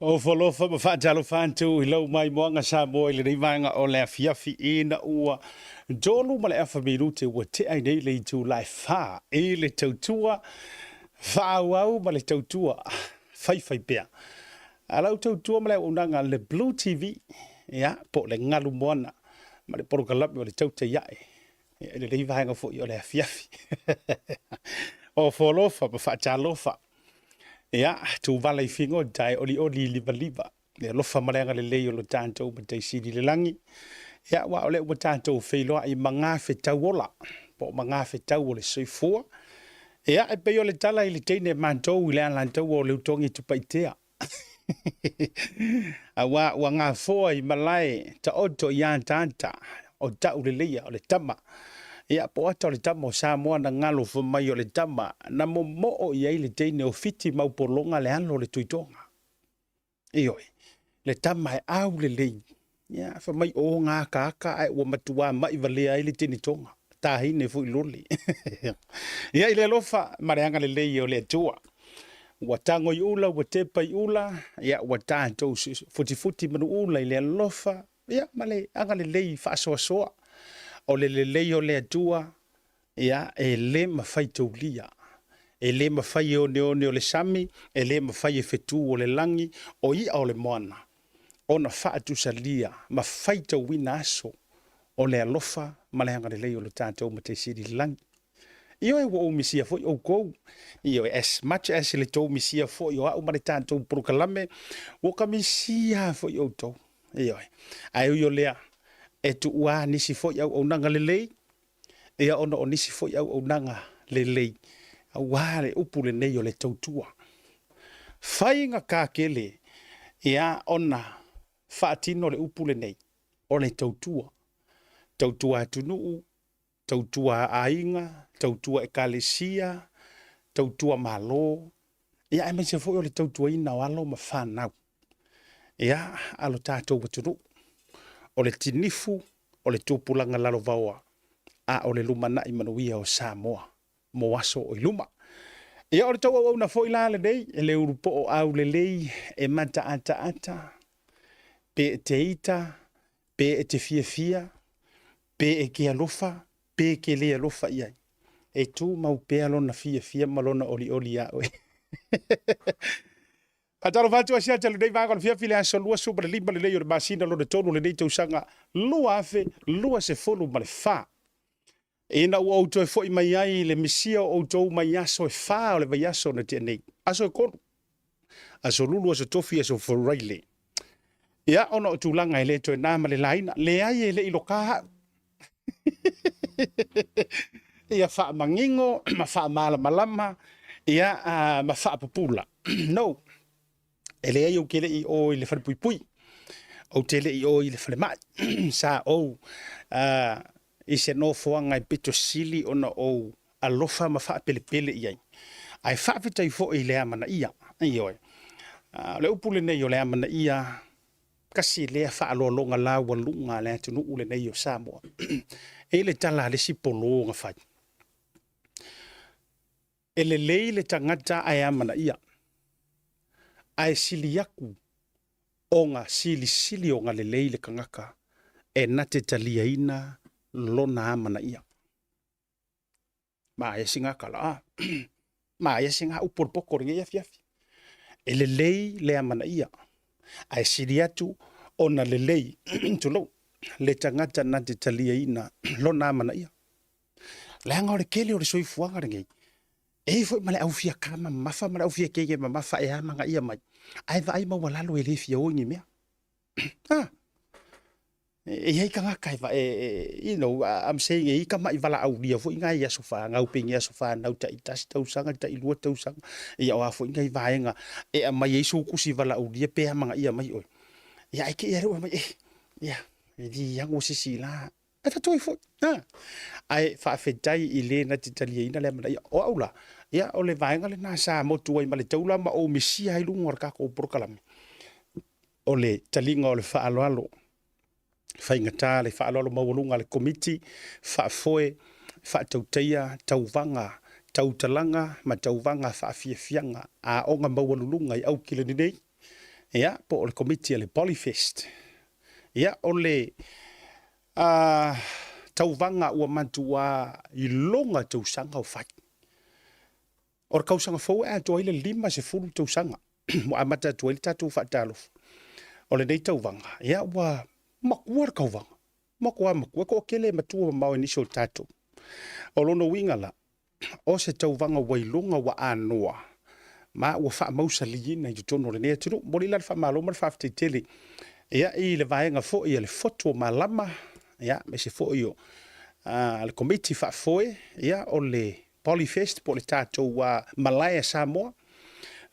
Ofo alofa ma faatalofa atu i lau maimoaga Samoa i lenei vaega o le afiafi ina ua 3 ma le afa minute ua tea ai nei le itula e 4 i le tautua faaauau ma le tautua faifaipea. A lau tautua ma le auaunaga le Blue TV, ia, po o le Galu Moana ma le polokalame o le Tautai Ae i lenei vaega foi o le afiafi. Ofo alofa ma faatalofa. Ia, tuvala i figota e olioli i livaliva le alofa ma le agalelei o lo tatou Matai Sili i le lagi. Ia, aua o lea ua tatou feiloai i magafetau ola, po o magafetau o le soifua. Ia, e pei o le tala i le teine matou i le Alataua o le Utogi Tupaitea. Aua ua gafoa i malae taoto i ataata o tau leleia o le tama. Ia, po o ata o le tama o Samoa na galo fai mai o le tama na momoo i ai le teine o Fiti maupologa le alo o le Tuitoga. Ioe, le tama e au lelei. Ia, fai mai o ngā akaaka ae ua matua mai valea ai le tinitoga. Tahine foi lole. Ia, i le alofa ma le agalelei o le Atua. Ua tago i ula, ua tepa i ula, ia, ua tatou futifuti manuula i le alofa, ia, ma le agalelei faasoasoa. O le lelei o le Atua, ia, e le mafai taulia. E le mafai e oneone o le sami, e le mafai e fetu o le lagi, o i'a o le moana, ona faatusalia ma faitauina aso o le alofa ma le agalelei o le tatou Matai Sili i le lagi. Ioe, ua ou misia foi oukou. Ioe, as much as le tou misia foi o au ma le tatou polokalame, ua ka misia foi outou. Ioe, ae ui o lea, e tuua nisi foi auaunaga lelei, ia ona o nisi foi auaunaga lelei, aua le upu lenei o le tautua. Faiga tele, ia ona faatino le upu lenei o le tautua. Tautua atunuu, tautua aiga, tautua ekalesia, tautua malo, ia aemaise foi o le tautuaina o alo ma fanau. Ia, alo tatou atunuu. O le tinifu, o le tupulaga lalovaoa, a o le lumanai manuia o Samoa mo aso o i luma. Ia, o le tou auauna foi la lenei, e le ulupoo aulelei e mataataata, pe e te ita, pe e te fiafia, pe e ke alofa, pe ke le alofa i ai. E tumau pea lona fiafia ma lona olioli ia oe. Faatalofa atu asiata lenei vaega o le afiafi le aso 25 lenei o le masina lona tolu lenei tausaga 2024. Ina ua ou toe foi mai ai le misia o outou mai aso e 4 o le vaiaso na tea nei. Aso e 3. Aso Lulu, aso Tofi, aso Faraile. Ia, ona o tulaga e le toe na ma le laina. Leai e le i loka au. Ia faamanino ma faamalamalama, ia ma faapupula. No, e leai ou te le i o i le falepuipui. Ou te le i o i le falemai. Sa ou i se nofoaga e pito sili ona ou alofa ma faapelepele i ai. Ae faafetai foi i le amanaia. Ioe. O le upu lenei o le amanaia, kasi lea faaloaloga laualuga a le atunuu lenei o Samoa. E i le tala a le isi polo na fai. E lelei le tagata ae amanaia. Ae sili aku ona silisili ona lelei le tagata e na te taliaina lona amanaia. Ma e singa kala a. Ma e singa upu o le poto o lenei afiafi. E lelei le amanaia. Ae sili atu ona lelei tulou le tagata na te taliaina lona amanaia. Leaga o le tele o le soifuaga lenei, e i foi ma le au fia kama mamafa ma le au fia keke mamafa e amanaia mai. Ae vaai maualalo e le fia o i ni mea. Ha? E i ai tagata e, I'm saying e i ka mai valaaulia foi ngai aso whanau, pe ni aso whanau tai tasi tausaga, tai lua tausaga. Ia o a foi ngai vaega e aumai ai sou tusi valaaulia pe amanaia mai oe. Ia ai ke ia reo mai, ia, e li iago sisi la. E tatoi foi. Ha. Ae faafetai i le na te taliaina le amanaia. O au la, ia o le vaega lena sa motu ai ma le taula ma ou misia ai luga o le tatou polokalame. O le taliga o le faaaloalo, faigata le faaaloalo maualuga a le Komiti, faafoe, faatautaia, tauvaga, tautalaga ma tauvaga faafiafiaga, aoga maualuluga i Aukilani nei. Ia, po o le Komiti a le Polyfest. Ia, o le tauvaga ua matua iloga tausaga o fai. O le kausaga fou e atoa ai le 50 tausaga ua amata atu ai le tatou faatalofa. O lenei tauvaga, ia ua matua le tauvaga, matua matua, e toatele e matua mamao i nisi o tatou. O lona uiga la, o se tauvaga ua iloga ua anoa, ma ua faamausaliina i totonu o lenei atunuu. Momoli la le faamalo ma le faafetai tele ia, i le vaega foi a le Fotu o Malama, ia, aemaise foi o le Komiti Faafoe ia, o le Polyfest po o le tatou Malae a Samoa,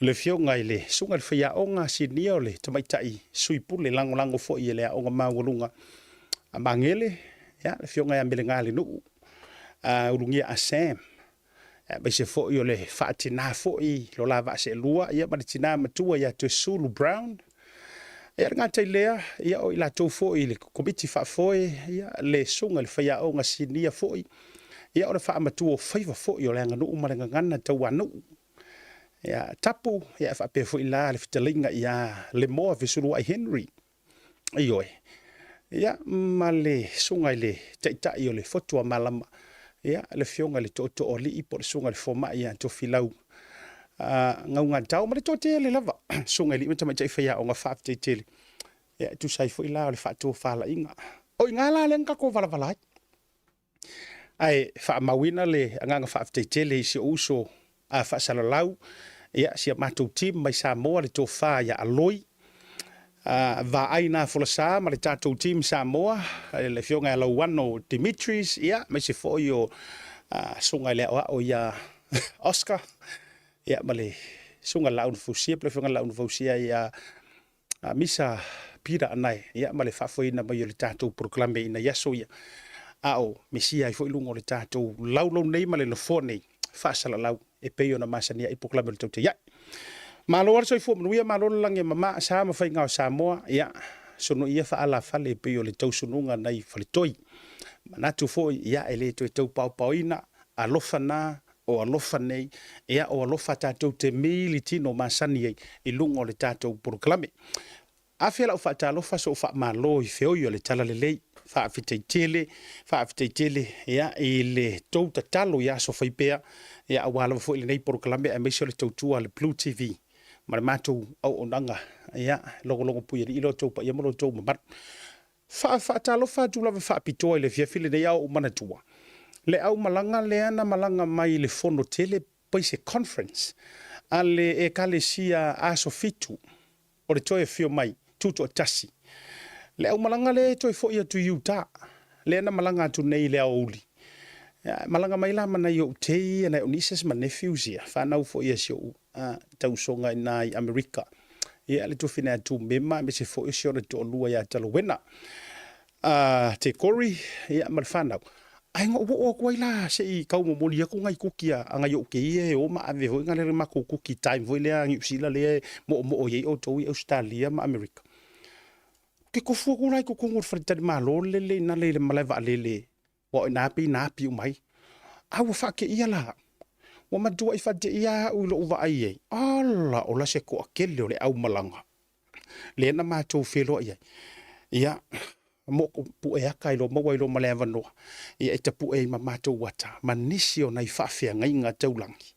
le afioga i le Susuga i le Faiaoga Sinia o le Tamaitai Sui Pule Lagolago foi e le Aoga Maualuga a Magele, ia, le afioga ia Melegalenuu Ulugia Sam, aemaise foi o le faatina foi lo la vaa seelua, ia, ma le tina matua ia Toesulu Brown. Ia, le gata i lea, ia, o i latou foi i le Komiti Faafoe, ia, le Susuga i le Faiaoga Sinia foi, ia, o le faamatua o faiva foi o le aganuu ma le gagana tauanuu. Ia, Tapu, ia, faapea foi la le fetalaiga ia Lemoa Fesuluai Henry. Ioe. Ia, ma le susuga i le Taitai o le Fotu a Malama, ia, le afioga i le Tootooalii po o le susuga i le Fomai ia Tofilau Gaugatao ma le toatele lava, susuga i alii ma tamaitai faiaoga, faafetai tele. Ia, e tusa ai foi la o le faatofalaiga. O i ina la lea na tatou valavala ai. Ae faamauina le agaga faafetai tele i si ou uso a faasalalau, ia, si a matou team mai Samoa, le tofa ia Aloi, Vaai na Folasa ma le tatou team Samoa, le afioga ia Lauano Dimitris, ia, aemaise foi o susuga i le aoao ia Oscar, ia, ma le susuga i le Laau na Fausia, po o le afioga i le Laau na Fausia ia Misa Peter Anae, ia, ma le faafoeina mai o le tatou polokalame i nai aso ia, a o misia ai foi luga o le tatou laulau nei ma le nofoa nei faasalalau e pei ona masani ai polokalame o le tautai ai. Malo lava le soifua manuia, malo le lagi e mama, sa ma faiga o Samoa, ia, sonoia faalafale e pei o le tausunuga nai faletoi. Manatu foi, ia, e le toe tau paopaoina, alofa na, o alofa nei, ia, o alofa tatou te mili tino masani ai i luga o le tatou polokalame. Afe lau faatalofa sou faamalo i feoi o le Talalelei. Faafetai tele, faafetai tele ia, i le tou tatalo i aso fai pea, ia, aua lava foi lenei polokalame aemaise o le tautua a le Blue TV ma le matou auaunaga. Ia, logologo puialii lo outou paia ma lo outou mamalu. Faafaatalofa atu lava faapitoa i le afiafi lenei a ou manatua le aumalaga lea na malaga mai i le fono tele pai se conference a le Ekalesia Aso Fitu o le toe afio mai tutoatasi. Le aumalaga lea e toe foi atu i Utah, lea na malaga atu nei i le aoauli. Malaga mai la ma nai ou tei ia, nai ou nieces ma nephews ia, whanau foi ia si ou tausoga i nā i Amerika. Ia, le tufine a Tumema, aemaise foi o si ona toalua ia Talawena. Te Kori, ia, ma le whanau. Ae na ou oo atu ai la se i tau momoli atu nai kuki a nai ou kei ia e o ma ave foi na le matou kuki time foi lea a Niu Sila lea e moomoo i ai outou i Ausetalia ma Amerika. Ou te tofu atu la i totonu o le faletalimalo lele i nale i le malae vaalele, aua o i ina pei na api uma ai. A ua faateia la au. Ua matuai faateia au i lou vaai i ai, ala ola se toatele o le aumalaga lea na matou feiloai ai. Ia, mo pue ata ai loa maua ai loa ma le avanoa, ia e tapue ai ma matou ata ma nisi o nai faafeagaiga taulagi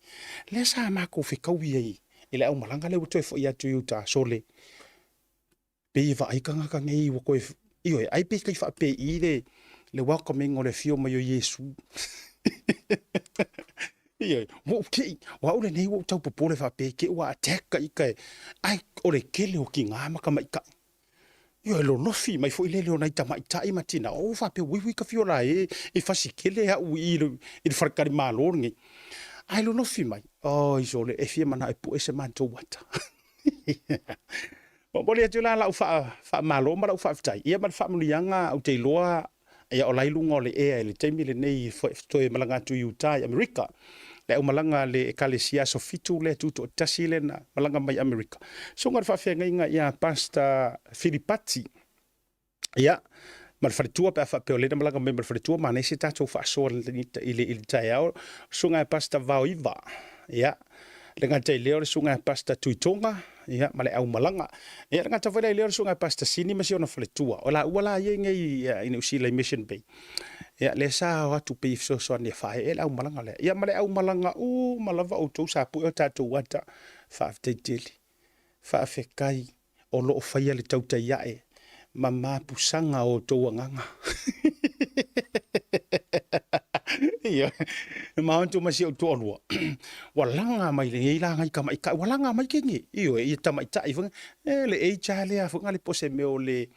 lea sa matou fetaui ai i le aumalaga lea ua toe foi atu i uta. Sole, pei e vaai tagata nei ua toe, ioe, ai pei tai faapei le welcoming o le afio mai o Iesu. Ioe, ua ou tei, o au lenei ua ou tau popole faapea te i ua attack ka ita e, ai o le tele o tina ma tamaitai. Ioe, lolofi mai foi lele o nai tamaitai ma tina, o faapea ui ui ka fio la e, e fasi tele au i i le faletalimalo lenei. Ae lolofi mai, oi sole, e fia manao e pue se matou ata. Momoli atu la lau faamalo ma lau faafetai, ia ma le faamanuiaga ou te iloa ia o la i luga o le ea i le taimi lenei toe malaga atu i Utah i Amerika. Le aumalaga a le Ekalesia Aso Fitu lea tutoatasi lea na malaga mai Amerika. Susuga i le faafeagaiga ia Pastor Filipati, ia, ma le faletua pe a faapea o lea na malaga mai ma le faletua, manaia se tatou faasoa i le taeao. Susuga ia Pastor Vaoiva, ia, Le gata i lea o le susuga ia Pastor Tuitoga, ia, ma le aumalaga. Ia, le gata foi la i lea o le susuga ia Pastor Sini ma si ona faletua. O laua la ia i nei i Niu Sila i Mission Bay. Ia, lea sa o atu pei e fesoasoani e faaee le aumalaga lea. Ia, ma le aumalaga uma lava outou sa pue o tatou ata. Faafetai tele. Faafetai o lo o faia le tautai ae ma mapusaga o outou agaga. Ioe, ma onto ma si ou toalua, ua laga mai lenei laga i tamaitai, ua laga mai kini, ioe, ia tamaitai foi, e le age lava lea foi le po o se mea o le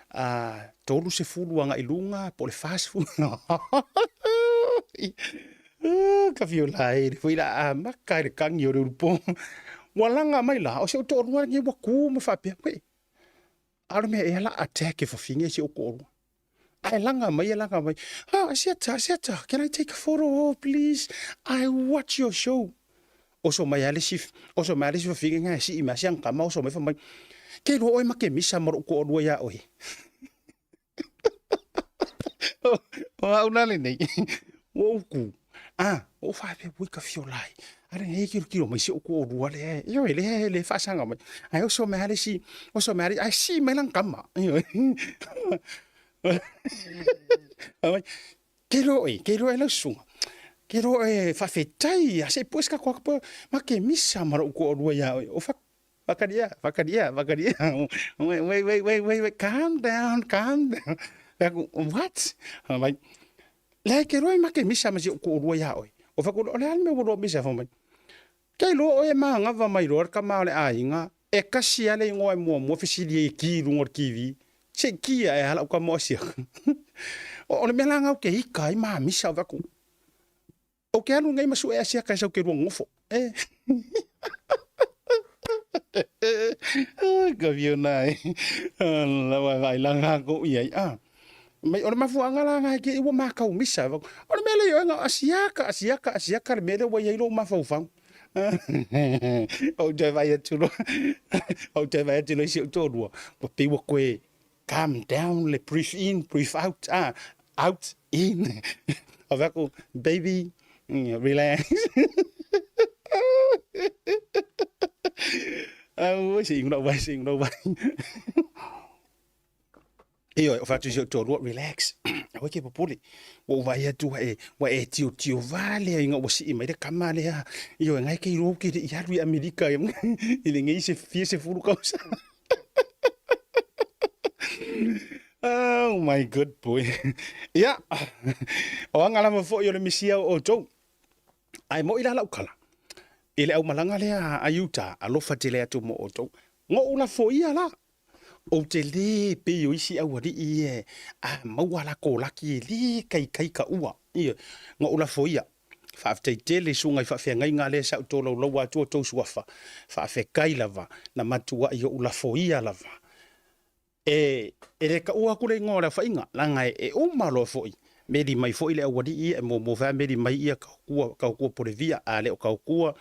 30 agai i luga po o le 40. Ka fiu la e foi la amata i le kagi o le ulupo. Ua laga mai la, o si ou toalua lenei ua tu ma faapea, wei, a o le mea ea la attack e fafine si ou toalua. Ae laga mai, e laga mai, oh, Asiata, Asiata, can I take a photo? Oh, please, I watch your show. Oso mai a le isi, oso mai a le isi fafine nga e sii mai a si ana tama, oso mai fai mai, ke iloa oe ma ke misa ma lou toalua ia oe. O au la lenei, ua ou tu, a, ua ou faapea, ui ka fio lai, a lenei e tilotilo mai si ou toalua lea, ioe, lea e faasaga mai. Ae oso mai lava le isi, oso mai lava le isi, ae sii mai lana tama, ioe. Fai mai, ke iloa oe, ke iloa e lau susuga, ke iloa oe faafetai, a se i pue se tatou ata, ma ke misa ma lou toalua ia oe. O Whakaria, whakaria, whakaria. Wait, wait, wait, wait, wait, wait, calm down, calm down. Aku, what? I'm like, leai ke roa i make misa ma si o ko rua ia oi. O whaku, o le alme ua roa misa wha mai. Kei loa oe maagafa mai loa le tama o le aiga, e kasi lava le igoa e muamua fesili ai e ki i luga o le TV. Se i ki ae a lau tama o Asiaka. O le mea la lena ou te ika ai ma misa o whaku. Ou te alu nei ma sue Asiaka e sau ke lua nofo. E. Ka fiona e. La wa vai la nga ko i ai. Ah. Mai o le mafuaaga la nga ke ua makau misa. O le mea le ioe nga Asiaka, Asiaka, Asiaka le mea lea ua i ai lou mafaufau. Ou toe vaai atu loa. Ou toe vaai atu loa i si ou toalua. Ua pei ua toe calm down le breathe in, breathe out, ah, out, in. Ou fai atu, baby, relax. Aue, se i lau vai, se i lau vai. Ioe, o fai atu i si ou toalua, relax. Aua e te popole. Ua ou vaai atu ua e, ua e tiotio vale ai ina ua sii mai le tama lea. Ioe, na e te iloa ou te le i alu i Amerika i lenei se fia sefulu tausaga. Oh my good boy. Ia, o aga lava foi o le misia o outou. Ae moi la lau tala, i le aumalaga lea a Utah, alofa tele atu mo outou. Noʻu lafoia la, ou te le pei o isi aualii ia a maua lakou laki e le kaikai ka ua. Ioe, noʻu lafoia. Faafetai tele i susuga i faafeagaiga lea sa ou tolaulaua atu outou suafa. Faafetai lava na matuai ou lafoia lava. E, e le taua atu le igoa o le aofaiga, leaga e uma loa foi, meli mai foi le aualii ia, e muamua foi lava meli mai ia Tautua, Tautua Polevia, a le o Tautua,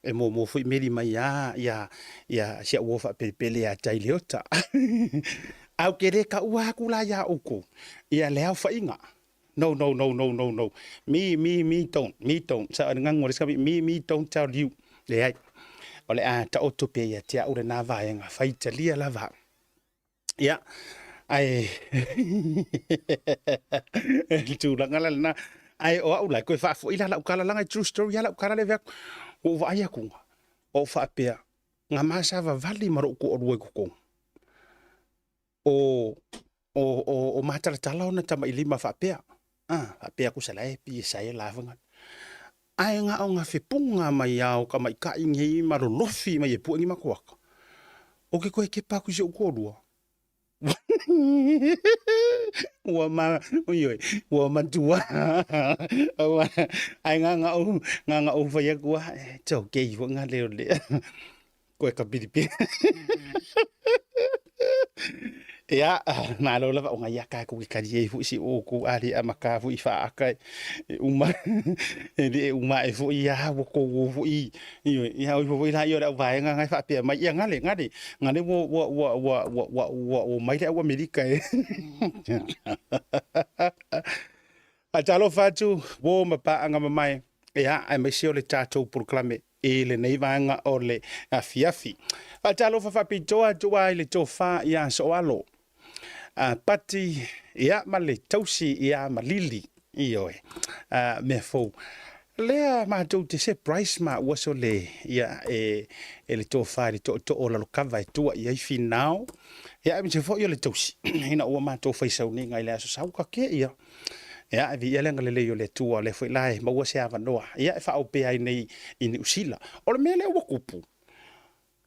e muamua foi meli mai lava ia, ia si au uo faapelepele ia Taileota. Ae ou te le taua atu la iā outou ia le aofaiga. No, no, no, no, no, no. Me, me, me don't, me don't. Sa le ganu a le isi me, me don't tell you. Leai. O le a taoto pea ia te au lena vaega, faitalia lava au. Ia, ae le tulaga la lena. Ae o au la, e toe faafoi la lau tala, leaga e true story lava lau tala lea e fai atu. Ua ou vaai atu, ua ou faapea, na ma savavali ma lou toalua i totonu. O, o, o, o matalatala ona tamailima faapea, a, faapea atu sa la e pisa ai la fanga. Ae na o na fepuga mai a o tamaitai nei ma lolofi mai e pue ni matou ata, ou te toe kepa atu i si ou toalua. Ua ma, ioe, ua matua. Ae na na ou, na na ou fai atu lava, it's okay foi na leo lea. Koe ka pilipili. Ia, malo lava o ngai aka ku ke kali ei foi si o ku ali a maka foi fa aka e uma e le e uma e foi ia wo ko wo foi io ia o foi la io le vaenga ngai fa pia mai ia ngale ngale ngale wo wo wo wo wo wo wo wo mai le au Amerika e. A talofa atu wo ma paanga mamae ia aemaise o le tatou polokalame. i lenei vaega o le afiafi. Faatalofa faapitoa atu ai i le tofa ia Sooalo Pati, ia, ma le tausi ia Malili, ioe, mea fou. Lea matou te surprise ma ua sole ia e le tofa i le tootoo o Lalokava e tua i ai Finao, ia, aemaise foi o le tausi ina ua matou fai sauniga i le Aso Sa ua kake ia. Ia, e viia le agalelei o le Atua, o lea foi la e maua se avanoa, ia, e faaopea ai nei i Niu Sila. O le mea lea ua tupu,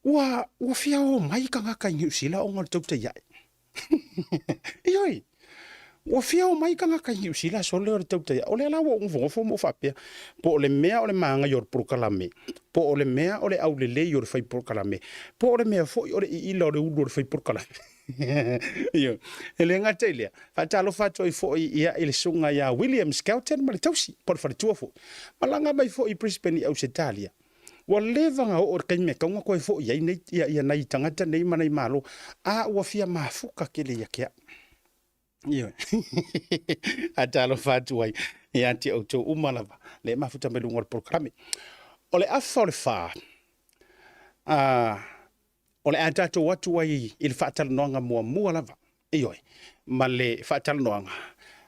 ua fia o mai tagata i Niu Sila ona o le tautai ae. Ioe, ua fia o mai tagata i Niu Sila sole o le tautai ae. O lea la ua ou nofonofo ma ou faapea, po o le mea o le magaia o le polokalame, po o le mea o le aulelei o le fai polokalame, po o le mea foi o le iila o le ulu o le fai polokalame. Ioe. E le gata i lea, faatalofa atu ai foi ia i le susuga ia William Skelton ma le tausi, po o le faletua foi. Malaga mai foi i Brisbane i Ausetalia. Ua leva ona oo i le taimi e tatau ona toe foi ai nei ia nai tagata nei ma nai malo, a ua fia mafuta tele ia te au. Ioe. Faatalofa atu ai ia te outou uma lava le mafuta mai luga o le polokalame. O le afa o le 4, o le a tatou atu ai i le faatalanoaga muamua lava, ioe, ma le faatalanoaga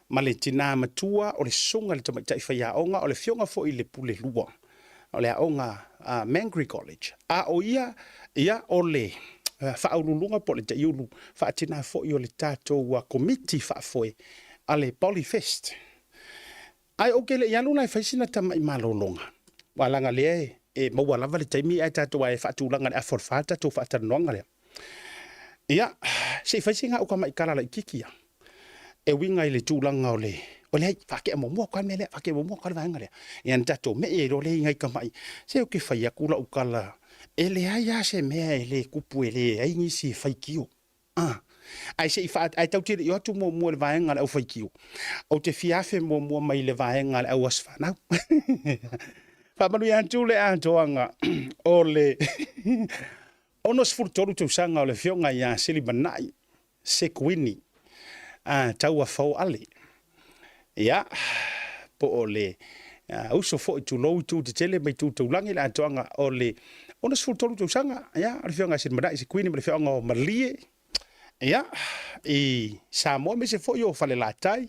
ma le tinā matua o le susuga i le tamaitai faiaoga, o le afioga foi i le pule lua o le aoga a Mangere College, a o ia ia o le faauluuluga po o le taiulu faatinā foi o le tatou Komiti Faafoe a le Polyfest. Ae ou te le i alu la e fai sina tamai malologa, aua leaga lea e maua lava le taimi ae tatou ae faatulaga i le afa o le 4 le tatou faatalanoaga lea. Ia, se i fai sina au tamai tala laitiiti ia e uiga i le tulaga o le, o leai, faatea muamua atu lava le mea lea, faatea muamua atu lava le vaega lea. Ia ona tatou me'i ai loa lea i nai tamai, se ou te fai atu lau tala, e leai lava se mea e le tupu e leai nisi e faitio. Ae se i faa, ae tatou te le i o atu muamua i le vaega a le aufaitio, ou te fia afe muamua mai i le vaega a le au aso fanau. Faamanuia atu le atoaga o le 63 tausaga o le afioga ia Silimanai Sekuini Tauafao Ale. Ia, po o le uso foi tulou itu tetele ma itu taulagi le atoaga o le 63 tausaga, ia, o le afioga ia Silimanai Sekuini ma le afioga o Malie, ia, i Samoa aemaise foi o Falelatai,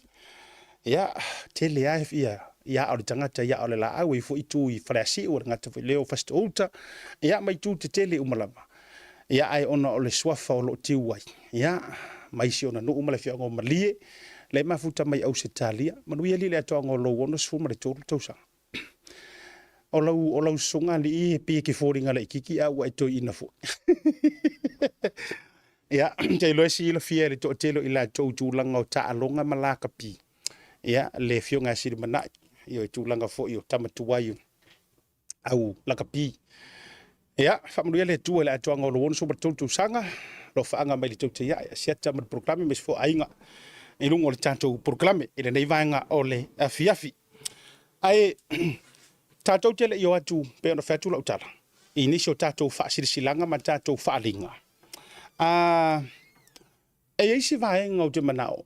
ia, tele lava ia ia o le tagata ia o le laau, e i ai foi itu i Faleasiu, o le gata foi lea o Fasitoo-uta, ia, ma itu tetele uma lava. Ia, ae ona o le suafa o lo o tiu ai, ia, mai si ona nuu ma le afioaga o Malie, lea e mafuta mai Ausetalia. Manuia alii le atoaga o lou 63 tausaga. O lau, o lau susuga alii e pei e te foliga laitiiti a ua e toeaina foi. Ia, ou te iloa e silafia e le toatele o i latou i tulaga o taaloga ma lakapi, ia, le afioga ia Silimanai, ia, i tulaga foi o tama tuai au lakapi. Ia, faamanuia le Atua i le atoaga o lou 63 tausaga, alofaaga mai le tautai ae, asiata ma le polokalame, aemaise foi aiga i luga o le tatou polokalame i lenei vaega o le afiafi. Ae tatou te le i o atu, pei ona fai atu lau tala, i nisi o tatou faasilasilaga ma tatou faaaliga. E i ai se vaega ou te manao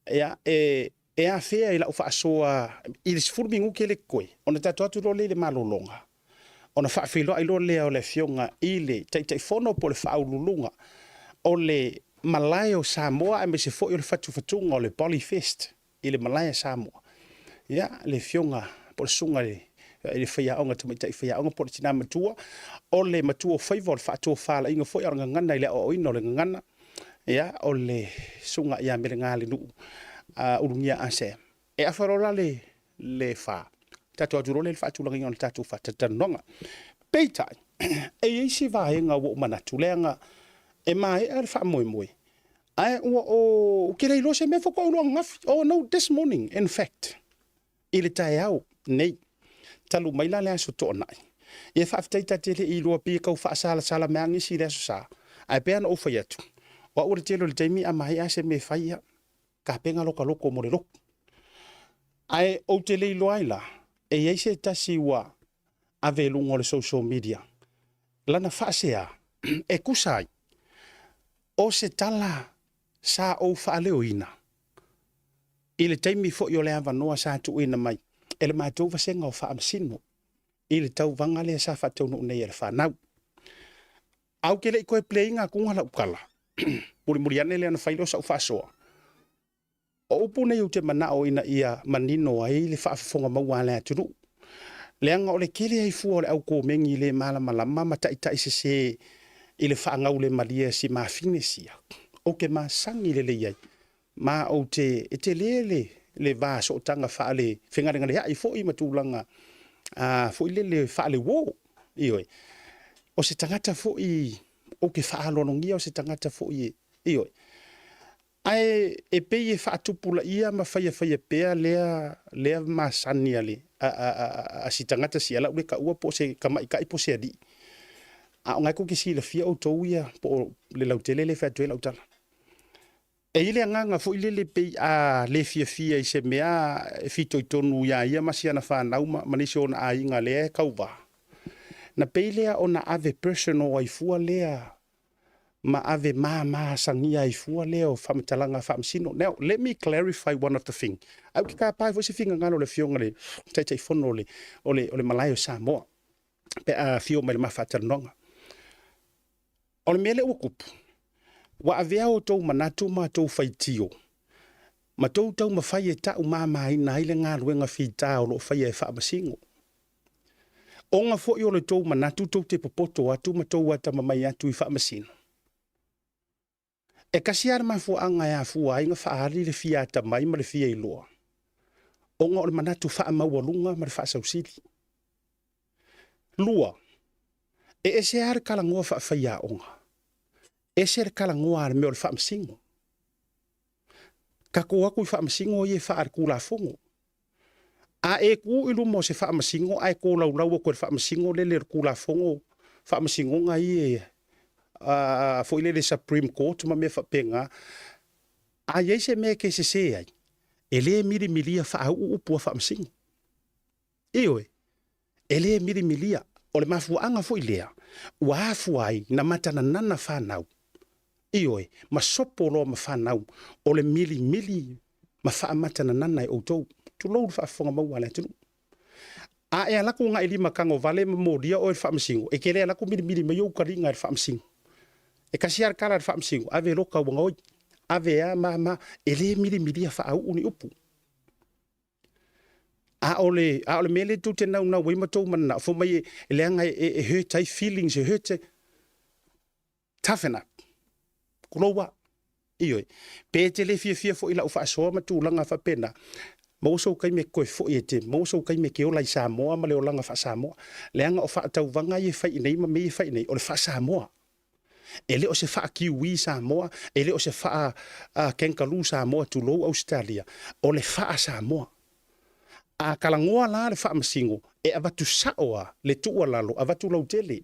Ia, e afea i lau faasoa i le 10 minute lea e totoe, ona tatou atu loa lea i le malologa, ona faafeiloai loa lea o le Afioga i le Taitaifono po o le Faauluuluga o le Malae o Samoa aemaise foi o le fatufatuga o le Polyfest i le Malae a Samoa. Ia, le Afioga po o le Susuga i le Faiaoga, Tamaitai Faiaoga po o le Tina Matua, o le matua o faiva o le faatofalaiga foi a o le gagana i le aoaoina o le gagana. Ia, o le susuga ia Melegalenuu Ulugia Ah Sam. E afa loa la le fa, tatou atu loa lea i le faatulagaina o le tatou faatalatalanoaga. Peitai, e i ai se vaega ua ou manatu, leaga e maea le faamoemoe, ae ua ou te le iloa se mea faatoa ou iloa ananafi. Oh no, this morning, in fact. I le taeao nei, talu mai la le Aso Toonai, ia faafetai ta te le i iloa pei e tau faasalasala mai lava nisi i le Aso Sa, ae pei lava ona ou fai atu, o au o le tele o le taimi a maea lava se mea e fai, ia, tapena lota loto mo le lotu. Ae ou te le iloa ai la, e i ai se tasi ua ave i luga o le social media lana faasea e tusa ai o se tala sa ou faaleoina i le taimi foi o le avanoa sa tuuina mai e le matou vasega o Faamasino. i le tauvaga lea sa faataunuu nei e le fanau. Ae ou te le i toe play ina atuga lau tala, mulimuli ane lea ona fai lea o sau faasoa. O upu nei ou te manao ina ia manino ai le faafofoga maua a le atunuu. Leaga o le tele ai fua o le au komeni le malamalama ma taitai sese i le faagaulemalie a si mafine sia, ou te masani lelei ai, ma ou te, e tele le, le va sootaga faale fegalegaleai foi ma tulaga foi lele faaleuo. Ioe. O se tagata foi ou te faaaloalogia, o se tagata foi e, ioe. Ae e pei e faatupulaia ma faiafaia pea lea, lea masani a le, a si tagata sia lau le taua po o se tamaitai po o se alii. A o lena tou te silafia outou ia po o le lautele lea e fai atu ai lau tala. E i ai le agaga foi lele pei a le fiafia i se mea e fitoitonu iā ia ma si ana fanau ma nisi o ona aiga lea e tauva, na pei lea ona ave personal ai fua lea ma ave mama asagia ai fua lea o faamatalaga faamasino. Now, let me clarify one of the thing. Ae ou te tapa ai foi se finagalo o le Afioga i le Taitaifono o le, o le, o le Malae o Samoa pe a afio mai i le ma faatalanoaga. O le mea lea ua tupu, ua avea outou manatu ma outou faitio ma tou taumafai e taumamaina ai le galuega fita o lo o faia e Faamasino. Ona foi o le tou manatu tou te popoto atu ma tou atamamai atu i Faamasino. E tasi lava le mafuaaga e afua ai ona faaali le fia atamai ma le fia iloa, ona o le manatu faamaualuga ma le faasausili. 2, e ese lava le talanoa faafaiaoga, ese le talanoa a le mea o le faamasino. Tatou o atu i faamasino ia e faaletulafono. A e tu i luma o se faamasino ae tolaulau atu e le faamasino lele o le Tulafono Faamasinoga ia foi lele Supreme Court ma mea faapena, a i ai se mea e te sese ai, e le milimilia faauu upu a faamasino. Ioe, e le milimilia. O le mafuaaga foi lea ua afua ai na matananana fanau, ioe, ma sopo loa ma fanau, o le milimili ma faamatananana e outou, tulou le faafofoga maua a le atunuu. A e alu atu agai lima tagovale ma molia oe e le faamasino, e te le alu atu milimili mai ou taliga e le faamasino. E tasi lava le tala a le faamasino, ave loka ua gaoi, ave a ma ma, e le milimilia faauu ni upu. A o le, a o le mea lea tou te naunau ai ma tou mananao, fai mai e leaga e hurt ai feelings, e hurt ai. Toughen up. Tulou lava. Ioe. Pe e te le fiafia foi i lau faasoa ma tulaga faapena, maua sou taimi e toe foi e te, maua sou taimi e te ola i Samoa ma le olaga faa-Samoa. Leaga o faatauvaga ia e fai i inei ma mea ia e fai i inei, o le faa-Samoa. E le o se faa-Kiwi Samoa, e le o se faa-Kangaroo Samoa, tulou Ausetalia, o le faa-Samoa. A talanoa la le Faamasino, e avatu sao lava le tuualalo, avatu lautele.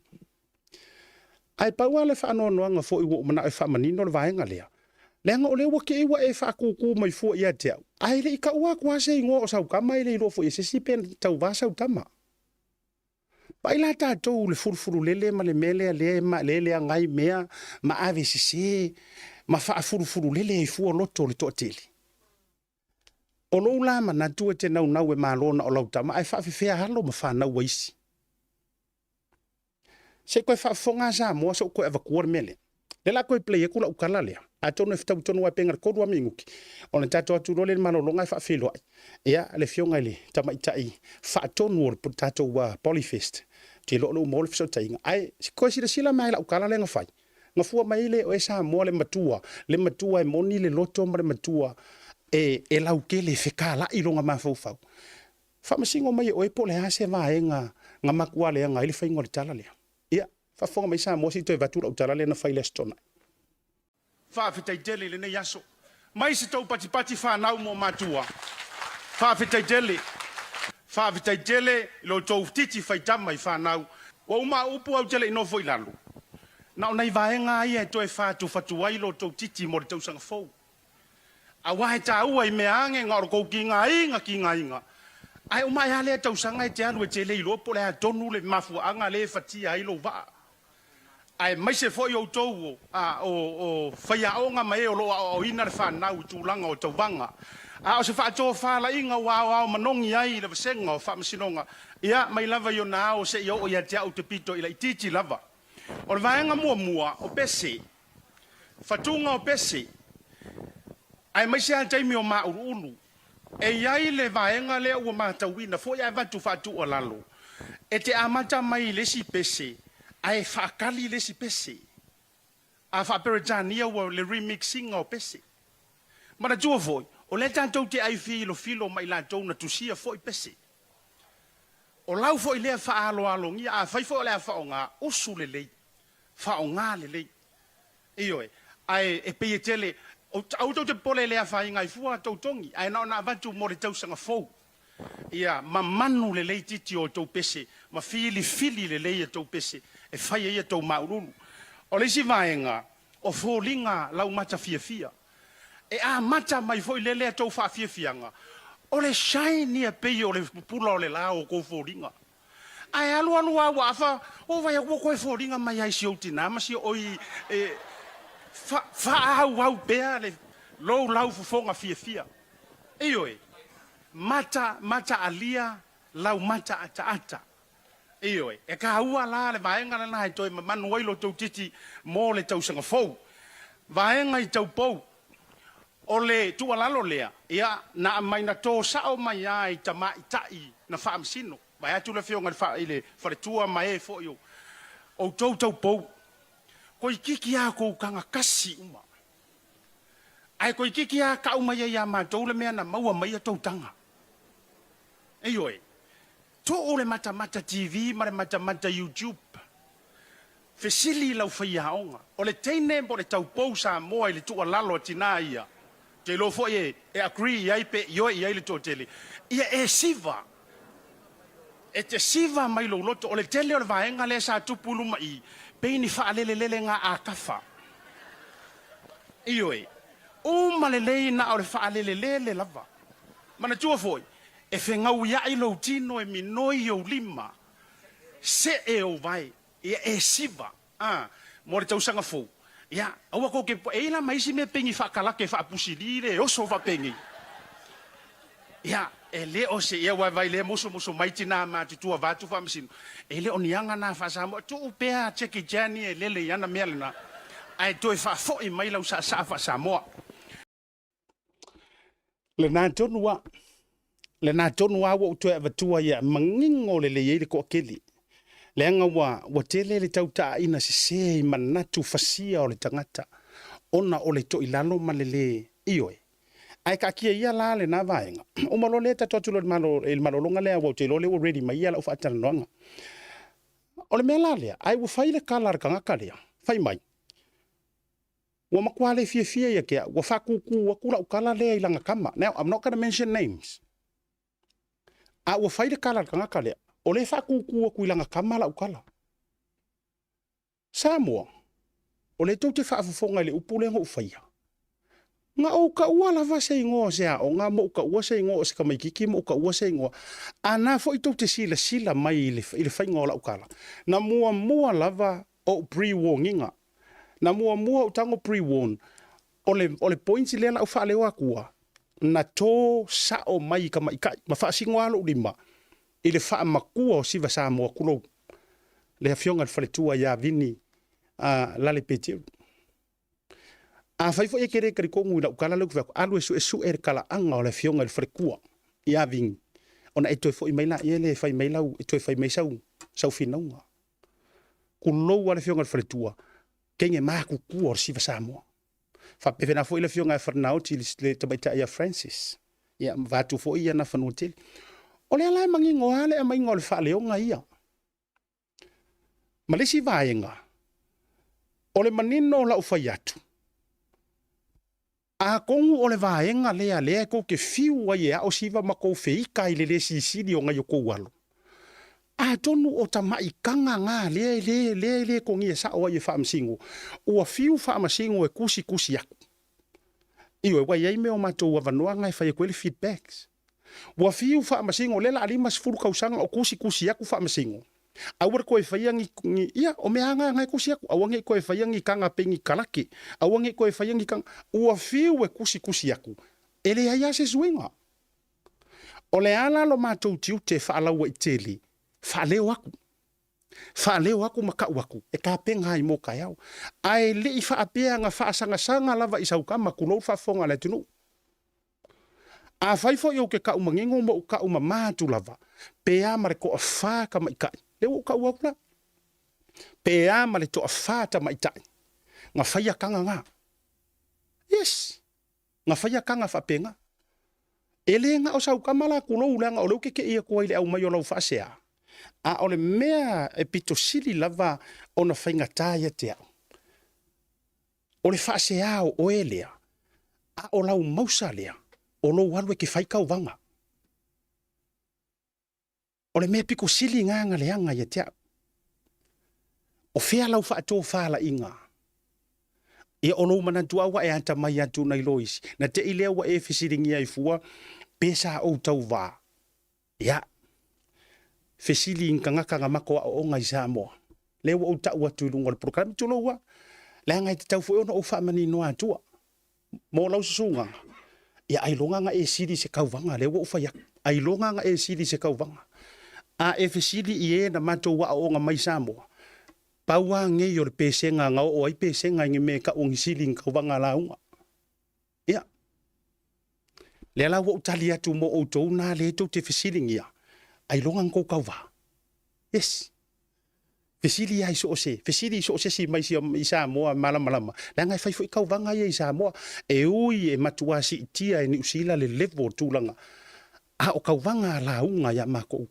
Ae pau lava le faanoanoaga foi ua ou manao e faamanino le vaega lea, leaga o lea ua te i ua e faatūtū mai fua ia te au, ae le i taua atu lava se igoa o sau tama, e le iloa foi e se isi pe na tauva sau tama. Vaai la tatou i le fulufululele ma le mea lea lea e leaga ai mea ma ave sese ma faafulufululele ai fua loto o le toatele. O lou la manatu e te naunau e malo na o lau tama ae faafefea alo ma fanau a isi. Se i toe faafofoga a Samoa se i ou toe avatua le mea lea. Lea la toe play atu lau tala lea. Atonu e fetaui tonu lava pe na o le 3 lava minute ona tatou atu loa lea i le malologa ae faafeiloai ia le afioga i le tamaitai faatonu o le tatou Polyfest. Ou te iloa o lea ua maua le fesootaiga. Ae toe silasila mai i lau tala lea na fai. Na fua mai ai le oe Samoa le matua, le matua e moni le loto ma le matua e lautele e fekalai lona mafaufau. Faamasino mai e oe po o le a se vaega na matua leaga ai le faiga o le tala lea. Ia, faafofoga mai Samoa se i toe avatu lau tala lea na fai i le Aso Toonai. Faafetai tele i lenei aso. Mai se tou patipati fanau mo matua. Faafetai tele. Faafetai tele i lo outou titi faitama i fanau. Ua uma au upu ae ou te le i nofo i lalo. Na o nai vaega lava ia e toe fatufatu ai lo outou titi mo le tausaga fou. Aua e taua i mea age na o le tou tigaina tigaina, ae uma ae a lea tausaga e te alu e te le iloa po o le a tonu le mafuaaga lea e fatia ai lou vaa. Aemaise foi outou o, o, o faiaoga ma e o lo o aoaoina le fanau i tulaga o tauvaga. A o se faatofalaiga ua aoao manogi ai le vasega o Faamasinoga, ia, mai lava i ona ao seia oo ia te au te pito i laitiiti lava. O le vaega muamua, o pese, fatuga o pese, aemaise lava le taimi o mauluulu. E i ai le vaega lea ua matauina foi ae avatu faatuualalo, e te amata mai i le isi pese ae faakali le isi pese. A faa-Peretania ua le remix ina o pese. Manatua foi, o lea tatou te ai filofilo ma i latou na tusia foi pese. O lau foi lea faaaloalogia, afai foi o le a faaaoga, usu lelei, faaaoga lelei. Ioe, ae e pei e tele, aua tou te popole e le afaina ai fua a tou togi, ae na ona avatu mo le tausaga fou. Ia mamanu lelei titi o outou pese ma filifili lelei a outou pese e fai ai a outou maululu. O le isi vaega, o foliga laumata fiafia. E amata mai foi lele a outou faafiafiaga, o le shine ia pei o le pupula o le la o outou foliga. Ae alu alu lava ua afa, ua vaai atu ua toe foliga mai lava i si ou tina ma si oi e faaauau pea le lou laufofoga fiafia. Ioe, mata mataalia lau mata ataata. Ioe, e taua la le vaega lena e toe mamanu ai lo outou titi mo le tausaga fou. Vaega i taupou, o le tuualalo lea, ia, na aumai na to sao mai lava i tamaitai na faamasino, vaeatu le afioga i le faletua ma e foi o outou taupou, toeitiiti lava outou taga tasi uma. Ae toeitiiti lava tau mai ai ia matou le mea na maua mai a outou taga. Ioe, tuu le matamata TV ma le matamata YouTube. Fesili i lau faiaoga. O le teine po o le taupou Samoa i le tuualalo a tina ia, ou te iloa foi e agree i ai pe ioe i ai le toatele, ia e siva. E te siva mai lou loto. O le tele o le vaega lea sa tupu i luma i, pei ni faalelelelega atafa. Ioe. Uma lelei na o le faalelelele lava. Manatua foi, e fegauiaʻi lou tino e minoi ou lima, see ou vae, ia e siva, a, mo le tausaga fou, ia, aua tou te, e i ai la ma isi mea pei ni faakalake faapusili le oso faapenei. Ia, e le o se, ia aua vaai lea mosomoso mai tina matutua vaeatu faamasino, e le o ni aga na faa-Samoa, tuu pea Jackie Chan ia e lele i ana mea lena, ae toe faafoi mai lau saasaa faa-Samoa. Lena tonu lava, lena tonu lava ua ou toe avatua ia manino lelei ai le toatele, leaga ua, ua tele le tautaaina sese i manatu fasia o le tagata ona o le toilalo ma le lē ioe. Ae taatia ia la lena vaega, uma loa lea tatou atu loa i le malo, i le malologa lea aua ou te iloa o lea ua ready mai ia lau faatalanoaga. O le mea la lea, ae ua fai le tala a le tagata lea, fai mai, Ua matua le fiafia ia te au, ua faatūtū atu lau tala lea i lana tama. Now, I'm not gonna mention names. A ua fai le tala a le tagata lea, o lea e faatūtū atu i lana tama lau tala. Samoa, o lea tou te faafofoga i le upu lea na ou faia. Na ou taua lava se igoa o se aoga ma ou taua se igoa o se tamaititi ma ou taua se igoa. A na foi tou te silasila mai i le, i le faiga o lau tala, na muamua lava ou pre-warning-a. Na muamua ou tago pre-warn, o le, o le points lea la ou faaleo atua, na to sao mai i tamaitai ma faasino lava lou lima i le faamatua o Siva Samoa, tulou, le afioga i le faletua ia Vini uh, Lale Peteru. Afai foi e te le talitonu i lau tala lea ou te fai atu, alu e suesue le talaaga o le afioga i le faletua ia Vini, ona e toe foi mai laia lea e fai mai lau, e toe fai mai sau, sau finauga. Tulou lava le afioga i le faletua, teine matutua o le Siva Samoa. Faapefena foi le afioga ia Farnaoti le tamaitai ia Francis. Ia, vaeatu foi ia Nafanuatele. O lea la e manino lava le aumaiga o le faaleoga ia. Ma le isi vaega, o le manino o lau fai atu, atonu o le vaega lea lea tou te fiu ai e ao siva ma tou feita i le le silisili o nai o tou alo, atonu o tamaitaga na lea e le, lea e le togia sao ai e Faamasino, ua fiu Faamasino e tusitusi atu. Ioe, ua i ai mea o matou avanoa na e fai atu ai le feedbacks. Ua fiu Faamasino, lea la 50 tausaga o tusitusi atu Faamasino, Aua le toe faia ni, ni, ia, o mea lava na e tusi atu, aua ne i toe faia ni taga pei ni kalake, aua ne i toe faia ni taga, ua fiu e tusitusi atu. E leai lava se suiga. O le a la lo matou tiute faalauaitele, faaleo aku, faaleo aku ma tau atu e tapena ai mo taeao. Ae le i faapea na faasagasaga lava i sautama, tulou le faafofoga a le atunuu. Afai foi ou te tau manino ma ou tau mama atu lava, pe a ma le toafa tamaitai, lea ua ou taua atu la, pe a ma le toafa tamaitai na faia taga na. Yes, na faia taga faapena. E le na o sautama la tulou, leaga o lea ou te tei atu ai i le aumai o lau faasea, a o le mea e pito sili lava ona faigata ia te au, o le faasea o oe lea, a o lau mausa lea, o lou alu e te fai tauvaga. O le mea pito sili lena ona leaga ia te au. O fea lau faatofalaiga? Ia o lou manatu lava ua e atamai atu nai lo isi, na te i lea ua e fesiligia ai fua, pe sa ou tauva. Ia, fesili i ni tagata na matou aooga i Samoa, lea ua ou tau atu i luga o le polokalame, tulou lava, leaga e tatau foi ona ou faamaninoa atua mo lau susugaga, ia ailoga na e sili i se tauvaga, lea ua ou fai atu, ailoga na e sili i se tauvaga. A e fesili i e na matou aooga mai Samoa, pau lava nei o le pesega na oo ai pesega i ni mea e tau o ni sili i ni tauvaga a lauga. Ia, lea la ua ou tali atu mo outou na lea tou te fesiligia, ailoga na tou tauva. Yes. Fesili lava i so o se, fesili i so o se isi mai i Samoa malamalama, leaga e fai foi tauvaga ia i Samoa. E ui e matua siitia e Niu Sila le level o tulaga, a o tauvaga a lauga ia matou,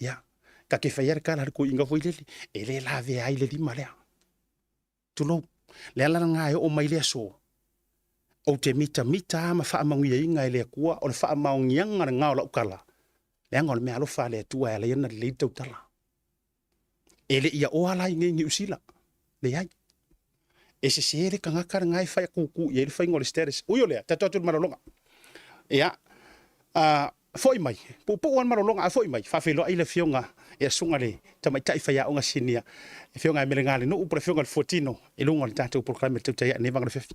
ia, ta te faia le tala a le toeaina foi lele, e le lavea ai le lima lea. Tulou. Le ala lena e oo mai le aso, ou te mitamita lava ma faamanuiaina e le Atua, o le faamaoniaga lena o lau tala, leaga o le meaalofa a le Atua e ala ai ona lelei le tautala. E le i aoa la i inei i Niu Sila, leai. E sese le tagata lena e fai tutu i ai le faiga o le status. Ui o lea, tatou atu i le malologa. Ia, foi mai, puupuu lava le malologa, ae foi mai, faafeiloai le afioga ia Susuga i le Tamaitai Faiaoga Sinia, le afioga ia Melegalenuu po o le afioga i le Fuatino i luga o le tatou polokalame tautai aa i lenei vaega o le afiafi.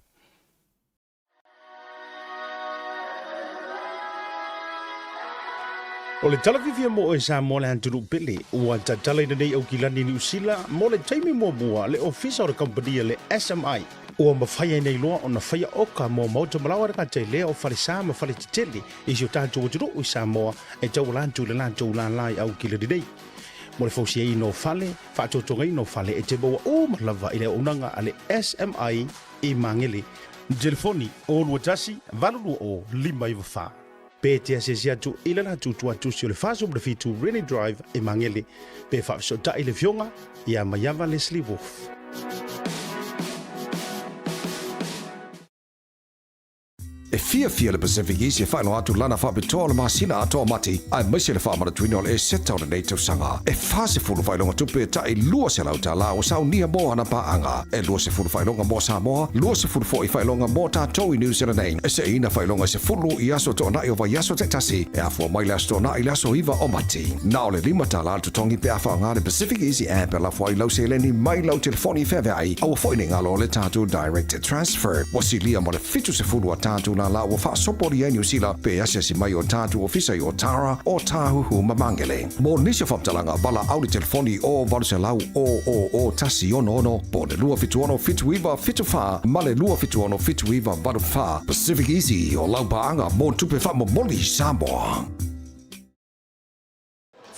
O le tala fiafia mo oe Samoa le atunuu pele, ua tatalaina nei Aukilani Niu Sila mo le taimi muamua le ofisa o le kamupani a le SMI. Ua mafai ai nei loa ona faia oka mo maota malaoa le gata i lea o falesa ma faletetele i si o tatou atunuu i Samoa e tauala atu i le latou lala i Aukilani nei. Mo le fausiaina o fale, faatotogaina o fale e te maua uma lava i le auaunaga a le SMI i Magele. Telefoni, 021 820 594. Pe te asiasi atu i le latou tuatusi o le 47 Rennie Drive i Magele, pe faafesootai le Afioga ia Maiava Leslie Wolfe. E fiafia le Pacific Easy e faailoa atu lana faapitoa o le masina atoa o Mati, aemaise le faamanatuina o le Eseta o lenei tausaga. E 40 faailoga tupe tai $200 ua saunia mo ana paaga. E 20 faailoga mo Samoa, 20 foi faailoga mo tatou i New Zealand nei. E seina faailoga e 10 i aso toonai o vaiaso taitasi, e afua mai le aso Toonai i le aso 9 o Mati. Na o le $5 le totogi pe a faaaoga le Pacific Easy App e lafo ai lau seleni mai lau telefoni feaveai, aua foi ne i galo le tatou Direct Transfer. Ua silia ma le 70 a tatou lala ua faasopolia i Niu Sila pe asiasi mai o tatou ofisa i Otara, Otāhuhu ma Māngere. Mo nisi o faamatalaga, valaau le telefoni o 800 000 166 po o le 276 79 74 ma le 276 79 84. Pacific Easy, o lau paaga mo tupe faamomoli Samoa.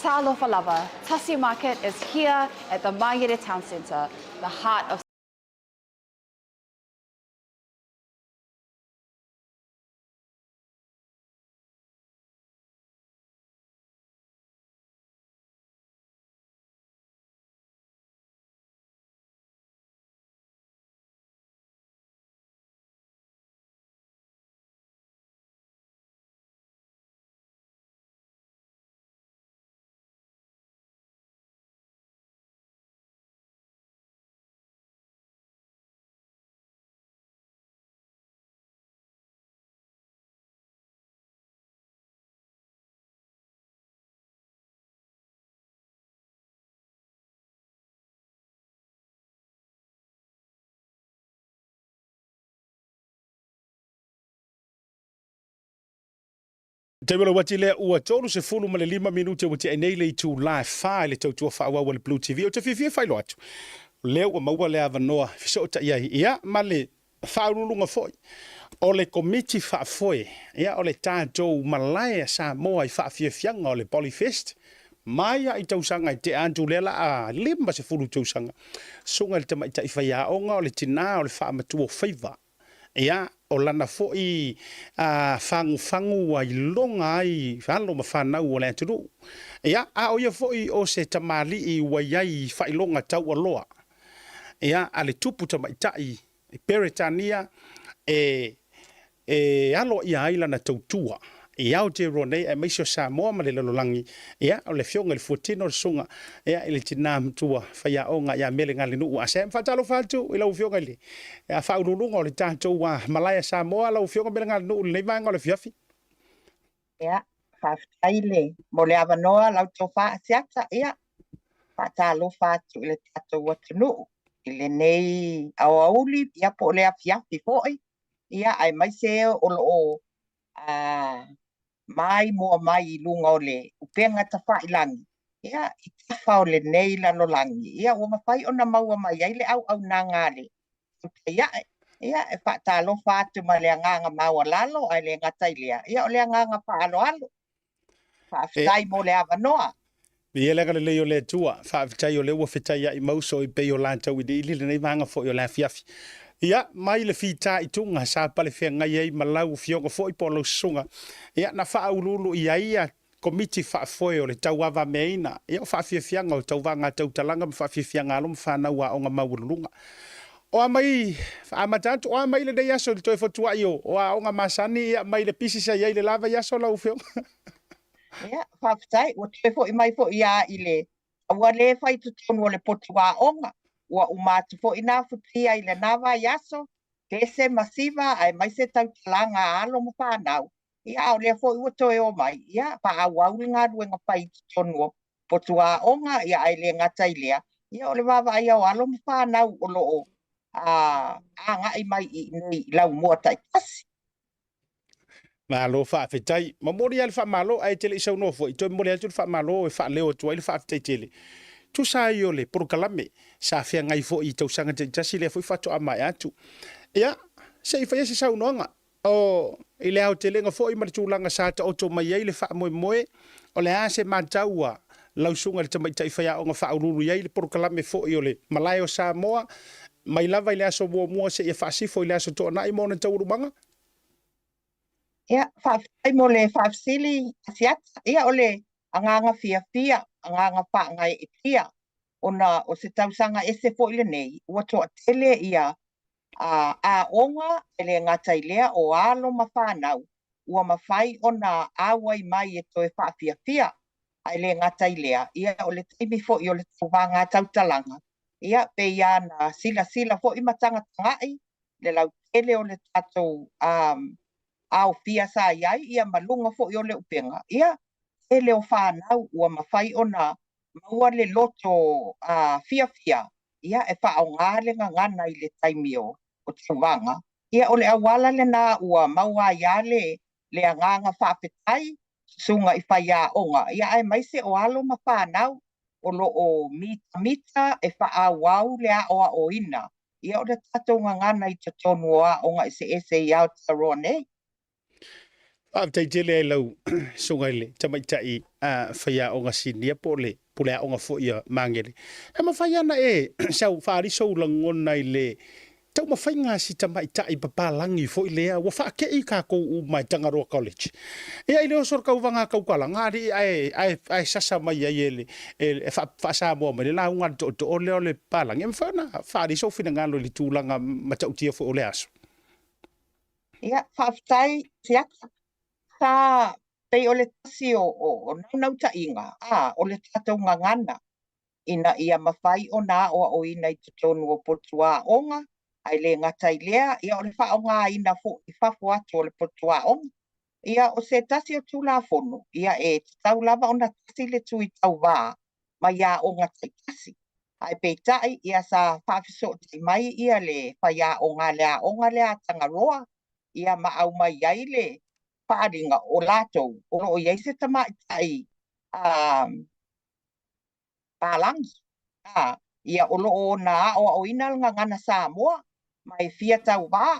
Talofa lava, Tasi Market is here at the Māngere Town Centre, the heart of. Taimi o le uati lea ua 35 minute ua tea nei le itula e 4 i le tautua faaauau a le Blue TV. Ou te fiafia e faailoa atu, o lea ua maua le avanoa e fesootai ai ia ma le faauluuluga foi o le Komiti Faafoe ia o le tatou malae a Samoa i faafiafiaga o le Polyfest mai lava i tausaga e tea atu lea la a 50 tausaga. Susuga i le Tamaitai Faiaoga o le tina o le faamatua o faiva. Ia, o lana foi fagufagu ua iloga ai alo ma fanau o le atunuu. Ia, a o ia foi o se tamalii ua i ai i faailoga taualoa, ia, a le tupu tamaitai i Peretania e e aloaia ai lana tautua i Aotearoa nei aemaise o Samoa ma le lalolagi, ia, o le Afioga i le Fuatino, le Susuga ia, i le Tina Matua Faiaoga ia Melegalinuu Ah Sam. Faatalofa atu i lau Afioga i le Faauluuluga o le tatou Malae a Samoa, lau Afioga Melegalinuu i lenei vaega o le afiafi. Ia, faafetai le mo le avanoa lau tofa Asiata. Ia, faatalofa atu i le tatou atunuu i lenei aoauli, ia po o le afiafi foi, ia aemaise e o lo o maimoa mai i luga o le upega tafailagi, ia, i tafa o lenei lalolagi, ia, ua mafai ona maua mai ai le auaunaga a le tautai ae. Ia, e faatalofa atu ma le agaga maualalo, ae le gata i lea, ia, o le agaga faaaloalo. Faafetai mo le avanoa. Ia le agalelei o le Atua, faafetai o lea ua fetaiai ma uso i pei o latou iliili lenei vaega foi o le afiafi. Ia, mai le fitaituga sa palefeagai ai ma lau afioga foi po o lau susuga, ia, na faauluulu i ai ia Komiti Faafoe o le Tauavameaina, ia o faafiafiaga o tauvaga tautalaga ma faafiafiaga alo ma fanau aoga maualuluga. O a mai, amata atu, o a mai lenei aso i le toe fotuai o aoga masani, ia, mai le pisi sa i ai i le la vaiaso lau afioga? Ia, faafetai, ua toe foi mai foi lava i le ua le fai i totonu o le potu aoga. Ua uma atu foi nā futia i lena vaiaso, Tesema 9, aemaise tautalaga a alo ma fanau. Ia, a o lea foi ua toe o mai, ia, faaauau le galuega fai i totonu o potu aoga, ia, ae le gata i lea, ia, o le vaavaaia o alo ma fanau o lo o agai mai i inei i laumua taitasi. Malo faafetai. Momoli lava le faamalo, ae e te le i saunoa foi, toe momoli atu le faamalo e faaleo atu ai le faafetai tele. Tusa ai o le polokalame sa feagai foi i tausaga taitasi lea foi faatoa maea atu. Ia, se i faia se saunoaga o i le aotelega foi ma le tulaga sa taoto mai ai le faamoemoe, o le a se matau a lau susuga i le tamaitai faiaoga faauluulu i ai le polokalame foi o le Malae o Samoa mai lava i le aso muamua seia faasifo i le aso Toonai ma ona taualumaga? Ia, faafetai mo le faafesili, Asiata. Ia, o le agaga fiafia, agaga faagaeetia, ona o se tausaga ese foi lenei, ua toatele ia aoga, e le gata i lea o alo ma fanau, ua mafai ona auai mai e toe faafiafia. Ae le gata i lea, ia o le taimi foi o le tauvaga tautalaga, ia pei lava na silasila foi ma tagatagai le lautele o le tatou aofia sa i ai, ia ma luga foi o le upega, ia tele o fanau ua mafai ona maua le loto fiafia ia e faaaoga le gagana i le taimi o tauvaga. Ia o le auala lena ua maua ai lava le le agaga faafetai susuga i faiaoga, ia aemaise o alo ma fanau o lo o mitamita e faaauau le aoaoina ia o le tatou gagana i totonu o aoga eseese i Aotearoa nei. Faafetai tele ai lau susuga i le tamaitai faiaoga sinia po o le puleaoga foi a Magele. E mafai ana e sau faaali sou lagona i le taumafaiga a si tamaitai papalagi foi lea ua faakei tatou uma e Tangaroa College. Ia i le oso o le tauvaga tautalaga alii ae, ae, ae sasa mai ai e le, e faa-Samoa mai le lauga a le tootoo lea o le papalagi. E mafai ona faaali sou finagalo i le tulaga matautia foi o lea aso. Ia, faafetai Siaka. Sa pei o le tasi o, o, o naunautaiga, a, o le tatou gagana ina ia mafai ona aoaoina i totonu o potu aoga, ae le gata i lea, ia o le faaaogaina foi i fafo atu o le potu aoga. Ia, o se tasi o Tulafono, ia e tatau lava ona tasi le tui tauva mai aoga taitasi. Ae peitai, ia sa faafesootai mai ia le faiaoga a le aoga lea a Tangaroa, ia ma aumai ai le. faaaliga o latou o lo o i ai se tamaitai a palagi, a, ia o lo o ona aoaoina le gagana Samoa ma e fia tauva.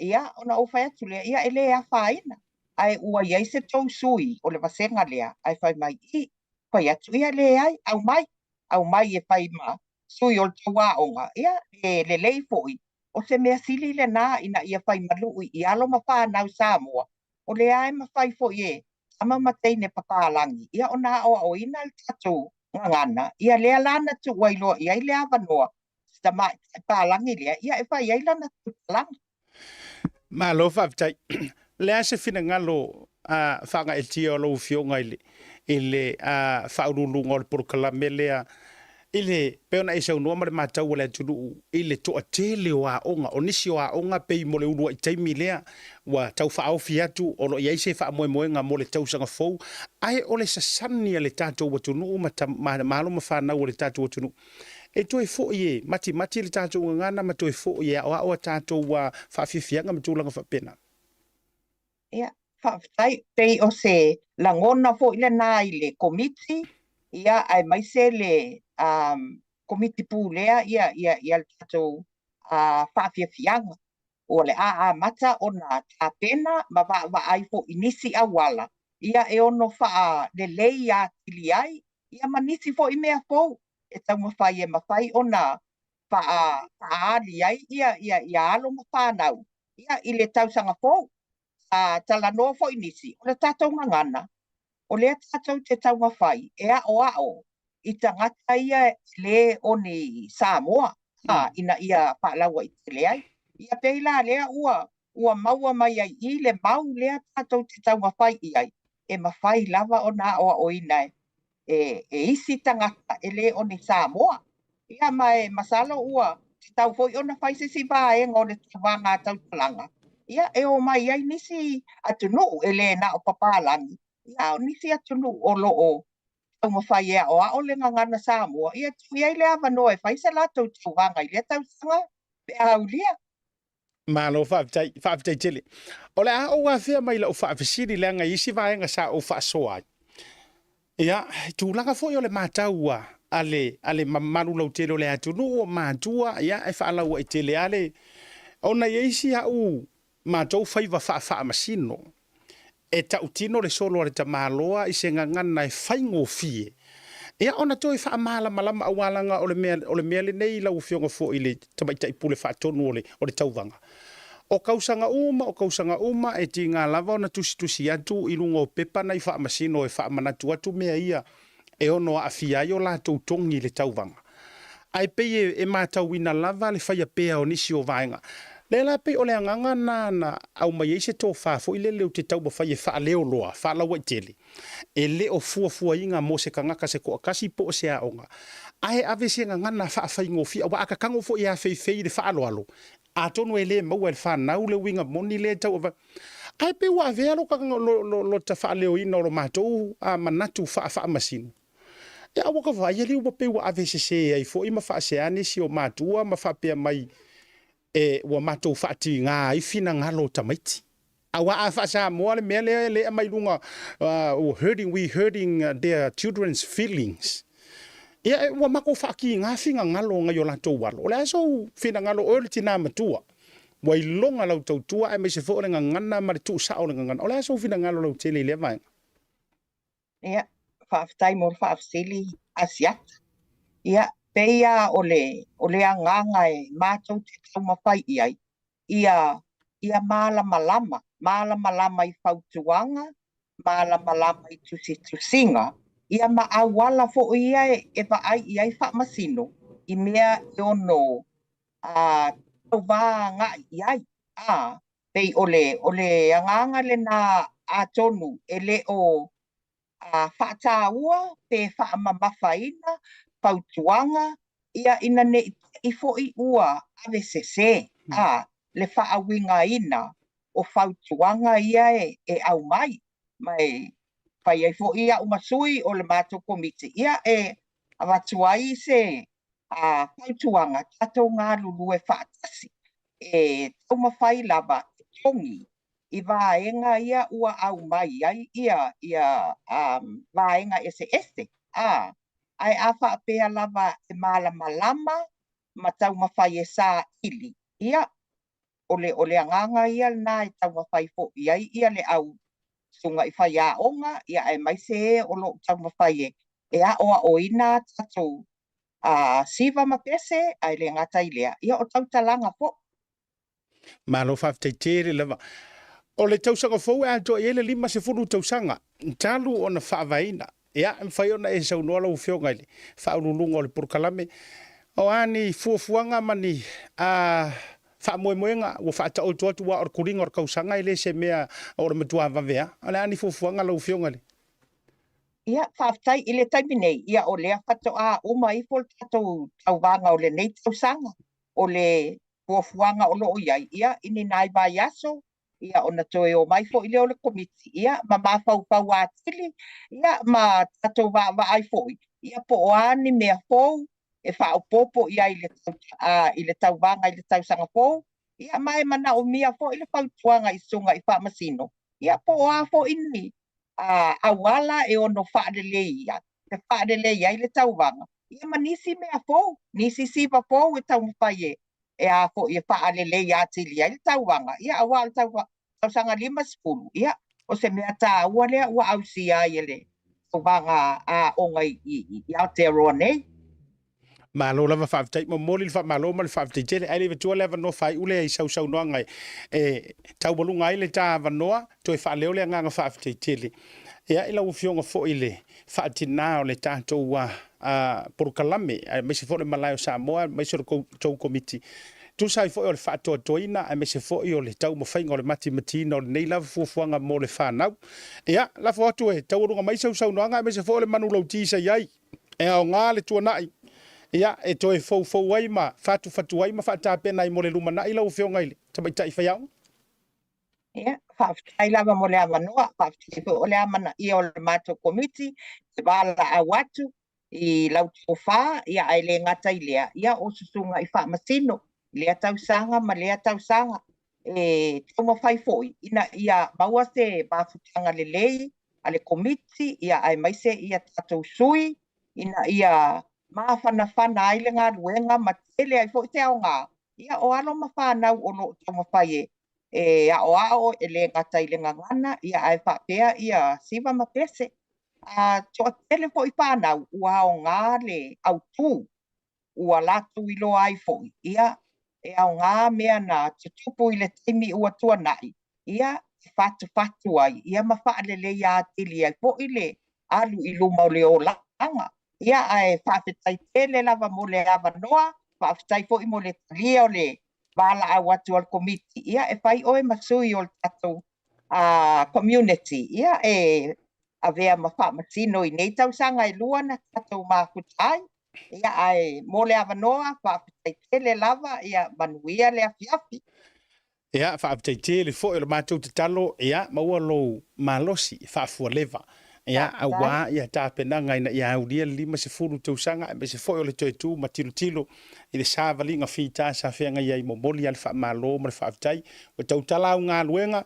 Ia, ona ou fai atu lea, ia e le afaina, ae ua i ai se tou sui o le vasega lea, ae fai mai, i, fai atu, ia leai, aumai, aumai e fai ma sui o le tou aoga, ia e lelei foi, o se mea sili lena ina ia fai malu'i i alo ma fanau Samoa, o lea e mafai foi e tama ma teine papalagi, ia ona aoaoina le tatou gagana, ia lea la na tuu ai loa i ai le avanoa si tamaitai palagi lea, ia e fai ai lana tautalaga. Malo faafetai. O le a se finagalo faagaeetia o lau Afioga i le i le faauluuluga o le polokalame lea i le pei ona e saunoa ma le matau a le atunuu i le toatele o aoga, o nisi o aoga pei mo le uluai taimi lea ua tau faaofi atu o lo o i ai se faamoemoega mo le tausaga fou, ae o le sasani a le tatou atunuu ma ma alo ma fanau a le tatou atunuu e toe foi e matimati le tatou gagana ma toe foi e aoao a tatou faafiafiaga ma tulaga faapena. Ia, faafetai. Pei o se lagona foi lena i le Komiti, ia, aemaise le Komiti Pulea ia, ia, ia le tatou faafiafiaga. O le a amata ona tapena ma vaavaai foi i nisi auala ia e ono faalelei atili ai ia ma nisi foi mea fou e taumafai e mafai ona faaali ai ia, ia, ia alo ma fanau ia i le tausaga fou. Sa talanoa foi nisi, o le tatou gagana, o lea tatou te taumafai e aoao i tagata ia e le o ni Samoa, a, ina ia faalauaitele ai. Ia pei la lea ua ua maua mai ai i le mau lea tatou te taumafai i ai, e mafai lava ona aoaoina e e isi tagata e le o ni Samoa. Ia ma e masalo ua tatau foi ona fai se isi vaega o le tauvaga tautalaga, ia e o mai ai nisi atunuu e le na o papalagi, ia a o nisi atunuu o lo o taumafai e aoao le gagana Samoa, ia tuu i ai le avanoa e fai se latou tauvaga i lea tausaga pe a aulia. Malo faafetai, faafetai tele. O le a ou afea mai lau faafesili leaga i isi vaega sa ou faasoa ai. Ia, tulaga foi o le matau a le, a le mamalu lautele o le atunuu o matua, ia, e faalauaitele lava le, ona i ai isi au matou faiva faafaamasino e tautino le solo a le tamaloa i se gagana e faigofie, ia ona toe faamalamalama aua leaga o le mea, o le mea lenei lau Afioga foi i le Tamaitai Pule Faatonu o le, o le Tauvaga. O kausaga uma, o kausaga uma e tiga lava ona tusitusi atu i luga o pepa nai faamasino e faamanatu atu mea ia e ono aafia ai o latou togi i le tauvaga. Ae pei e matauina lava le faia pea o nisi o vaega. Lea la pei o le agaga na na aumai ai se tofa foi lele ou te taumafai e faaleo loa, faalauaitele, e le o fuafuaina mo se tagata se toatasi po o se aoga, ae ave se gagana faafaigofie, aua a tatago foi e afeifei i le faaaloalo, atonu e le maua e le fanau le uiga moni lea e tau avatu. Ae pei ua avea lota faaleoina o lo matou manatu faafaamasino. Ia ua ka vaai alii ua pei ua ave sese ai foi ma faasea nisi o matua ma faapea mai e ua matou faatiga ai finagalo o tamaiti. Aua a faa-Samoa le mea lea e aumai luga hurting, we hurting their children's feelings. Ia ua matou faatiga finagalo o nai o latou alo. O le a sou finagalo oe o le tina matua ua iloga lau tautua aemaise foi o le gagana ma le tuusao o le gagana. O le a sou finagalo lautele i lea vaega? Ia, faafetai mo le faafesili Asiata. Ia, pei lava o le, o le agaga e matou te taumafai i ai, ia, ia malamalama, malamalama i fautuaga, malamalama i tusitusiga, ia ma auala foi ia e vaai i ai faamasino i mea e ono a tauva agai i ai. A, pei o le, o le agaga lena atonu e le o a faataua pe faamamafaina fautuaga ia ina ne i te i foi ua ave sese a le faauigaina o fautuaga ia e aumai. Ma e fai ai foi au ma sui o le matou Komiti ia e avatu ai se fautuaga, tatou galulue faatasi e taumafai lava e togi. i vaega ia ua aumai ai ia ia vaega eseese, a, ae a faapea lava e malamalama ma taumafai e saili, ia, o le o le agaga ia lena e taumafai foi i ai ia le au susuga i faiaoga, ia aemaise e o lo o taumafai e e aoaoina a tatou siva ma pese, ae le gata i lea, ia o tautalaga foi. Malo faafetai tele lava. O le tausaga fou e atoa i ai le 50 tausaga talu ona faavaeina. Ia, e mafai ona e saunoa lau Afioga i le Faauluuluga o le Polokalame, o a ni fuafuaga ma ni a faamoemoega ua faataoto atu, aua o le kuliga o le tausaga e le se mea o le matua vave lava. O le a ni fuafuaga lau Afioga i le. Ia, faafetai. I le taimi nei, ia o lea faatoa uma ifo le tatou tauvaga o lenei tausaga. O le fuafuaga o lo o i ai, ia, i ni nai vaiaso, ia ona toe omai foi lea o le Komiti, ia, ma mafaufau atili, ia, ma tatou vaavaai foi, ia, po o a ni mea fou e faaopoopo i ai i le tauvaga i le tausaga fou, ia, ma e manaomia foi le fautuaga i susuga i Faamasino, ia, po o a foi ni auala e ono faaleleia, e faalelei ai le tauvaga, ia ma nisi mea fou, nisi siva fou e taumafai e e a foi e faalelei atili ai le tauvaga, ia aua o le tausaga 50, ia o se mea taua lea ua ausia ai e le tauvaga aoga i Aotearoa nei. Malo lava faafetai, momoli le faamalo ma le faafetai tele. Ae le i avatua le avanoa faaiu lea i sau saunoaga e taualuga ai le ta avanoa, toe faaleo le agaga faafetai tele ia i lau Afioga foi i le faatina o le tatou polokalame, aemaise foi o le Malae o Samoa, aemaise o le tou Komiti, tusa ai foi o le faatoatoaina aemaise foi o le taumafaiga o le matimatiina o lenei lava fuafuaga mo le fanau. Ia, lafo atu e taualuga mai sau saunoaga aemaise foi o le manulauti sa i ai e aoga le tuanai, ia, e toe foufou ai ma fatufatu ai ma faatapena ai mo le lumanai lau Afioga i le Tamaitai Faiaoga. Ia, faafetai lava mo le avanoa, faafetai foi o le amanaia o le matou Komiti e valaau atu i lau tofa, ia ae le gata i lea, ia o susuga i Faamasino i lea tausaga ma lea tausaga e taumafai foi ina ia maua se mafutaga lelei a le Komiti, ia aemaise ia tatou sui ina ia mafanafana ai le galuega ma tele ai foi se aoga, ia o alo ma fanau o lo o taumafai e e aoao e le gata i le gagana, ia ae faapea ia siva ma pese. A toatele foi fanau ua aoga le autu ua latou iloa ai foi, ia, e aoga mea na tutupu i le taimi ua tuanai, ia, e fatufatu ai, ia ma faaleleia atili ai foi le alu i luma o le olaga. Ia, ae faafetai tele lava mo le avanoa, faafetai foi mo le talia o le valaau atu a le Komiti, ia, e fai oe ma sui o le tatou community, ia, e avea ma faamasino i nei tausaga e lua na tatou mafuta ai. Ia, ae mo le avanoa, faafetai tele lava, ia manuia le afiafi. Ia, faafetai tele foi. O le matou tatalo, ia maua lou malosi faafualeva, ia, aua ia tapenaga ina ia aulia le 50 tausaga, aemaise foi o le toe tu ma tilotilo i le savaliga fita sa feagai ai. Momoli lava le faamalo ma le faafetai. Ua tautala au galuega,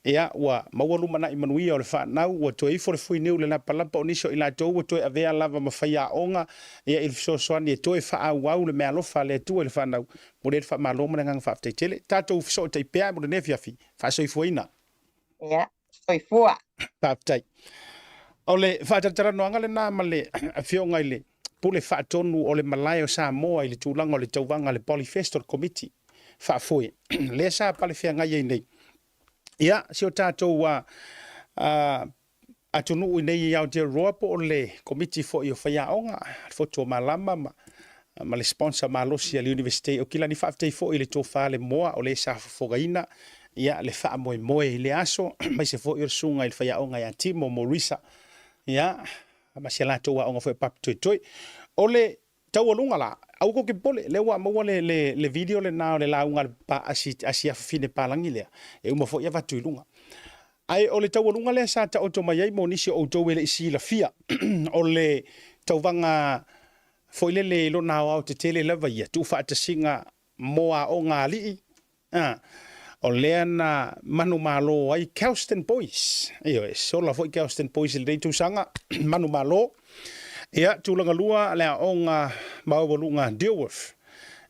ia, ua maua lumanai manuia o le fanau, ua toe ifo le fuiniu i le lapalapa, o nisi o i latou ua toe avea lava ma faiaoga, ia, i le fesoasoani e toe faaauau le meaalofa a le Atua i le fanau. Momoli ai le faamalo ma le agaga faafetai tele. Tatou fesootai pea mo lenei afiafi. Faasoifuaina. Ia, soifua. Faafetai. O le faatalatalanoaga lena ma le Afioga i le Pule Faatonu o le Malae o Samoa i le tulaga o le tauvaga a le Polyfest o le Komiti Faafoe lea sa palefeagai ai nei. Ia, si o tatou atunuu i nei i Aotearoa po o le Komiti foi o Faiaoga, le Fotu o Malama ma le sponsor malosi a le Iunivesite o Kilani. Faafetai foi i le tofa le moa o le sa fofogaina ia le faamoemoe i le aso, aemaise foi o le susuga i le faiaoga ia Timo Morisa, ia, ma si a latou aoga foi o Papatoetoe. O le taualuga la, aua tou te popole, lea ua maua le, le, le video lena o le lauga a le pa, a si, a si afafine palagi lea, e uma foi avatu i luga. Ae o le taualuga lea sa taoto mai ai mo nisi o outou e le i silafia, o le tauvaga foi lele i lona aoaotetele lava ia, tuufaatasiga mo aoga a alii, a. O lea na manumalo ai Kelston Boys. Ioe, sola foi Kelston Boys i lenei tausaga, manumalo. Ia, tulaga lua, le aoga maualuga Dilworth.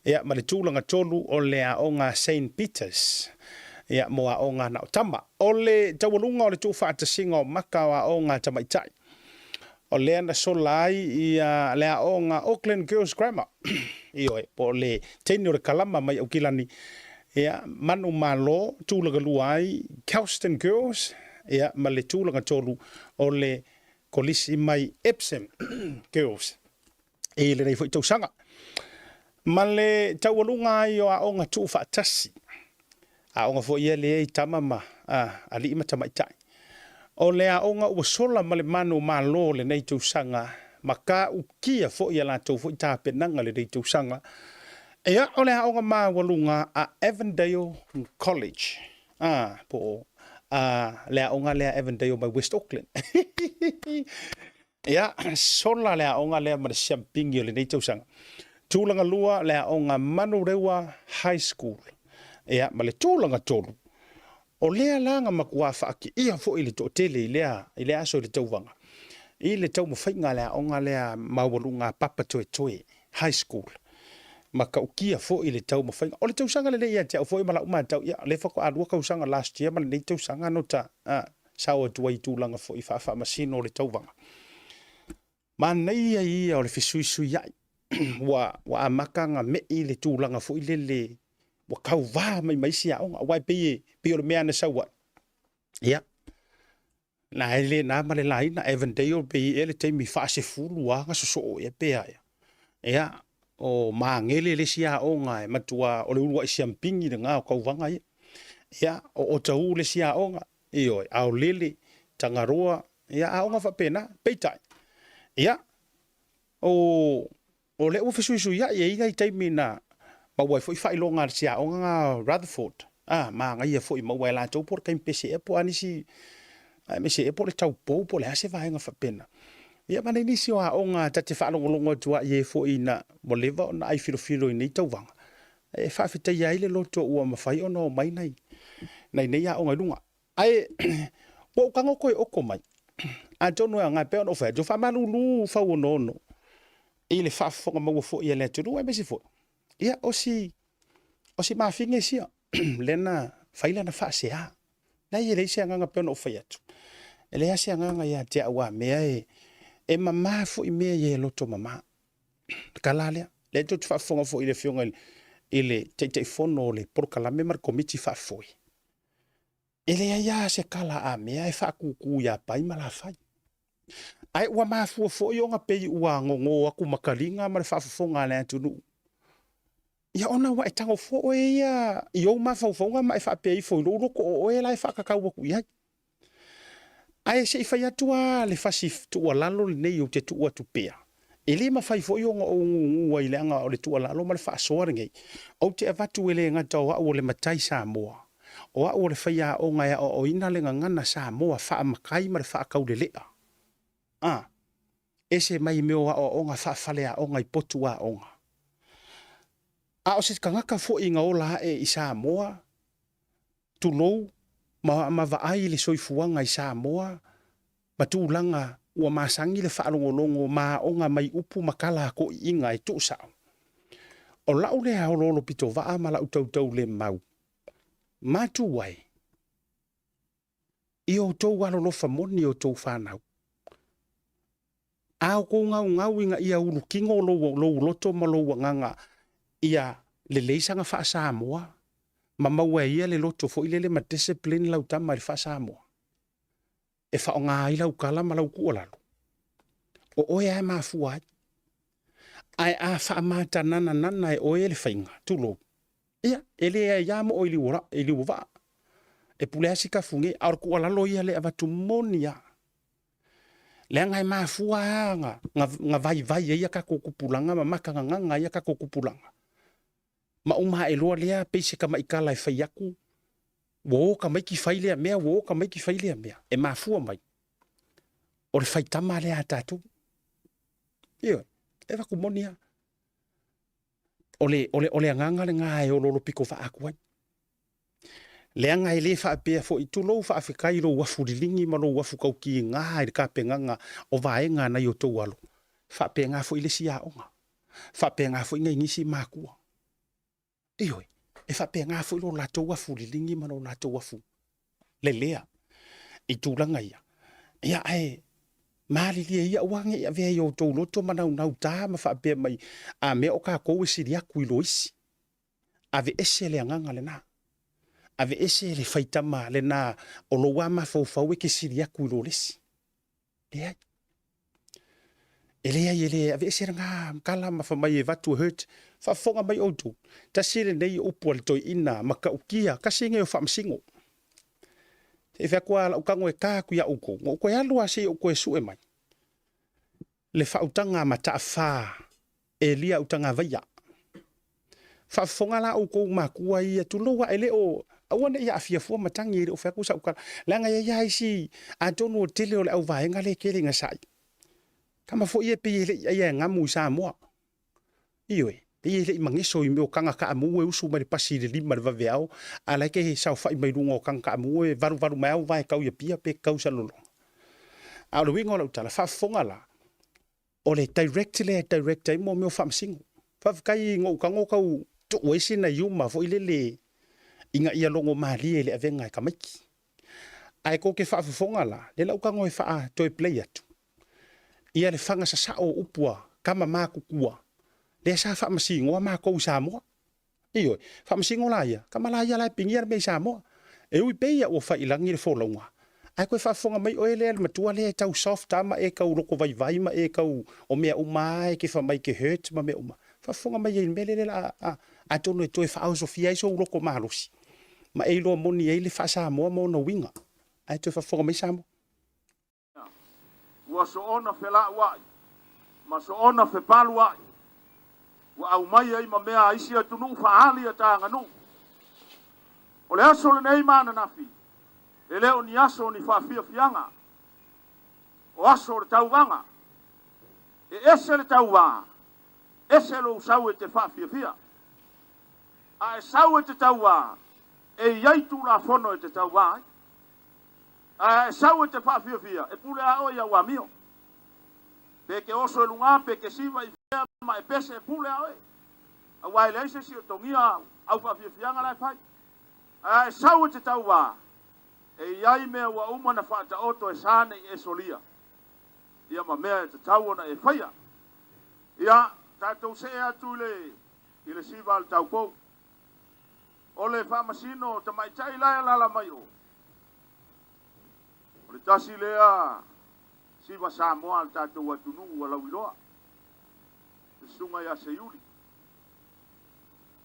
Ia, ma le tulaga tolu o le aoga St. Peters. Ia, mo aoga na o tama. O le taualuga o le tuufaatasiga o maka o aoga tamaitai. O lea na sola ai ia le aoga Auckland Girls Grammar. Ioe, po o le teine o le kalama mai Aukilani. Ia, manumalo, tulaga lua ai Kelston Girls, ia, ma le tulaga tolu o le Kolisi mai Epsom Girls i lenei foi tausaga. Ma le taualuga ai o aoga tuufaatasi, aoga foi ia lea i tama ma alii ma tamaitai. O le aoga ua sola ma le manu malo lenei tausaga ma kāukia foi a latou foi tapenaga lenei tausaga. Ia, o le aoga maualuga a Avondale College. Ah, po o le aoga lea Avondale mai West Auckland. Ia, sola le aoga lea ma le siampingi o lenei tausaga. Tulaga lua, le aoga Manurewa High School. Ia, ma le tulaga tolu, o lea la na matua faakiia foi le toatele i lea, i lea aso i le tauvaga, i le taumafaiga a le aoga lea maualuga a Papatoetoe High School. Matautia foi le taumafaiga. O le tausaga lenei ia te au foi ma lau matau, ia, o lea faatoa lua tausaga last year ma lenei tausaga na ta sao atu ai i tulaga foi faafaamasino o le tauvaga. Manaia ia o le fesuisuiai. Ua, ua amata ona me'i le tulaga foi lele ua tauva mai ma isi aoga. Aua e pei, e pei o le mea na sau ai. Ia, na e le na ma le laina, Avondale pei ea le taimi faasefulu lava na sosoo ea pe a ea. Ia, o Magele le isi aoga e matua o le uluai siampigi lena o tauvaga ia. Ia, o Otahuhu le isi aoga, ioe, Aolele, Tangaroa, ia aoga faapena. Peitai, ia, o O lea ua fesuisuiai, e i ai nai taimi na maua ai foi faailoga a le siaoga na Rutherford, a, manaia foi maua e latou po o le taimi pese ea po o a nisi, aemaise ea po o le taupou po o le a se vaega faapena. Ia ma nai nisi o aoga ta te faalogologo atu ai i ai foi ina ua leva ona ai filofilo i nei tauvaga, e faafetaia ai le loto ua mafai ona omai nai, nai nei aoga i luga. Ae ua ou tago toe oto mai, atonu e aoga e pei ona ou fai atu, faamalulu fauonoono i le faafofoga maua foi a le atunuu aemaise foi, ia, o si, o si mafine sia lea na fai lana faasea. Leai, e leai se agaga pei ona ou fai atu. E leai se agaga ia te au a mea e, e mama foi mea ia e loto mama. Le tala lea. Lea tou te faafofoga foi i le Afioga i le Taitaifono o le Polokalame ma le Komiti Faafoe. E leai lava se tala a mea e faatūtū iā Pai ma Lafai. Ae ua mafua foi ona pei ua gogo atu ma taliga ma le faafofoga a le atunuu. Ia ona ua e tago fua oe ia i ou mafaufauga ma e faapea ifo i lou loto o oe la e faatatau atu i ai. Ae se i fai atu lava le fasi tuualalo lenei ou te tuu atu pea, e le mafai foi ona ou gugu ai leaga o le tuualalo ma le faasoa lenei, ou te avatu e le gata o au o le matai Samoa, o au o le faiaoga e aoaoina le gagana Samoa faamatai ma le faataulelea. A, ese mai mea o aoaoga faafaleaoga i potu aoga. A o se tagata foi na ola ae i Samoa, tulou, ma, ma vaai i le soifuaga i Samoa, ma tulaga ua masani le faalogologo ma aoga mai upu ma tala a toeaiina e tuusao. O lau lea oloolo pitovaa ma lau tautaulemau, matu ai i outou alolofa moni outou fanau. A outou gaugau ina ia ulukino lou, lou loto ma lou agaga ia lelei saga faa-Samoa ma maua e ia le loto foi lele ma discipline lau tama i le faa-Samoa e faaaoga ai lau tala ma lau tuualalo, o oe lava e mafua ai. Ae a faamatanananana e oe le faiga, tulou, ia, e leai lava moo i liu, i liu o vaa. E pule lava si kafuge, a o le tuualalo ia lea e avatu moni lava. Leaga e mafua lava na, na vaivai ai a tatou tupulaga ma matananana ai a tatou tupulaga. Ma uma ae loa lea pei se tamaitala e fai atu, ua o tamaiti fai lea mea, ua o tamaiti fai lea mea. E mafua mai, o le faitama lea a tatou. Ioe, e avatu moni lava. O le, o le, o le agaga lena e oloolo pitovaa atu ai. Leaga e le faapea foi, tulou faafetai lou afu liligi ma lou afu taukiga i le tapenaga o vaega nai outou alo, faapena foi le isi aoga, faapena foi nai nisi matua. Ioe, e faapena foi lo latou afu liligi ma lo latou afu lelea i tulaga ia. Ia ae malilie ia aua ne i avea i outou loto ma naunauta ma faapea mai, a mea o tatou e sili atu i lo isi. Aveese le agaga lena. Aveese le faitama lena o lou lava mafaufau e te sili atu i lo le isi. Leai. E leai, e le aveese lena tala ma fai mai e avatu e hurt. Faafofoga mai outou, tasi lenei upu a le toeaina matautia, tasi lenei o faamasino. Se i fai atu lava lau tago e ta atu ia outou, na ou toe alu lava se i ou toe sue mai le faautaga mataafa Elia Utagavaia. Faafofoga la outou matua ia, tulou a, e le o, aua ne i aafia fua matagi, e le o fai atu sau tala, leaga e i ai lava isi, atonu o le tele o le auvaega lea e tele ina sai. Tama foi ia e pei e le i aia e gamu i Samoa. Ioe, pei e le i mageso i mea o taga taamu e usu mai le pasi i le 5 i le vaveao, a o la e te saofai mai luga o taga taamu e valuvalu mai au vae tau i Apia pe tau i Salelologa. A o le uiga o lau tala, faafofoga la, O le direct lea e direct ai mo mea o faamasino. Faafetai na ou tago tau tuu ai sina iuma foi lele ina ia logo malie i le avega e tamaiti. Ae tou te faafofoga la, lea la ou tago e faa toe play atu ia le faga sasao o upu a tama matutua lea sa faamasinoa matou i Samoa. Ioe, faamasino la ia, tama la ia la e pinia le mea i Samoa. E ui pea ia ua fai i lagi le folauga, ae toe faafofoga mai oe lea le matua lea e tau soft a ma e tau lotovaivai ma e tau o mea uma a e te fai mai e te hurt ma mea uma. Faafofoga mai ai i le mea lea la a atonu e toe faaosofia ai sou loto malosi ma e iloa moni ai le faa-Samoa ma ona uiga. Ae toe faafofoga mai Samoa. Ua soona felauai ma soona fepaluai, ua aumai ai ma mea a isi atunuu faaali a ta aganuu. O le aso lenei ma ananafi, e le o ni aso o ni faafiafiaga, o aso o le tauvaga. E ese le tauva, ese lou sau e te faafiafia. A e sau e te tauva, e i ai Tulafono e te tauva ai. Ae a e sau e te faafiafia, e pule a oe i au amio. Pe e te oso i luga, pe e te siva i fea ma e pese, e pule a oe. Aua e leai se isi o togia au faafiafiaga la e fai. Ae a e sau e te tauva, e i ai mea ua uma na faataoto e sa nei e solia, ia ma mea e tatau ona e faia. Ia, tatou see atu i le, i le siva a le taupou. O le faamasino tamaitai la e alaala mai o. O le tasi lea siva Samoa a le tatou atunuu ua lauiloa, le Susuga ia Seiuli.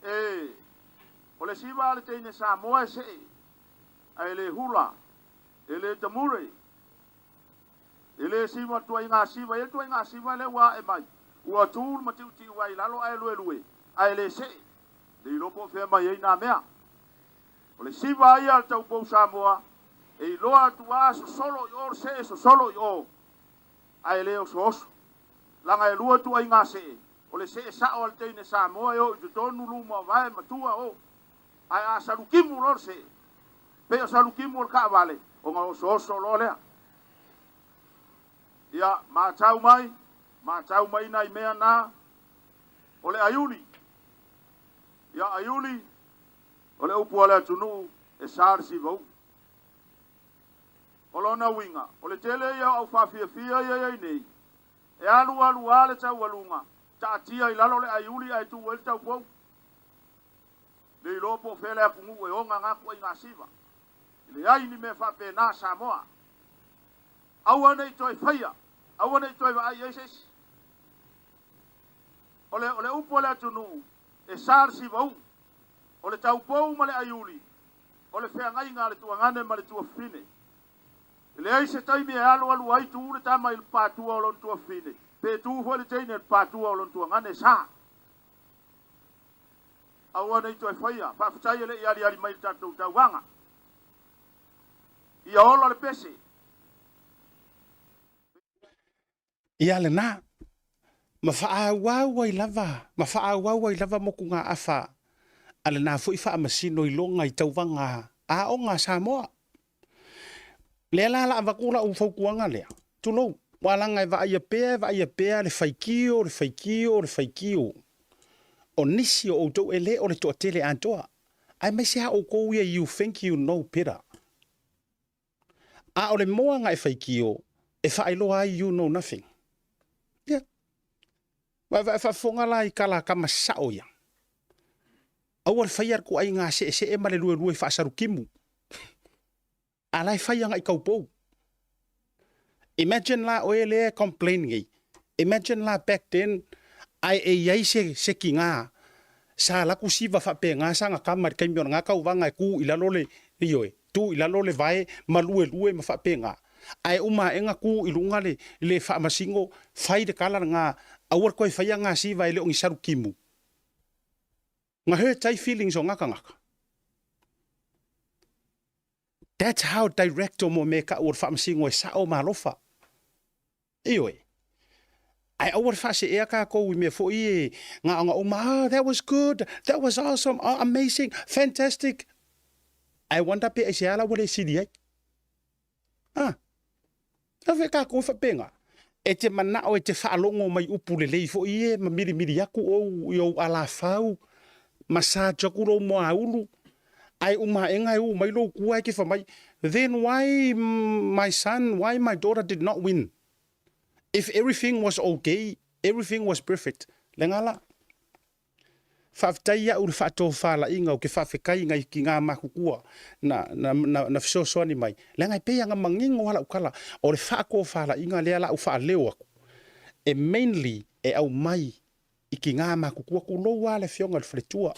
E, o le siva a le teine Samoa e see, ae le hula, e le tamure, e le siva tuaiga siva, e i ai tuaiga siva lea ua ae mai, ua tu le matiutiu ai i lalo ae luelue, ae le see, le iloa po o fea mai ai na mea. O le siva ia a le taupou Samoa, e iloa atu a sosolo i o le see sosolo i o, ae le osooso. Laga e lua ituaiga see, o le see sao a le teine Samoa e o i totonu luma o vae ma tua o, ae a salukimu loa le see, pei o salukimu o le taavale, ona osooso loa lea. Ia, matau mai, matau mai nai mea na, o le aiuli. Ia, aiuli, O le upu a le atunuu, e sa le sivauu. O lona uiga, o le tele ia o aufaafiafia ia e i ai nei, e alu alu lava le taualuga, taatia i lalo le aiuli ae tu ai le taupou. Le iloa po o fea le atunuu e ona na tuaiga siva. E leai ni mea faapena Samoa. Aua ne i toe faia, aua ne i toe vaai i ai se isi. O le, o le upu a le atunuu, e sa le sivauu. O le taupou ma le aiuli, o le feagaiga a le tuagane ma le tuafafine. E leai se taimi e alualu ai tu le tama i le patua o lona tuafafine, pe tu foi le teine i le patua o lona tuagane. Sa. Aua ne i toe faia. Faafetai e le i aliali mai le tatou tauvaga. Ia ola le pese. Ia lena, ma faaauau ai lava, ma faaauau ai lava motugaafa a lena foi faamasino iloga i tauvaga. Aoga a Samoa. Lea la la avatu lau fautuaga lea, tulou, ua laga e vaaia pea e vaaia pea le faitio, le faitio, le faitio o nisi o outou e le o le toatele atoa, aemaise lava outou ia you think you know better. A o le moa na e faitio e faailoa ai you know nothing. Ia. Ua e faafofoga la i tala a tama sao ia. Aua le faia le ituaiga seesee ma le luelue faasalutimu. A la e fai agai taupou. Imagine la oe lea e complain nei. Imagine la back then ae e i ai se, se tiga sa alu atu siva faapena sana tama i le taimi o lena tauvaga e tu i lalo le, ioe, tu i lalo le vae ma luelue ma faapena. Ae uma ae na tu i luga le, le faamasino fai le tala lena, aua le toe faia na siva e le o ni salutimu. Na hurt ai feelings o na tagata. That's how direct o mo mea e tau o le faamasino e sao ma alofa. Ioe. Ae aua le faaseea tatou i mea foi e gaogaoa uma, oh, that was good, that was awesome, oh, amazing, fantastic. I wonder pe aisea la ua le sili ai. Ah, a tatou e faapena. E te manao e te faalogo mai upu lelei foi e ma milimili atu ou i ou alafau, massage atu lou moaulu, ae uma aega e u mai lou tua e te fai mai, then why my son, why my daughter did not win? If everything was okay, everything was perfect. Le nga la. Faafetai ia'u i le faatofalaiga ou te faafetai i nai tina matutua na, na, na, na fesoasoani mai, leaga e pei ona manino lava lau tala, o le faatofalaiga lea la u faaleo atu, e mainly e aumai i tina matutua, tulou lava le afioga i le faletua.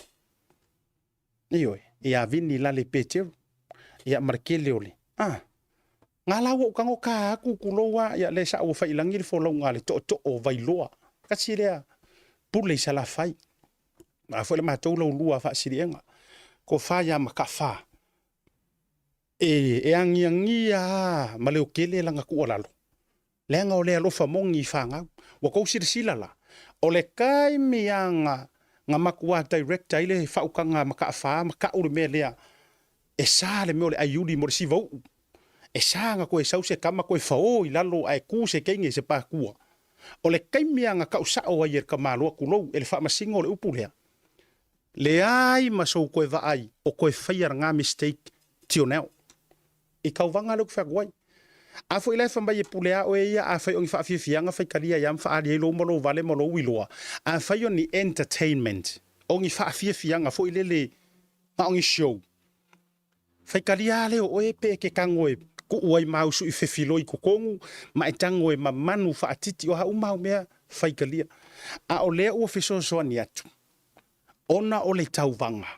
Ioe, ia Vini Lale Peteru, ia ma le tele o le, ah, Nga la ua ou tago ka atu tulou a, ia le sa ua faiilagi le folauga a le tootoo o Vailoa, tasi lea pule i Salafai. A foi le matou laulua faasiliega, tofa ia Makafa, e, e agiagia a ma leotele lana tuualalo, leaga o le alofa moni i fanau. Ua tou silasila la, o le taimi a na, na matua direct ai le faautaga a Mataafa ma tau le mea lea, e sa le mea o le aiuli mo le sivauu. E sa na toe sau se tama toe fao i lalo ae tu se teine i se patua. O le taimi a na tau sao ai e le tamaloa tulou e le faamasino o le upu lea, leai ma sou toe vaai o toe faia lena mistake till now. I tauvaga lea ou te fai atu ai. A foi la e fai mai e pule a oe ia, afai o ni faafiafiaga faitalia ia ma faaali ai lou ma lou vale ma lou iloa, afai o ni entertainment, o ni faafiafiaga foi lele na o ni show, faitalia a lea o oe pe e te tago e tuu ai ma au sui fefiloi i totonu ma e tago e mamanu faatiti, o a uma au mea, faitalia. A o lea ua fesoasoani atu, ona o le tauvaga,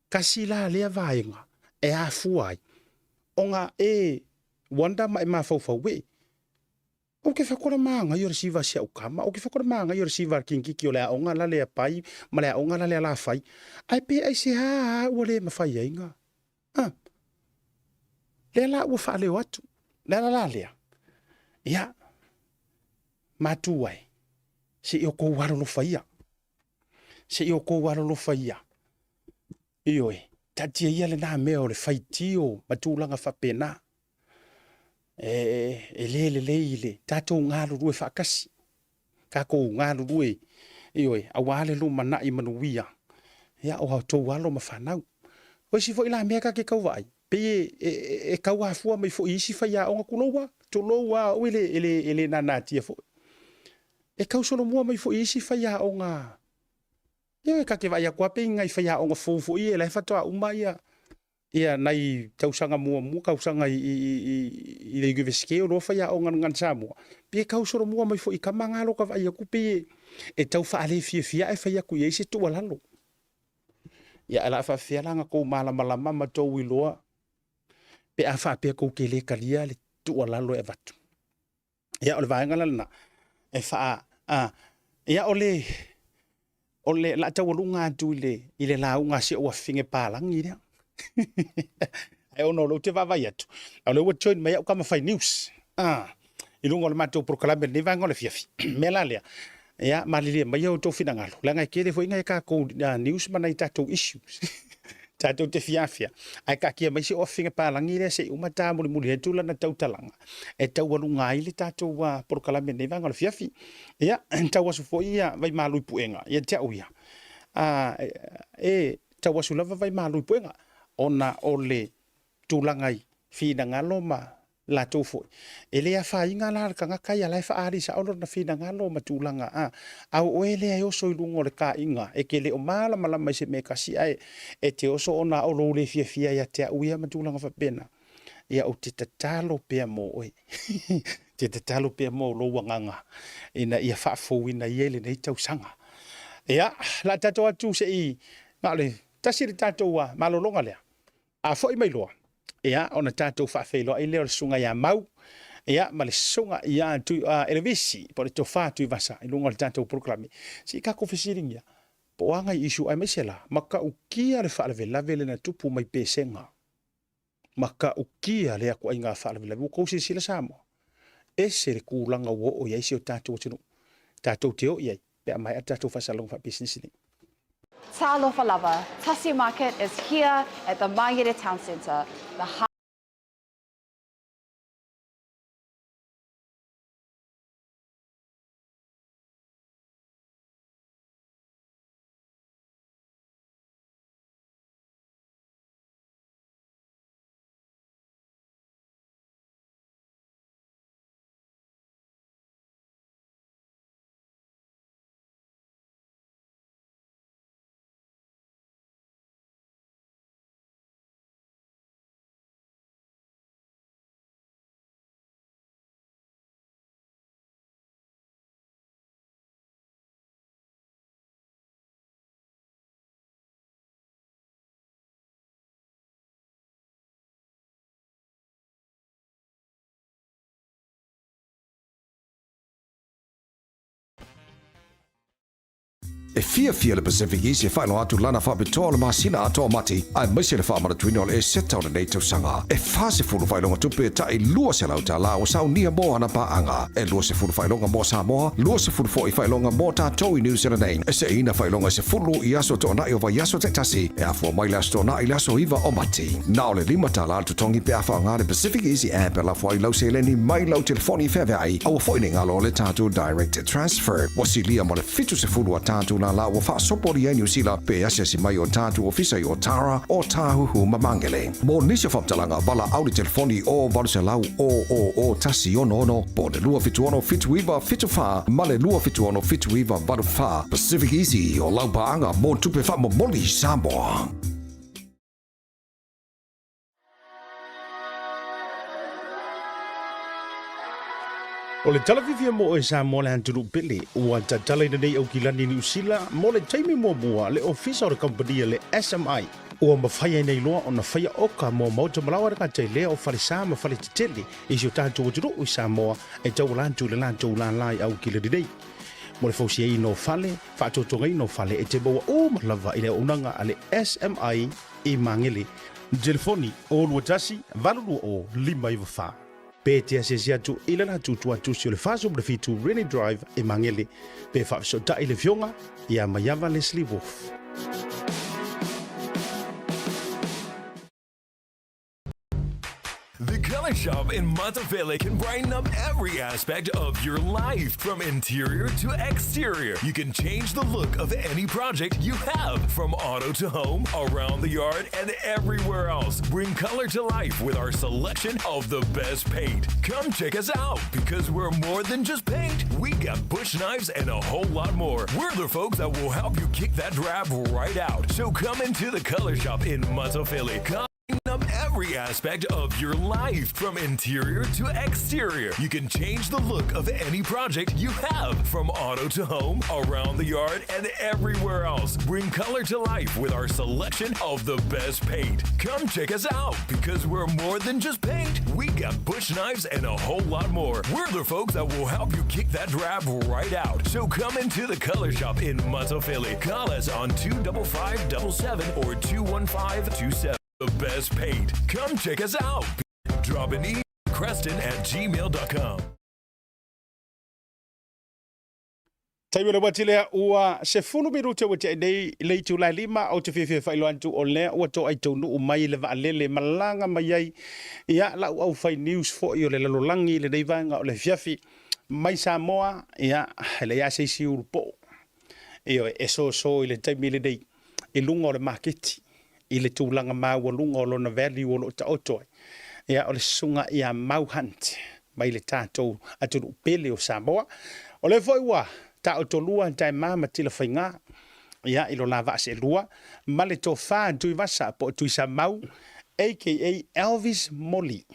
Tasi la lea vaega e afua ai ona e wonder ma e mafaufau e, Ou te whako le māngai o le siva si au kama, ou te whako le māngai o le siva kingiki o le aoga la le apai ma le aoga la le alafai, ae pe aisehā a ua le mawhai ai ngā. Ah. Lea la ua whaaleo atu. Le ala la lea. Ia, mātu ai, se i o kou alolofa ia. Se i o kou alolofa ia. Ioe, taatia ia lena mea o le faitio ma tulaga faapena. E, e le lelei i le tatou galulue faatasi. Tatou galulue, ioe, aua le lumanai manuia, ia, o a outou alo ma fanau. O isi foi la mea ta te tau vaai, pei e, e, e tau afua mai foi i isi faiaoga, tulou lava, tulou lava au e le, e le, e le nanatia foi. E tau solomua mai foi i isi faiaoga. Ioe, ta te vaai atu lava pei ni nai faiaoga fou foi ia la e faatoa uma ia ia nai tausaga muamua, tausaga i, i, i, i le Universite o loa faiaoga na Samoa. Pei e tau solomua mai foi i tama na lo ka vaai atu pei e, e tau faalefiafia ae fai atu i ai se tuualalo. Ia, ae o le a faafefea la ona tou malamalama ma tou iloa pe a faapea tou te le talia le tuualalo e avatu. Ia, o le vaega la lena e faa a ia o le o le la taualuga atu i le i le lauga a si ou afafine palagi lea. Ae ona o lea ou te vaavaai atu, o lea ua join mai au tama fai news a i luga o le matou polokalame i lenei vaega o le afiafi. O le mea la lea, ia malilie maia outou finagalo, leaga e tele foi nai a tatou news ma nai tatou issues. Tatou te fiafia, ae taatia mai si ofiga palagi lea se i uma tamulimuli atu lana tautalaga e taualuga ai le tatou polokalame i lenei vaega o le afiafi. Ia, tau asu foi ia Vaimalu i Puega ia te au ia, e tau asu lava Vaimalu i Puega ona o le tulaga i finagalo ma latou foi. E le afaina la le tagata ia la e faaali sao lona finagalo ma tulaga a, a o oe lea e oso i luga o le taina e te le o malamalama i se mea e tasi ae e te oso ona o lou le fiafia ia te au ia ma tulaga faapena. Ia ou te tatalo pea mo oe. te tatalo pea mo lou agaga ina ia faafouina ia i lenei tausaga. Ia, la tatou atu se i na o le tasi le tatou malologa lea. A foi mai loa, ia, ona tatou faafeiloai lea o le susuga ia Mau, ia, ma le susuga ia Tui, Elevisi, po o le Tofa Tuivasa i luga o le tatou polokalame. Se i tatou fesiligia, po o a nai issue aemaise la, matautia le faalavelave lea na tupu mai Pesega. Matautia lea ituaiga faalavelave. Ua outou silasila Samoa, ese le tulaga ua oo i ai si o tatou atunuu. Tatou te oo i ai pe a maea le tatou faasalalauga faapisinisi nei. Talofa lava, Tasi Market is here at the Mangere Town Centre, the heart E fiafia le Pacific East e faailoa atu lana faapitoa o le masina atoa Mati, aemaise le faamanatuina o le Eseta o lenei tausaga. E 40 faailoga tupe ta'i $200 ua saunia mo ana paaga. E 20 faailoga mo Samoa, 20 foi faailoga mo tatou i New Zealand nei. E seʻiina faailoga e 10 i aso toonai o vaiaso taitasi, e afua mai le Aso Toonai i le aso 9 o Mati. Na o le $5 le totogi pe a faaaoga le Pacific Easy App e lafo ai lau seleni mai lau telefoni feaveai, aua foi ne i galo le tatou Direct Transfer. Ua silia ma le 70 a tatou lālā ua faasopolia i Niu Sila pe asiasi mai o tatou ofisa i Otara, Ōtāhuhu ma Māngere. Mo nisi o faamatalaga, valaau le telefoni o 800 000 166 po o le 276 79 74 ma le 276 79 84. Pacific Easy o lau paaga mo tupe faamomoli i Samoa. O le tala fiafia mo oe Samoa le atunuu pele, ua tatalaina nei Aukilani Niu Sila mo le taimi muamua le ofisa o le kamupani a le SMI. Ua mafai ai nei loa ona faia oka mo maota malaoa le gata i lea o falesa ma faletetele i si o tatou atunuu i Samoa e tauala atu i le latou lālā i Aukilani nei. Mo le fausiaina o fale, faatotogaina o fale e te maua uma lava i le auaunaga a le SMI i Magele. Telefoni, 021 820 594. Pe te asiasi atu i le latou tuatusi o le 47 Rennie Drive i Magele, pe faafesootai le Afioga ia Maiava Leslie Wolfe. The Color Shop in Matafele can brighten up every aspect of your life, from interior to exterior. You can change the look of any project you have, from auto to home, around the yard, and everywhere else. Bring color to life with our selection of the best paint. Come check us out because we're more than just paint. We got bush knives and a whole lot more. We're the folks that will help you kick that drab right out. So come into the Color Shop in Matafele. Come up every aspect of your life, from interior to exterior. You can change the look of any project you have, from auto to home, around the yard, and everywhere else. Bring color to life with our selection of the best paint. Come check us out because we're more than just paint. We got bush knives and a whole lot more. We're the folks that will help you kick that drab right out. So come into the Color Shop in Matofele. Call us on 25577 or 21527. The best paint. Come check us out. Drop an e Creston at gmail.com. Taimi o le uati lea ua 10 minute ua tea nei le itula e 5, ou te fiafia e faailoa atu o lea ua toai taunuu mai le vaalele malaga mai ai ia lau au fai news foi o le lalolagi i lenei vaega o le afiafi mai Samoa, ia e leai lava se isi ulupoo. Ioe, e soso i le taimi lenei i luga o le maketi i le tulaga maualuga o lona value o lo o taoto ai. Ia, o le susuga ia Mau Hunt mai le tatou atunuu pele o Samoa. O lea foi ua taotolua Taema ma Tilafaiga ia, i lo la vaa seelua ma le tofa Tuivasa po o Tuisamau aka Elvis Moli.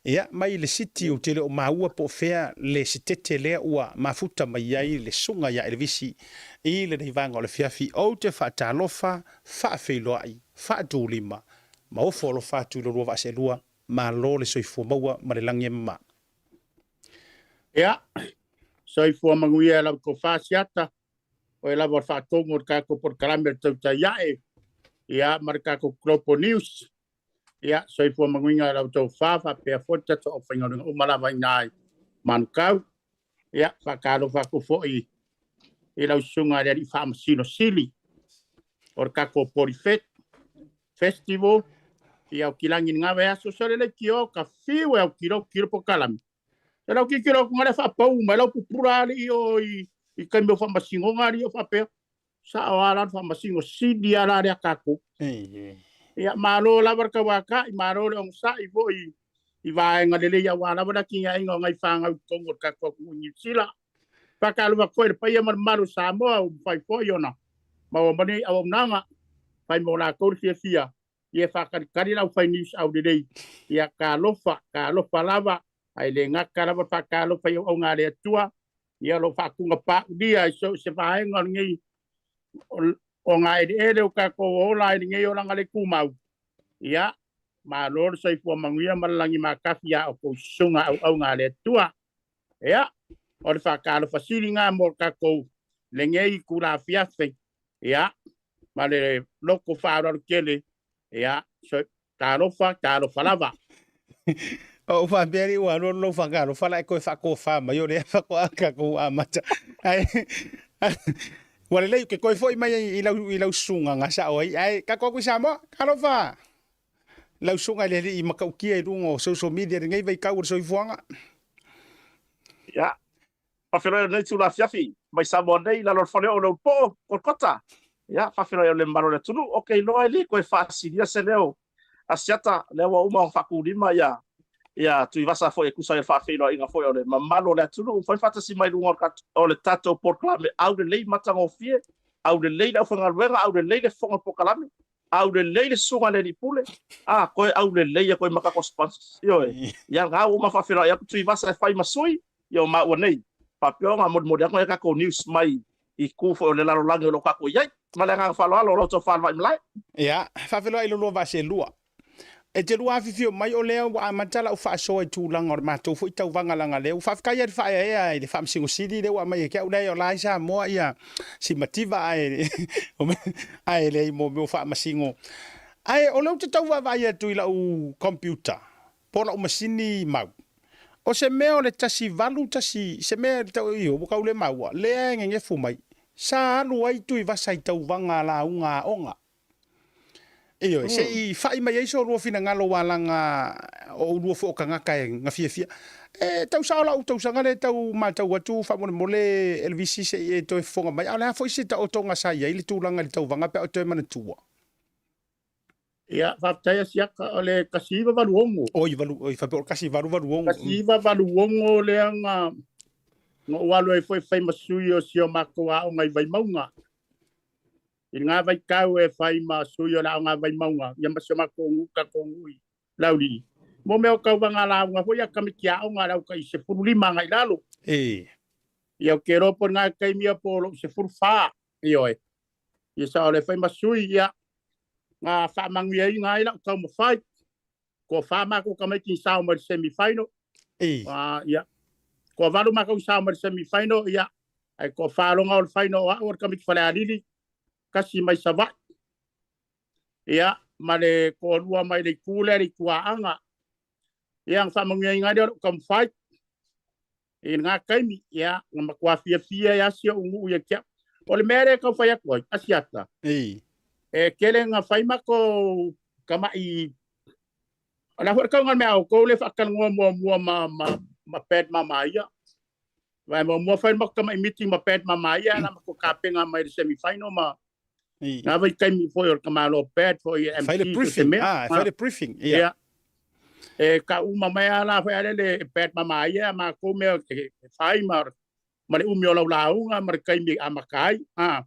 Ia, mai le siti ou te le o maua po o fea le sitete lea ua mafuta mai ai le susuga ia Elevisi i lenei vaega o le afiafi. Ou te faatalofa, faafeiloai, faatulima ma ofo alofa atu i lo lua vaa seelua. Malo le soifua maua ma le lagi e mama. Ia, soifua manuia e lau tofa Asiata, o e lava o le faatonu o le tatou polokalame o le Tautai Ae, ia, ma le tatou Global News. Ia, soifua manuia e lau tofa faapea foi le tatou aufaigaluega uma lava i ina i Manukau. Ia, faatalofa atu foi i lau susuga i le Alii Faamasino Sili o le tatou Polifet Festival. Ia, o kilagi i lena vaiaso, so le leitio ka fiu e autilo tilo polokalame. E lau tilotilo atu nga lea faapau mai lau pupula alii o i taimi o faamasinoga alii o faapea. Sao lava la le faamasino sili lava la lea tatou. Ia, malo lava le tauatai, malo le onosai foi i vaega lelei aua lava le atinaeina o nai fanau i totonu o le tatou atunuu i Niu Sila. Faatalofa atu foi i le paia ma le mamalu o Samoa ua mafai foi ona maua mai lenei auaunaga, fai mo latou le fiafia, ia faatalitali le aufai news aulelei. Ia talofa, talofa lava, ae le gata lava le faatalofa i auauna a le Atua, ia o lo o faatugapaulia i so o se vaega o lenei o ngā eleele o tatou ola ai lenei olaga le tumau. Ia, malo le soifua manuia ma le lagi matafi a outou susuga auauna a le Atua. Ia, o le faatalofa sili ngā mo tatou lenei itula afiafi, ia, ma le loto faaaloalo tele, ia, so, talofa, talofa lava. O ou faapea alii ua alu alu lau faatalofa la e toe faatofa mai o lea faatoa tatou amata. Ae ua lelei ou te toe foi mai i lau i lau susuga na sao ai. Ae tatou atu i Samoa, talofa! Lau susuga i le alii matautia i luga o social media i lenei vaitau o le soifuaga. Ia, faafeiloai o lenei itula afiafi mai Samoa nei i lalo o le faleoo o Leulupo'o, Kolokota. Ia, faafeiloai o le mamalu o le atunuu. Ok, iloa e le toe faasilia se leo a Siata, lea ua uma ona faatulima ia ia Tuivasa foi e tusa ai o le faafeiloaiga foi o le mamalu o le atunuu. Fai faatasi mai luga o le tatou polokalame aulelei matagofie, aulelei le aufaigaluega, aulelei le fofoga o le polokalame, aulelei le susuga i le alii pule, a toe aulelei atu ai ma tatou sponsors. Ioe, ia lena ua uma faafeiloai atu Tuivasa e fai ma sui, ia o maua nei. Faapea ona molimoli atu nai a tatou news mai i itu foi o le lalolagi o lo o tatou i ai. Ma le agaga faaaloalo o la outou faalavai malae. Ia, faafeiloai i lo lua vaa seelua. E te lua afifio mai o lea ua amata lau faasoa i tulaga o le matou foi tauvaga leaga lea ua faafetai lava i le faaeaea i le Faamasino Sili lea ua aumai ia te au leai o la e i Samoa ia si mativa ae ae leai mo mea o faamasino. Ae o lea ou te tau vaavaai atu i lau computer po o lau masini mau o se mea o le 181 se mea io ua tau le maua lea e nenefu mai sa alu ai Tuivasa i tauvaga a lauga aoga. Ioe, se i fa'i mai ai so lua finagalo ua laga o ulua foi o tagata e gafiafia. E tau sao la'u tausaga lea e tau matau atu faamolemole Elvisi se i e toe fofoga mai, a o le a foi se taotoga sa i ai le tulaga i le tauvaga pe a o toe manatua? Ia, faafetai Asiata, o le 1986. Oi, valu, oi, faapea o le 1886. 1986 lea na ou alu ai foi e fai ma sui o si o matou aoga i Vaimauga. I lena vaitau e fai ma sui o le aoga Vaimauga, ia ma si o matou nuu tatou nuu i Laulii. Mo mea o tauvaga lauga foi ia tamaiti aoga le au tai 15 agai i lalo. E. Ia ou te iloa po o lena taimi ia po o lou 14. Ioe. Ia sa o le fai ma sui, ia, na faamanuiaina ai lau taumafai. Toafa matou tamaiti i sao mai le semi final. E. Ia. Toavalu matou i sao mai le semi final, ia. Ae toafa loga o le final o au o le tamaiti Falealili, tasi mai Savaii. Ia, ma le toalua mai le itu lea, le Ituaaga. Ia, na faamanuiaina ai lea o lou taumafai. I lena taimi, ia, na matua fiafia ai lava si ou nuu ia te au. O le mea lea e tau fai atu ai, Asiata, e tele ina fai matou tamai, o le a foi le tauga o le mea a outou lea e faatalanoa muamua ma, ma, ma Pat Mamaia. Aua e muamua fai le matou tamai meeting ma Pat Mamaia, ae na matou tapena mai le semi final ma na vaitaimi foi o le tamaloa Pat foi e Fai le MC so se briefing. mea. Ah, e fai le briefing. Ia. Ia. E ka uma mai a la foi ale le Pat Mamaia a matou mea e fai ma ma le umi o lau lauga ma le taimi e amata ai. Ah.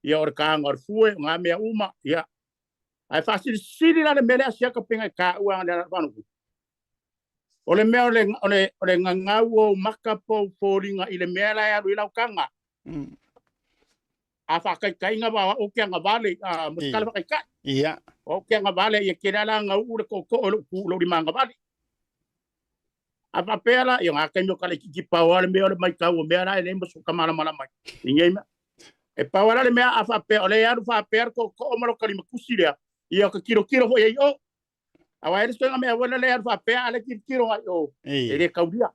Ia o le taga o le fue, o ngā mea uma. Ia. Ae faasilisili la le mea lea a Siaka pei ona e taua ana le ala. O le mea o le, o le, o le gagau o ou maka po o ou foliga i le mea la e alu i lau taga. A faataitaiga va o au ou te agavale, a mo se tala faataitai. Ia. O au ou te agavale, ia tele lava la gauu le tootoo i lou tu, lou lima agavale. A faapea la, ia ngā taimi o tala itiiti pau lava le mea o le matau o mea la e leai ma so malamalama i nei mea. E pau lava la le mea a faapea o lea e alu faapea le tootoo ma lota limatusi lea, ia ta tilotilo foi i ai i o. Aua e le se mea foi lea alu faapea a le tilotilo ai i o, e le taulia.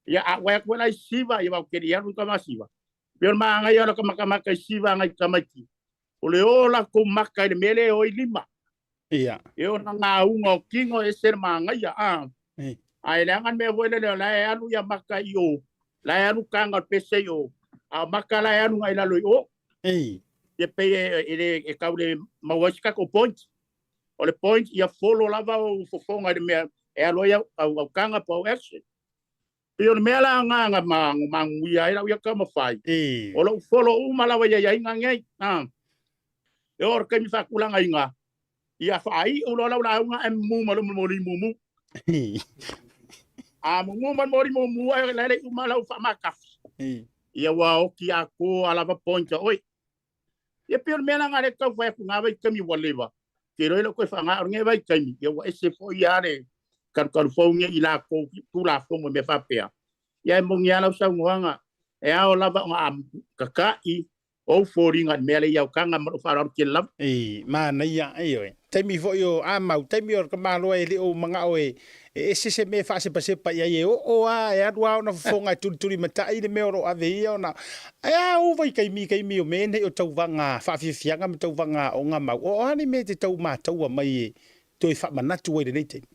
Ia a uai atu foi la i siva, ia vau keri alu i ka masiva. Pei o le magaia o le makamaka i siva ngai tamaiti. O le o latou maka i le mea lea e o i lima. Ia. E ona gauga o tino e ese le magaia. A. A e leaga le mea foi lele o la e alu ia maka i o, la e alu taga o le pese i o, a o maka la e alu ngai lalo i o. Ia pei e le e tau le maua ai se tatou point. O le point ia follow lava ou fofoga i le mea e alu ai au, au, au taga po au action. Pei o le mea la na na manuia ai lau ia taumafai, o lou follow uma lava i aiaiga nei. A. E oo i le taimi faatulagaina, ia faaiu loa lau lauga ae mumu ma lou moli mumu. A mumu ma le moli mumu ae la e le i uma lau faamatafi. Ia ua oti atoa lava point a oe. Ia pei o le mea la na lea e tau fai atu na vaitaimi ua leva, te iloa i lou toe faaaoga o lenei vaitaimi, ia ua ese foi lava le kalukalu fou nei i latou Tulafono i mea faapea. Ia e moni lava lau saunoaga, e ao lava ona tata'i ou foliga i le mea lea i aotaga ma lou faaaloalo tele lava. I, manaia, ioe. Taimi foi o Amau, taimi o le tamaloa e le o manao e E ese se mea e faasepasepa i ai, e oo lava, e alu lava ona fofoga e tulitulimatai le mea o lo o ave ia ona, ae a ou vaitaimi taimi o mea nei o tauvaga faafiafiaga ma tauvaga aoga mau, o a ni mea e te tau mataua mai e toe faamanatu ai i lenei taimi?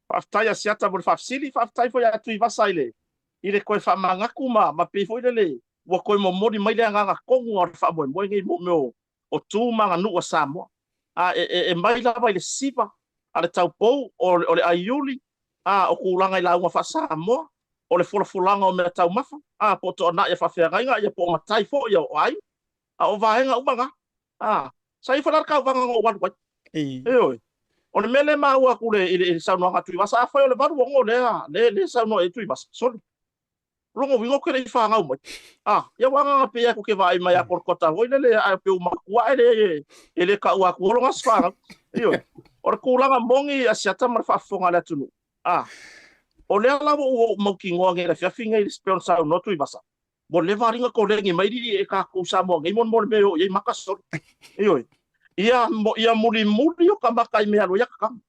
Faafetai Asiata mo le faafesili, faafetai foi ia Tuivasa i le i le toe faamanatu ma ma pei foi lele ua toe momoli mai le agaga tonu o le faamoemoe nei mo mea o o tu ma aganuu a Samoa. A e, e, e mai lava i le siva a le taupou o, o le aiuli, a o tulaga i lauga faa-Samoa, o le folafolaga o mea taumafa, a po o toanai a faafeagaiga, ia po o matai foi o aiga. A o vaega uma na. A, sa i foi la le tauvaga na ou alu ai. Ioe. O le mea lea e maua atu le, i le, i le saunoaga a Tuivasa, afai o le 86 lea, lea, lea saunoa i ai Tuivasa, sole. Lona uiga ou te le i fanau mai. A, ia ua agaga pei aku ke vaai mai a Kolokota foi lele ae pe ua matua ae le e le taua atu o lona aso fanau. Ioe. O le tulaga moni Asiata ma le faafofoga a le atunuu. A, o lea la ua ou mautinoa nei i le afiafi nei pei ona saunoa Tuivasa, ua leva alii na koleni mai lii e tatou Samoa nei mo le mea e oo i ai maka solo. Ioe. Ia, ia mulimuli o ka maka i mea alu ai akakama.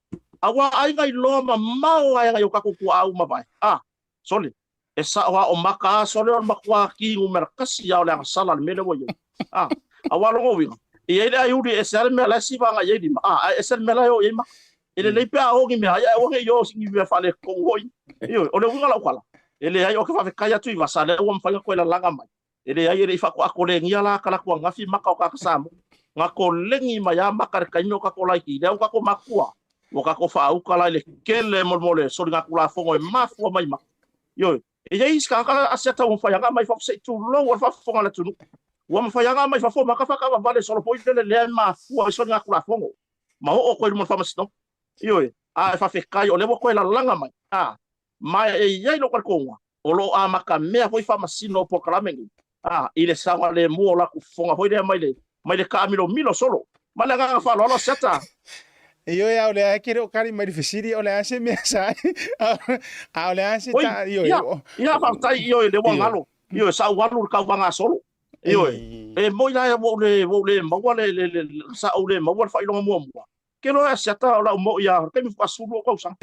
Aua aiga iloa mamao ae ngai o tatou tuaau ua mavae. A, Sole, e sao a o maka a sole o le matua ki numera kasi a o le agasala le mea lea ua i ai. A, aua lona uiga, e i ai le aiuli e ese lava le mea la e siva agai i ai lima, a, ae ese le mea la e o i ai maka. E lelei pe a o ni mea ai, ae aua ne i o i ni mea faaletonu foi. Ioe, o le uiga o lau tala, e leai, ou te faafetai atu i Vasa, lea ua mafai ona toe lalaga mai. E leai, e le i faatoakolegia la talaatu ananafi maka o tagata Samoa. Na kolegi mai lava maka i le taimi o tatou laiti, lea ua tatou matutua, ua tatou faauka la i le tele mo le soligatulafono e mafua mai maka. Ioe, e i ai isi tagata asia taumafai aga mai fafo se i tulou o le faafofoga a le atunuu. Ua mafai aga mai fafo maka faakavavale solo foi lele lea e mafua ai soligatulafono ma oo atu ai i luma o le faamasinoga. Ioe, a e faafetai o lea ua toe lalaga mai. A, ma e i ai lou talitonuga, o lo o amatamea foi faamasino o polokalame nei, a, i le saogalemu o latou fofoga foi lea mai le, mai le taamilomilo solo. Ma le agaga faaaloalo, Asiata. Ioe, a o lea e ke le o kali mai le fesili, o le a se mea sa ai, a o le a se Oi, ta, ioe. ia, ia, faafetai, ioe, lea ua galo, ioe, sa ou alu i le tauvaga solo. Ioe, e moi la ua ou le, ua ou le maua le, le, le, sa ou le maua le faailoga muamua. Ke loa e Asiata o lau moʻi a taimi faatoa 12 tausaga.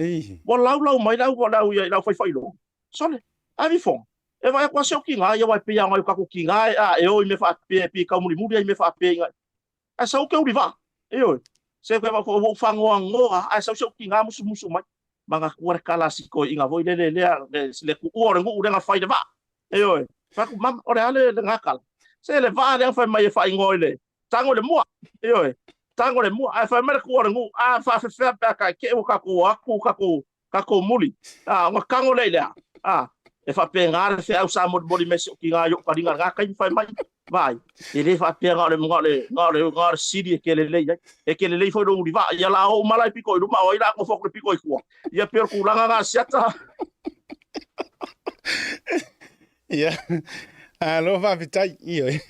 Ua laulau mai le au le au ia i lau faifailoa. Sole, ave i foga. E vaai atu lava si ou tiga ia aua e pei lava o tatou tiga e a e o i mea faapea e pei e taumulimuli ai i mea faapea i Ae sau ke uli vaa. Ioe. Se koe ua ou faanoanoa ae sau si ou tiga musumusu mai. Manatua le tala a si toeaina foi lele lea le tuua o le nuu lea na fai i le vaa. Ioe. Fai atu, mama, o le a lena tala? Se le vaa lea na fai mai e faaigoa i le tago i le mua. Ioe. Tago i le mua. Ae fai mai le tuua o le nuu, a faafefea pe a taetee ua tatou o atu tatou tatou muli. A, ona tago lea i le a? A, e faapena le feau sa molimoli mai e si ou tiga i ou taliga i lena taimi fai mai, vaai, e le faapea na o le, na o le, na o le, na o le sili e te lelei ai. E te lelei foi lou ulivaa, ia la oo uma la i pito i luma, o ai la a nofo atu i le pito i tua. Ia pei o le tulaga na Asiata. Ia, malo faafetai. Ioe.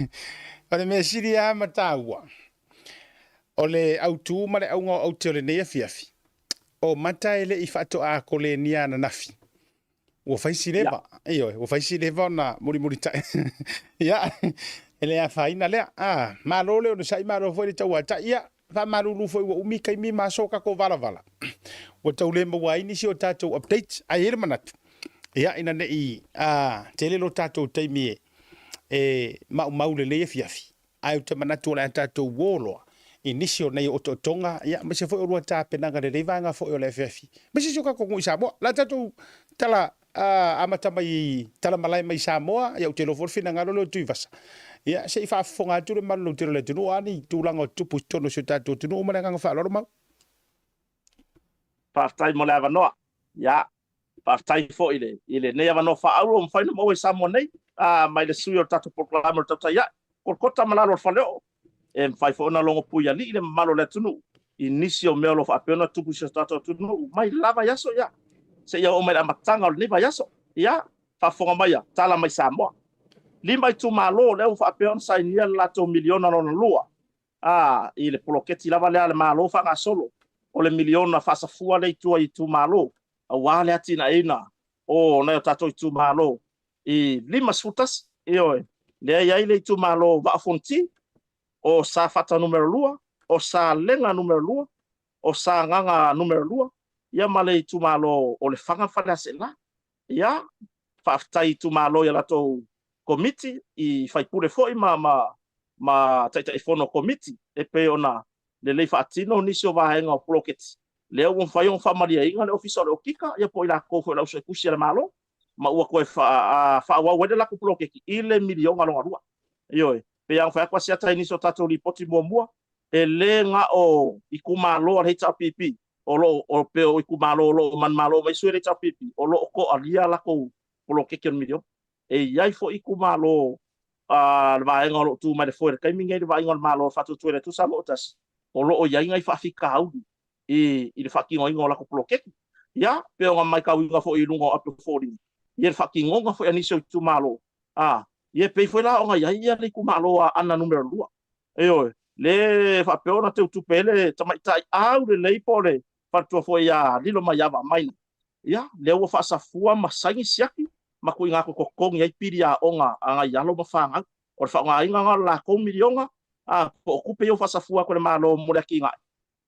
O le mea sili lava ma taua, o le autu ma le auga o aute o lenei afiafi, o mata e le i faatoa kolenia ananafi. Ua fai si leva, ioe, ua fai si leva ona mulimulitai. Ia, e le afaina lea. Ah, malo le onosai, malo foi le tauatai. Ia, faamalulu foi ua umi taimi ma aso o tatou valavala. Ua tau le maua ai nisi o tatou updates, ae i ai le manatu, ia, ina ne i tele lo tatou taimi e maumau lenei afiafi, Ae ou te manatu o le a tatou uo loa i nisi o nei otootoga, ia, aemaise foi o lua tapenaga i lenei vaega foi o le afiafi, aemaise si o tatou nuu i Samoa. O le a tatou tala amata mai i tala malae mai Samoa, ia ou te iloa foi o le finagalo lea o Tuivasa. Ia, se i faafofoga atu le malu lautele o le atunuu, o a ni tulaga o tutupu i totonu o si o tatou atunuu ma le agaga faaaloalo mau. Faafetai mo le avanoa. Ia, Faafetai foi i le, i lenei avanoa faaauro ua mafai ona maua i Samoa nei, a, mai le sui o le tatou polokalame o le Tautai Ae, Kolokota ma lalo o le Faleoo. E mafai foi ona logo puialii le mamalu o le atunuu i nisi o mea o lo o faapea ona tupu i si o tatou atunuu mai le la vaiaso, ia, seia oo mai i le amataga o lenei vaiaso. Ia, faafofoga maia, tala mai Samoa. Lima itumalo lea ua faapea ona sainia le latou miliona lona lua a, i le poloketi lava lea a le Malo faagasolo, o le miliona faasafua lea i tua i itumalo, aua le atinaeina o nai o tatou itumalo i 51, ioe, lea e i ai le itumalo o Vaa o Fonoti, o Safata numera 2, o Salega numera 2, o Sagaga numera 2, ia ma le itumalo o Lefaga ma Faleaseela. Ia, faafetai i itumalo i a latou Komiti, i faipule foi ma ma ma Taitaifono o Komiti e pei ona lelei faatino nisi o vaega o poloketi lea ua mafai ona faamalieina le Ofisa o le Okika ia po o i latou foi o le ausuetusi a le Malo ma ua toe faaauau ai le latou poloketi i le miliona lona lua. Ioe, pei lava ona fai atu Asiata i nisi o tatou lipoti muamua, e le na o itumalo a le HRPP o lo o pei o itumalo o lo o manumalo mai sui o le HRPP o lo o toalia latou poloketi o le miliona. E i ai foi itumalo a le vaega o lo o tu mai le foe i le taimi lenei i le vaaiga o le Malo o le Faatuatua i le Atua Samoa Tasi, o lo o i ai nai faafitauli i le faatinoina o latou poloketi. Ia, pei ona matauina foi i luga o ape o foliga, ia le faatinoga foi a nisi o itumalo, a, ia e pei foi la ona i ai ia le itumalo a Aana Numera 2. Ioe, le faapea ona teutupe ai le tamaitai aulelei po o le faletua foi ia Lilomaiava Maina. Ia, lea ua faasafua ma saini siaki ma tuuina atu e totogi ai pili aoga a nai alo ma fanau. O le faaaogaina lena o le latou miliona, a, po o tupe ia ua faasafua atu e le Malo mo le atinae,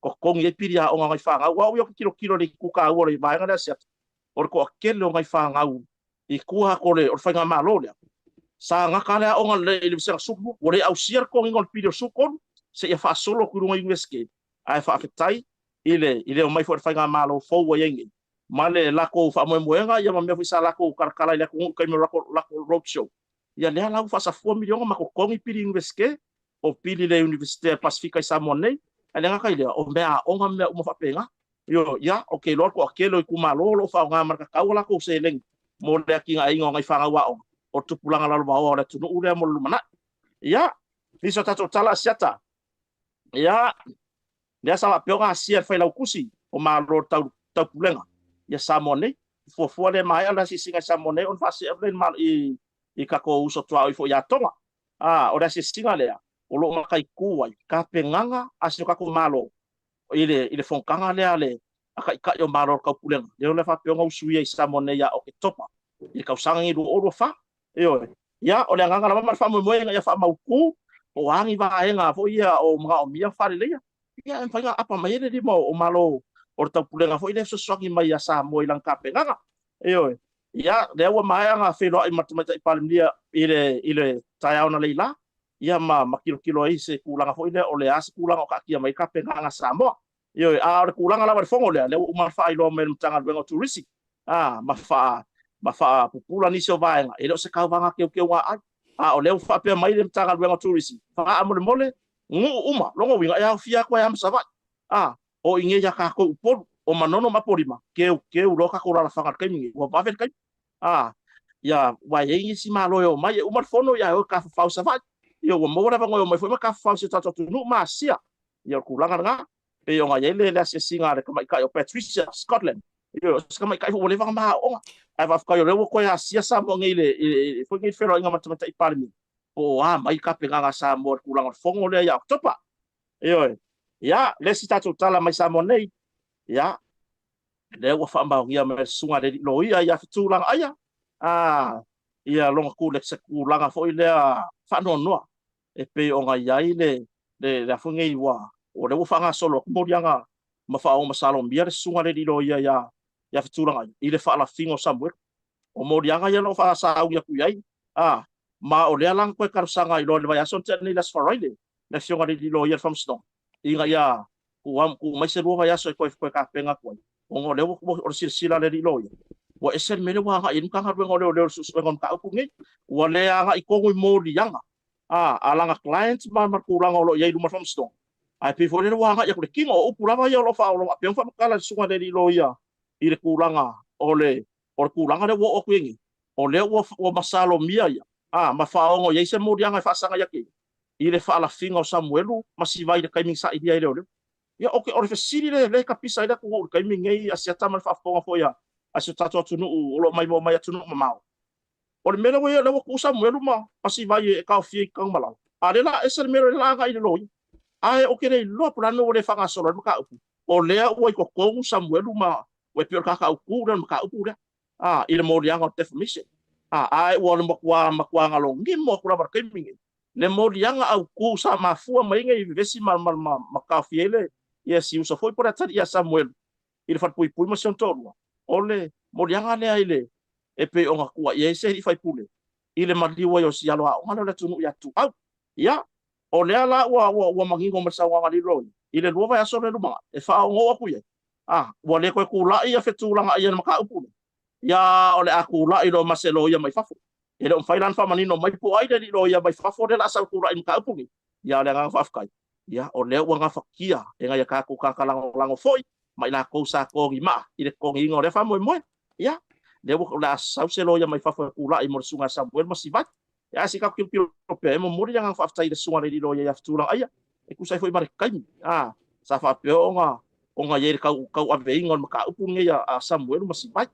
totogi ai pili aoga a nai fanau. Aua o au ia ou te tilotilo i le itu taua o le vaega lea a Siata, o le toatele o nai fanau i tua atu o le faigamalo lea, sa gata le aoga i le vasega 12, ua le ausia le totogiina o le pili o le 13, seia faasolo atu i luga i Iunivesite. Ae faafetai i le i le omai foi o le faigamalo fou ua i ai nei, ma le latou faamoemoega ia ma mea foi sa latou talatala i le atunuu i taimi o le latou road show. Ia lea la ua faasafua miliona ma totogi pili Iunivesite, o pili le Iunivesite a le Pasefika i Samoa nei, ae le gata i lea, o meaaoga ma mea uma faapena. Ioe, ia, ou te iloa le toatele o itumalo o lo o faaaoga ma le tatau a latou seleni mo le atinaeina o nai fanau aoga o le tupulaga lalovaoa o le atunuu lea mo le lumanai. Ia, nisi o tatou tala Asiata, ia, lea sa faapea ona asia e le Failautusi o Malo o le Taupulega ia Samoa nei. Fuafua lea e maea le asiasiga i Samoa nei ona faasee atu lea i, i tatou uso tuaoi foi ia Tonga. A, o le asiasiga lea o lo o mataitu ai tapenaga a si o tatou Malo i le, i le fonotaga lea a le a Taitai o Malo o le Taupulega, lea o le a faapea ona usuia i Samoa nei ia Oketopa i le tausaga lenei 2024. Ioe. Ia, o le agaga lava ma le faamoemoe ina ia faamautu po o a ni vaega foi ia o manaomia faaleleia. Ia, e mafai ona aapa mai ai le lima o Malo o le Taupulega foi lea e fesoasoani mai ia Samoa i lana tapenaga. Ioe. Ia, lea ua maea ona feiloai ma le Tamaitai Palemia i le, i le taeao analeila, ia ma, ma tilotilo ai i se tulaga foi lea o le a se tulaga o taatia mai ai tapenaga a Samoa. Ioe, a o le tulaga lava i le fono lea, lea ua uma ona faailoa mai e le Matagaluega o Turisi, a, ma faa, ma faapupula nisi o vaega, e le o se tauvaga teuteuga ai. A o lea ua faapea mai le Matagaluega o Turisi, faamolemole, nuu uma, lona uiga e aofia atu ai lava ma Savaii. A, o i inei ia tatou i Upolu, o Manono ma Apolima, teuteu loa tatou alalafaga i le taimi lenei, ua vave le taimi. A, ia, aua e i ai nisi Malo e omai, e uma le fono, ia e o e tafafao i Savaii. Ia ua maua le avanoa e omai foi ma tafafao i si o tatou atunuu ma Asia. Ia o le tulaga lena, pei ona i ai le asiasiga a le tamaitai o Patricia Scotland. Ioe, o se tamaitai foi ua leva ona ma aooga. Ae faafetai o lea ua toe asia Samoa nei i le, i, foi nei feloaiga ma le tamaitai Palemia, po o a mai tapenaga a Samoa i le tulaga o le fono lea ia Oketopa. Ioe. Ia, le isi tatou tala mai Samoa nei, ia, lea ua faamaonia mai e le susuga a le alii loia ia Fetulagaia, a, ia lona tulaga, se tulaga foi lea faanoanoa e pei ona i ai le, le, le a foi nei ua, o lea ua faagasolo atu moliaga ma faaomasalomia le susuga a le alii loia ia, ia Fetulagaia i le faalafiga o Samuelu. O moliaga ia o lo o faasauni atu i ai, a, ma o lea la na toe talosaga ai loa i le vaiaso na tea nei i le Aso Faraile, le afioga i le alii loia i le Faamasinoga, ina ia tuu mai se lua vaiaso e toe tapena atu ai, ona o lea ua, o le silasila a le alii loia, ua ese le mea lea ua agai i ai le Matagaluega o Leoleo i le suesuega o le mataupu lenei. Ua le agai tonu i moliaga a lana client ma le tulaga o lo o i ai i luma o le Faamasinoga, ae pei foi lele ua agai atu i le tino. O upu lava ia o lo o faapea ona faamatala e le susuga i le alii loia i le tulaga o le tulaga lea ua oo atu i ai nei, o lea ua masalomia ia, ma faaaoga i ai se moliaga e faasaga ia te ia i le faalafiga o Samuelu ma Sivai i le taimi na sailia ai leoleo. Ia, ok, o le fesili lea e tapisa ai le atunuu i le taimi lenei, Asiata ma le faafofoga foi a si o tatou atunuu o lo o maimoa mai atunuu mamao. O le mea lea ua i ai, o lea ua tuu Samuelu ma Sivai e taofia i Tanumalala, a o lea o le a ese le mea lea o le a agai i le loia. Ae ou te le iloa po o le a le mea ua le faagasolo ai le mataupu, o lea ua i totonu Samuelu ma, ua pei o le kakautu lea o le mataupu lea, a, i le moliaga o le defamation. A, ae ua matua, matua galogimo atu lava i le taimi lenei le moliaga autu sa mafua mai ai nei vevesi ma, ma, ma, ma taofia ai le, ia si uso foi po o le atalii ia Samuelu i le falepuipui ma si ona toalua, o le moliaga lea i le, e pei ona tuuaia ai se alii faipule i le maliu ai o si alo aoga lea o le atunuu ia Tuau. Ia, o lea la ua, ua, ua manino mai le saunoaga a le loia, i le lua vaiaso lea lumanai, e faaogo atu i ai, a, ua le toe tulai ia fetulagaia i le mataupu lea, ia o le a tulai loa ma se loia mai fafo. E le o mafai la ona faamanino mai po o ai le alii loia mai fafo lea o le a sau e tulai i le mataupu lenei. Ia, o le agaga faafetai, ia, o lea ua gafatia e nai a tatou tagata lagolago foi ma i latou sa togi maa i le totogiina o lea faamoemoe. Ia, lea ua o le a sau se loia mai fafo e tulai mo le Susuga ia Samuel ma Sivai. Ia, ae se i tatou tilotilo pea, e momoli le agaga faafetai i le Susuga i le Alii Loia ia Fetulagaia, e tusa ai foi ma le taimi, a, sa faapea ona ona i ai le tau tauaveina o le mataupu lenei a Samuelu ma Sivai.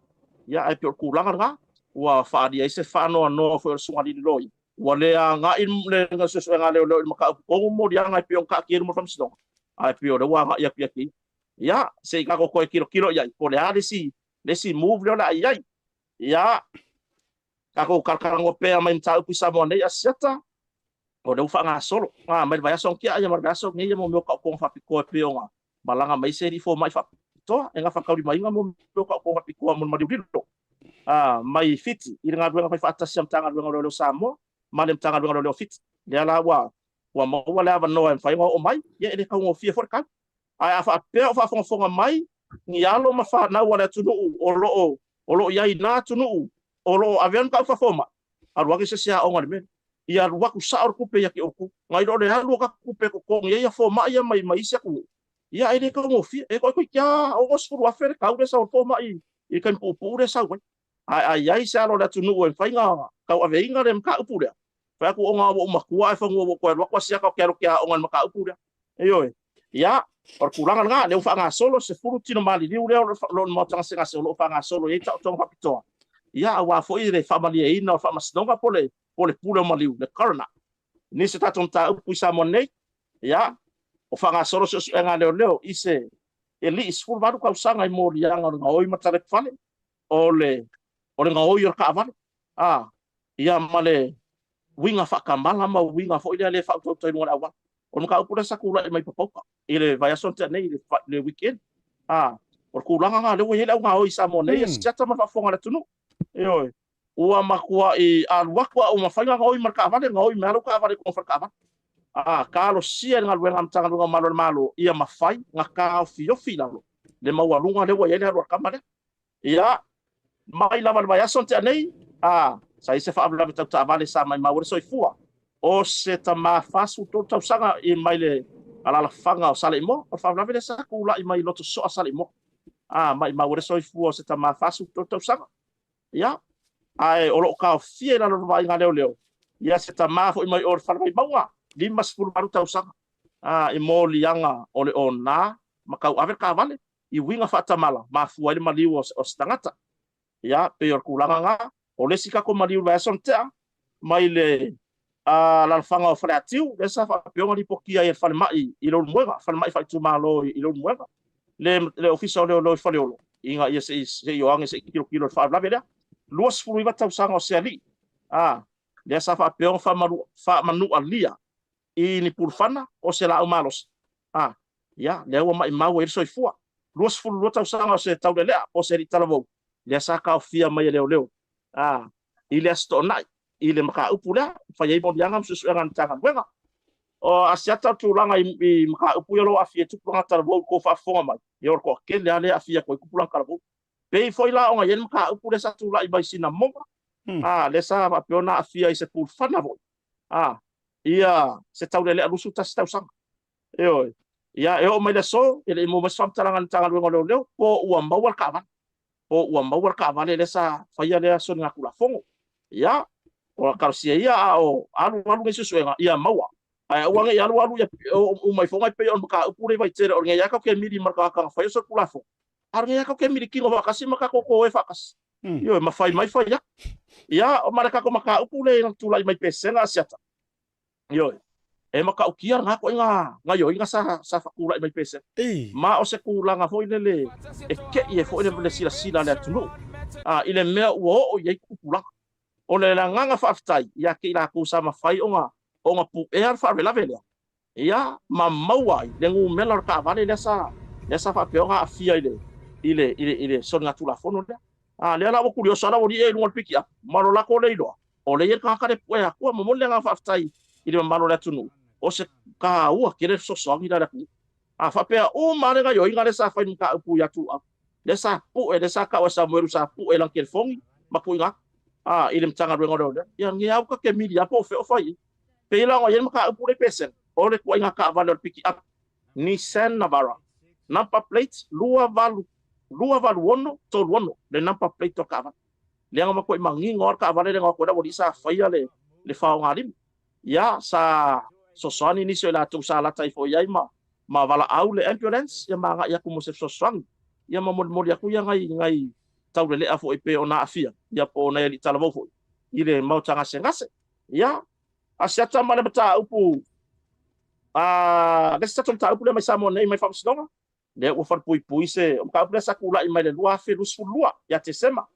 Ia, ae pei o le tulaga lena, ua faaalia ai se faanoanoa foi o le Susuga i le Alii Loia, ua le agai le suesuega a leoleo i le mataupu tonu moliaga e pei ona taatia i luma o le Faamasinoga, ae pei o lea ua agai atu ia te ia. Ia, se i tatou toe tilotilo i ai, po o le a le isi, le isi move lea o le a i ai. Ia, tatou talatalanoa pea mai mataupu i Samoa nei, Asiata, o lea ua faagasolo. A, mai le vaiaso anatia ia ma le vaiaso nei mo mea o taotoga faapitoa e pei ona malaga mai se alii fomai faapitoa e gafataulimaina mo mea o taotoga faapitoa mo le maliu lilo mai Fiti i le galuega fai faatasi a Matagaluega o Leoleo Samoa ma le Matagaluega o Leoleo Fiti. Lea la ua ua maua le avanoa e mafai ona oo mai, ia e le taugofie foi le tau. Ae a faapea o faafogafoga mai ni alo ma fanau a le atunuu o lo o o lo o i ai i na atunuu o lo o avea le mataupu faafomai, alu ane se isi aoga i le mea lea. Ia alu atu sao le tupe ia te outou. Nai lo le alu o tatou tupe e totogi ai fomai ia mai mai isi atunuu, ia e le taugofie. E toeitiiti lava $60,000 le tau lea e sau ai le fomai i le taimi puupuu lea e sau ai. Ae a i ai se alo o le atunuu e mafai ona tauaveina le mataupu lea, fai atu ona ua ou matua ae fanua ua ou toe alu atu asiata ou te alu ou te aoga i le mataupu lea. Ioe. Ia, o le tulaga lena, lea ua faagasolo 10 tino maliliu lea o lo o i le Maota Gasegase o lo o faagasolo i ai taotoga faapitoa, ia, aua foi le faamalieina o le Faamasinoga po o le Pule o Maliu, le Coroner. Nisi o tatou mataupu i Samoa nei, ia, o faagasolo suesuega a leoleo i se alii 18 tausaga i moliaga o le gaoi ma talepe o le o le gaoi o le taavale, a, ia ma le uiga faatamala ma uiga foi lea le faautauta'i i luga o le auala. O le mataupu lea sa tulai mai Papauka i le vaiaso na tea nei i le weekend. A, o le tulaga lena lea ua i ai le augaoi i Samoa nei, e siata ma le faafofoga a le atunuu. Ioe. Ua matuai alu atu a ua mafai ona gaoi ma le taavale, gaoi mai lava lau taavale i totonu o le fale taavale. A, talosia e le galuega a Matagaluega o Malo a le Malo ia mafai ona taofiofi i lalo le maualuga lea ua i ai le alu a le tama lea. Ia, mai lava i le vaiaso na tea nei, a, sa i ai se faalavelave tau taavale sa maimau ai le soifua o se tama 43 tausaga i mai le alaalafaga o Saleimoa. O le faalavelave lea sa tulai mai i Lotosoa Saleimoa. A, maimau ai le soifua o se tama 43 tausaga. Ia, ae o lo o taofia i lalo o le vaaiga a leoleo, ia se tama foi mai o le Fale Vaimauga, 58 tausaga, a, i moliaga o le ona ma tauave le taavale i uiga faatamala, mafua ai le maliu o se tagata. Ia, pei o le tulaga lena. O le isi tatou maliu i le vaiaso na tea, mai le alaalafaga o Faleatiu, lea sa faapea ona lipotia ai e le falemai i Leulumoega, falemai faaitumalo i Leulumoega, le Ofisa o Leoleo i Faleolo, ina ia se i o ane se i tilotilo i le faalavelave lea. 29 tausaga o se alii, lea sa faapea ona faamanualia i ni pulufana o se laau malosi, ia, lea ua maimau ai le soifua. 22 tausaga o se taulelea po o se alii talavou, lea sa taofia mai e leoleo, i le Aso Toonai, i le mataupu lea, fai ai moliaga ma suesuega a le Matagaluega. O Asiata o le tulaga i mataupu ia o lo o aafia ai tupulaga talavou i le tou faafofoga mai, ia o le toatele lava lea e aafia atu ai tupulaga talavou. Pei foi la ona i ai le mataupu lea sa tulai mai i Sinamoga, lea sa faapea ona aafia i se pulufana foi, ia se taulelea 21 tausaga. Ioe. Ia, e oo mai le aso, e le i maua mai se faamatalaga a le Matagaluega o Leoleo po ua maua le taavale. Po ua maua le taavale lea sa faia lea soligatulafono. Ia, o talosia ia a o alu alu nei suesuega, ia maua. Ae aua ne i alu alu ia uma ifo e pei o le mataupu lea i Vaitele, o lenei lava tatou te mili ma le tagata na faia solitulafono, a o lenei lava tatou te mili kino faatasi ma tatou toe faatasi. Ioe, ma fai mai fai atu. Ia, ma le tatou mataupu lea na tulai mai Pesega Asiata. Ioe, e matautia lena ituaiga gaoioiga sa faatulai mai Pesega. Ma o se tulaga foi lele e te'i ai foi le silasila a le atunuu i le mea ua oo i ai tupulaga. O le agaga faafetai ia te i latou sa mafai ona puea le faalavelave lea, ia ma maua ai le numera o le taavale lea sa faapea ona aafia i le soligatulafono lea. A lea la ua tulioso lava alii ia i luga o le pikiapu ma lo latou le iloa, o lea e i ai le tagata lea e pue atua. Momoli le agaga faafetai i le mamalu o le atunuu, o se taua tele le fesoasoani lea a le atunuu. A faapea uma lava le gaoioiga lea sa fai i le mataupu ia Tuuau, lea sa pue, lea sa tau e Samuelu sa pue i lana telefoni ma tuuina atu a i le Matagaluega o Leoleo, ia lenei lava ua ta te mili lava po o fea o fai ai. Pei la ona i ai le mataupu lea i Pesega, o le tuuaiga taavale o le pikiapu Nissan Navara, number plate 28 286 36 le number plate o le taavale. Lea na matuai manino lava le taavale lea na o atu ai le aualii sa faia le faogalima. Ia, sa fesoasoani nisi o i latou sa lata ifo i ai ma ma valaau le ambulance ia ma agai atu mo se fesoasoani. Ia ma molimoli atu ia nai nai taulelea foi pei ona aafia ia po o nai alii talavou foi i le maota gasegase. Ia, Asiata ma le mataupu a le isi tatou mataupu lea mai Samoa nei mai Faamasinoga, lea ua falepuipui se mataupu lea sa tulai mai le 2022 ia Tesema,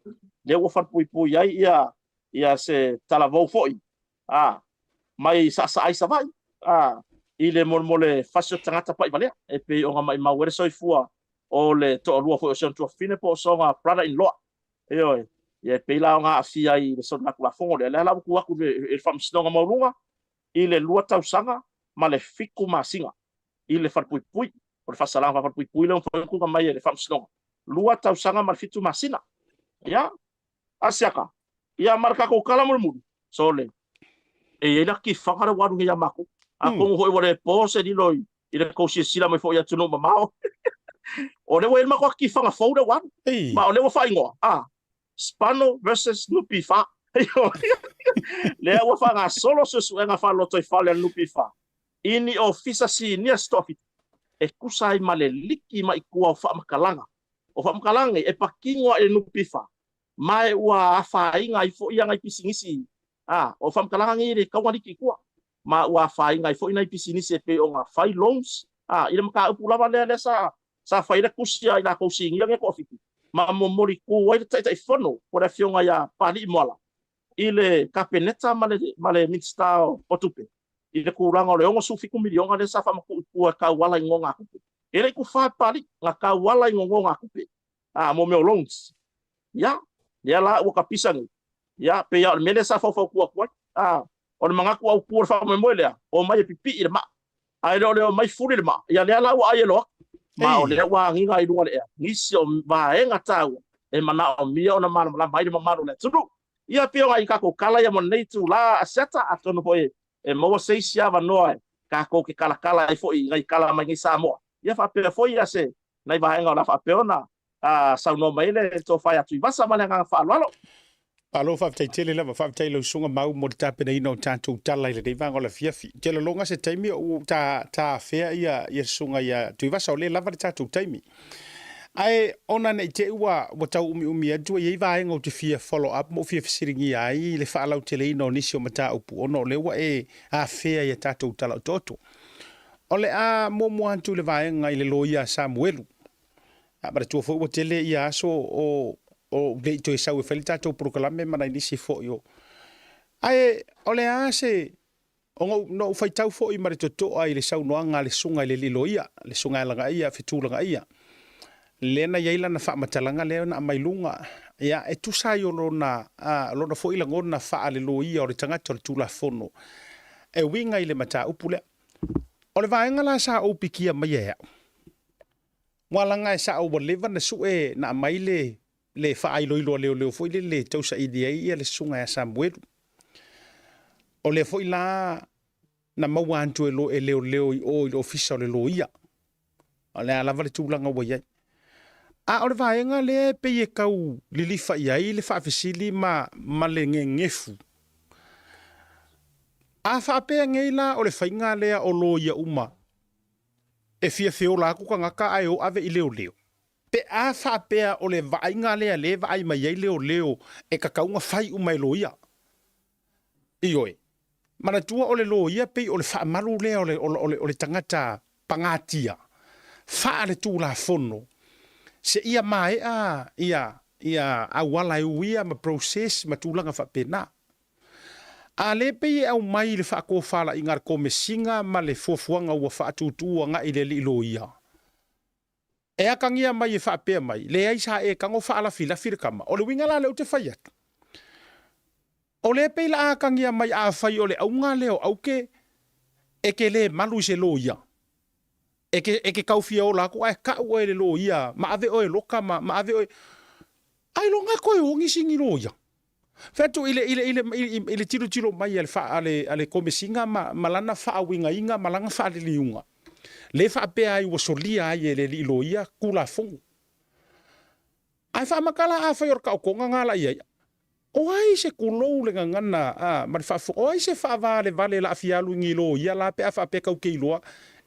lea ua falepuipui ai ia ia se talavou foi a mai saasaa i Savaii a i le molemole fasi o tagata paivalea e pei ona maimau ai le soifua o le toalua foi o si ona tuafafine po o sona brother in law. Ioe, ia e pei la ona aafia ai i le soligatulafono lea, lea la ua tuu atu i le Faamasinoga Maualuga i le 2 tausaga ma le 7 masina i le falepuipui. O le faasalaga faafalepuipui lea ua mafai ona tuuina mai e le Faamasinoga, 2 tausaga ma le 7 masina. Ia, Asiata, ia ma le tatou tala mulimuli, sole, e i ai le atifaga lea ua alu nei ia matou. Atonu foi ua le po se lilo i le tou silasila mai foi i atunuu mamao. O lea ua i ai le matou atifaga fou lea ua alu. Ma o lea ua faaigoa, a, Spano versus NPF. Lea ua faagasolo suesuega faalotoifale a le NPF i ni ofisa sinia se toafitu e tusa ai ma le liki mai tua o faamatalaga. O faamatalaga nei e patino i le NPF ma e ua afaina ai foi nai pisinisi, a, o faamatalaga nei e le tatau ona liki i tua, ma ua afaina ai foi nai pisinisi e pei ona fai loans, a, i le mataupu lava lea lea sa sa fai ai le tusi a i latou sinia nei e toafitu, ma momoli tu ai le Taitaifono po o le Afioga ia Papalii Moala i le Kapeneta ma le Minisita o Tupe. i le tulaga o le 67 miliona lea sa faamatuu i tua e tauala i nonogatupe. E le i tufa Papalii, na tauala i nonogatupe, a, mo mea o loans. Ia, lea la ua tapisa nei, ia, pei lava o le mea lea sa faufautua atu ai. A, o le manatu autu o le faamoemoe lea, omai e pipii le maa, ae le o le omai fuli le maa, ia lea la ua ai e loa. Ma o lea ua agiga ai i luga o le ea nisi o vaega taua e manaomia ona malamalama ai le mamalu o le atunuu. Ia pei o nai tatou tala ia mo lenei itula Asiata, atonu foi e maua se isi avanoa e tatou te talatala ai foi i nai tala mai nei Samoa, ia faapea foi ia se nai vaega o le a faapea ona saunoa mai ai le tofa ia Tuivasa ma le agaga faaaloalo. Malo faafetai tele lava, faafetai i lau susuga Mau mo le tapenaina o tatou tala i lenei vaega o le afiafi. Ou te lagona se taimi o ou ta ta afea ia ia susuga ia Tuivasa o lea e lava le tatou taimi. Ae ona ne i te i ua ua tau umiumi atu e i ai vaega ou te fia follow up ma ou fia fesiligia ai le faalauteleina o nisi o mataupu ona o lea ua e afea i a tatou tala otooto. O le a muamua atu i le vaega i le loia a Samuelu. A manatua foi ua tele ia aso o o le i toe sau e fai le tatou polokalame ma nai nisi foi o. Ae o le a se ona ou, na ou faitau foi ma le totoa i le saunoaga a le susuga i le alii loia, le susuga ia Lagaia, Fetu Lagaia, lea na i ai lana faamatalaga lea na aumai luga, ia, e tusa ai o lona, a, lona foi lagona faale-loia o le tagata o le Tulafono e uiga i le mataupu lea. O le vaega la sa ou pikia maia e au, Ua laga e sao ua leva na sue na aumai le le faailoilo a leoleo foi lele e tausaili ai ia le susuga ia Samuelu. O lea foi la na maua atu e lo e leoleo i o i le ofisa o le loia. O le a lava le tulaga ua i ai. A o le vaega lea e pei e tau lilifa i ai le faafesili ma ma le gegefu. A faapea nei la o le faiga lea o loia uma e fia feola atu tagata ae o ave i leoleo. Pe a faapea o le vaaiga lea lea e vaai mai ai leoleo e tatau ona fai uma e loia. Ioe. Manatua o le loia pei o le faamalu lea o le, o le, o le tagata pagatia faaletulafono seia maea ia, ia auala e uia ma process ma tulaga faapena. A lea pei e aumai i le faatofalaiga a le Komesina ma le fuafuaga ua faatūtū agai i le alii loia, e atagia mai e faapea mai, leai sa e tago faalafilafi le tama. O le uiga la lea ou te fai atu, o lea pei la atagia mai afai o le auga lea o Aute e te le malu i se loia, e te, e te tau fia ola atu ae tau oe e le loia ma ave oe e loka ma, ma ave oe, ailoga e toe o nisi ni loia. Fai atu i le, i le, i le, i le tilotilo mai a le, a le, a le Komesina ma, ma lana faauigaina ma lana faaliliuga, le faapea ai ua solia ai e le alii loia Tulafono. Ae faamatala afai o le taotoga na la i ai, o ai se tulou le gagana a, ma le faafofoga, o ai se faavalevale la fia alu i ni loia la pe a faapea tatou te iloa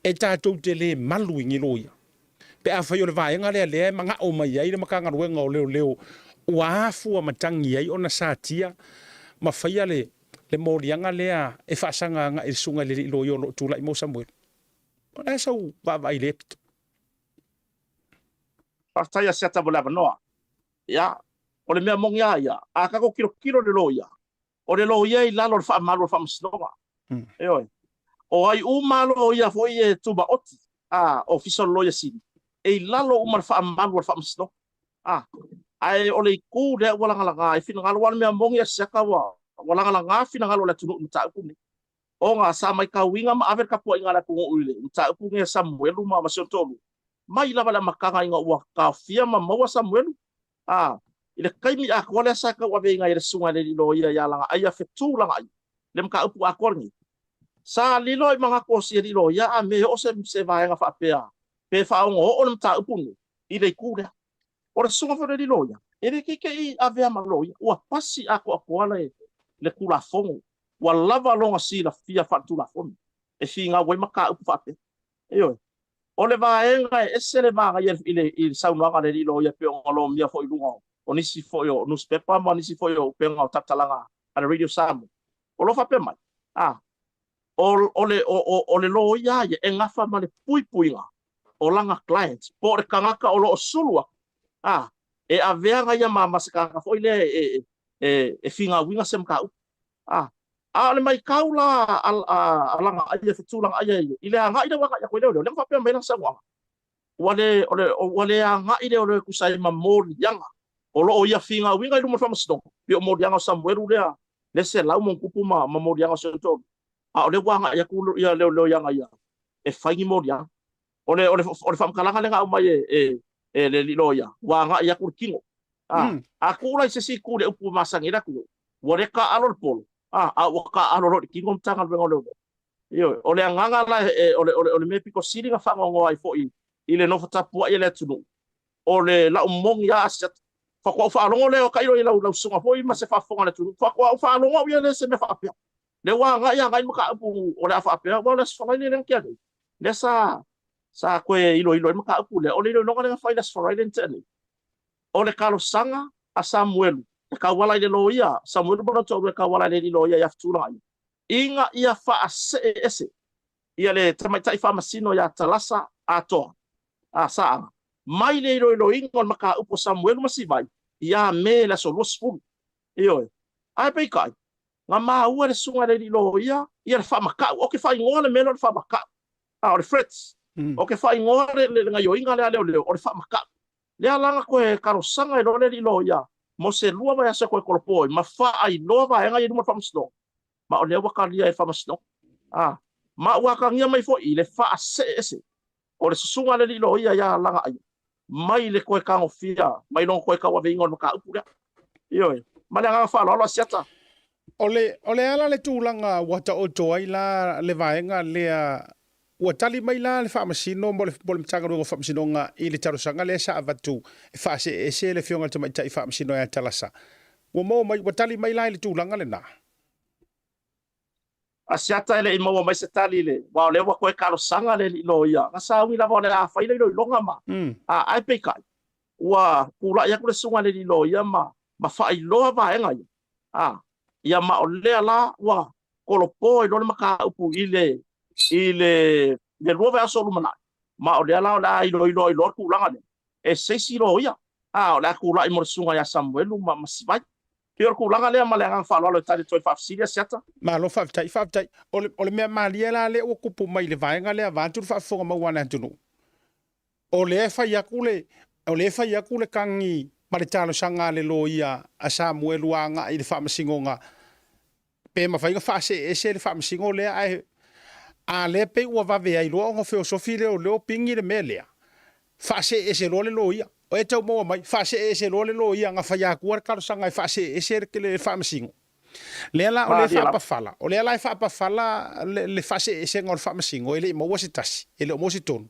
e tatou te le malu i ni loia. Pe afai o le vaega lea lea e manao mai ai le Matagaluega o Leoleo ua afua matagi ai ona satia ma faia le le moliaga lea e faasaga agai i le Susuga i le Alii Loia o lo o tulai mo Samuelu. O le a sau vaavaai i lea pito? Faafetai Asiata mo le avanoa. Ia, o le mea moni lava ia, a tatou tilotilo i le loia, o le loia i lalo o le faamalu o le faamasinoga. Ioe. O ai uma loia foi e tumaoti, a, Ofisa o le Loia Sili, e i lalo uma o le faamalu o le faamasinoga. A, ae o le itu lea ua lagalaga ai finagalo, aua o le mea moni a Siaka ua, ua lagalaga finagalo o le atunuu i le mataupu lenei. Ona sa matauina ma ave le tapuaiga a le atunuu i le mataupu lenei a Samuelu ma si ona toalua, mai lava i le amataga ina ua taofia ma maua Samuelu, A, i le taimi atoa lea sa tauaveina ai e le susuga i le alii loia ia Lagaaia Fetu Lagaaia le mataupu atoa lenei, sa lilo i manatu o si alii loia a me oo se, se vaega faapea pe faaogooo le mataupu lenei i le itu lea. O le susuga foi o le alii loia, e le keike'i avea ma loia, ua pasi atoatoa le, le Tulafono, ua lava lona silafia faaletulafono e finau ai mataupu faapea. Ioe. O le vaega e ese le manaia i le, i le saunoaga a le alii loia pei ona lomia foi i luga o, o nisi foi o nusipepa ma nisi foi o upega o tautalaga a le Radio Samoa. O lo o faapea mai, a, o, o le, o, o, o le loia lava ia e gafa ma le puipuiga o lana client po o le tagata o lo o sulu atu, a, e avea na ia ma, ma se tagata foi lea e, e, e, e finauina se mataupu. A. A o le maitau la a a Lagaaia, Fetulagaia ia, i le agai lea ua agai atu ai leoleo, lea na faapea mai ai lana saunoaga, ua le, o le, ua le agai leoleo e tusa ai ma moliaga o lo o ia finauina i luma o le Faamasinoga, pei o moliaga o Samuelu lea, le 100 ma ono tupu ma, ma moliaga o si ona toalua, a o lea ua agai atu ia leoleo ia ia e fai ni moliaga. O le, o le, o le faamatalaga lea na aumai e, e, e le alii loia, ua agai atu le tino. A, mm. a tuu la i se isi itu i le upu e masani ai le atunuu, ua le taaalo le polo, a, a ua taaalo loa i le tino le Matagaluega o Leoleo. Ioe, o le agaga la e, o le, o le, o le mea pito sili na faanoanoa ai foi i le nofo tapuai a le atunuu, o le lau moni lava a Asiata. Faatoa ou faalogo lea o tailo i lau, lau susuga foi ma se faafofoga a le atunuu, faatoa ou faalogo au ia le se mea faapea. Lea ua agai agai le mataupu o le a faapea, aua o le Aso Faraile lea na tea nei, lea sa, sa toe iloilo ai le mataupu lea. O le iloiloga lea na fai i le Aso Faraile na tea nei, o le talosaga a Samuelu e tauala i le loia, Samuelu ma lona toalua e tauala i le alii loia ia Fetulagaia, ina ia faasee ese ia le tamaitai faamasino ia Talasa Atoa a Saaga mai le iloiloina o le mataupu a Samuelu ma Sivai ia Me i le aso 20. Ioe. Ae peitai, na maua e le susuga i le alii loia ia le faamatau. Ou te faaigoa le mea lea o le faamatau. A o le threats. Ou te faaigoa le, le, le gaioiga lea a leoleo, o le faamatau. Lea la na toe talosaga ai loa le alii loia mo se lua vaiaso e toe tolopo ai ma faailoa vaega ia i luma o le Faamasinoga. Ma o lea ua talia e le Faamasinoga. A, ma ua atagia mai foi i le faasee ese o le susuga a le alii loia ia Lagaaia mai le toe tagofia mai lona toe tauaveina o le mataupu lea. Ioe. Ma le agaga faaaloalo Asiata. O le, o le ala le tulaga ua taoto ai la le vaega lea, ua tali mai la le Faamasino mo le, mo le Matagaluega o Faamasinoga i le talosaga lea sa avatu e faaseese le Afioga i le Tamaitai Faamasino ia Talasa. Ua maua mai, ua tali mai la i le tulaga lena. Asiata e le i maua mai se tali i le, aua o lea ua toe talosaga le alii loia, na sauni lava o le a fai le iloiloga ma, a, ae peitai, ua tulai atu le susuga i le alii loia ma, ma faailoa vaega ia, a, ia ma o lea la ua tolopo ai loa le mataupu i le, i le, le lua vaiaso o lumanai, ma o lea la o le a iloilo ai loa le tulaga lea, e se isi loia, a, o le a tulai mo le susuga ia Samuelu ma, ma Sivai. Pei o le tulaga lea ma le agaga faaaloalo e tali atu ai i faafesili Asiata. Malo faafetai, faafetai. O le, o le mea malie la lea ua tupu mai i le vaega lea vaeatu le faafofoga maua a le atunuu, o lea e fai atu le, o lea e fai atu le kagi ma le talosaga a le loia a Samuelu agai i le faamasinoga pe mafai ona faaseese le faamasino lea ae a lea pei ua vave ai loa ona feosofi leoleo pigi le mea lea, faaseese loa le loia. O e tau maua mai, faaseese loa le loia na fai atua le talosaga e faaseese le faamasino. Lea la o lea e faapafala, o lea la e faapafala le faaseesega o le faamasino e le i maua se tasi, e le o maua se tonu.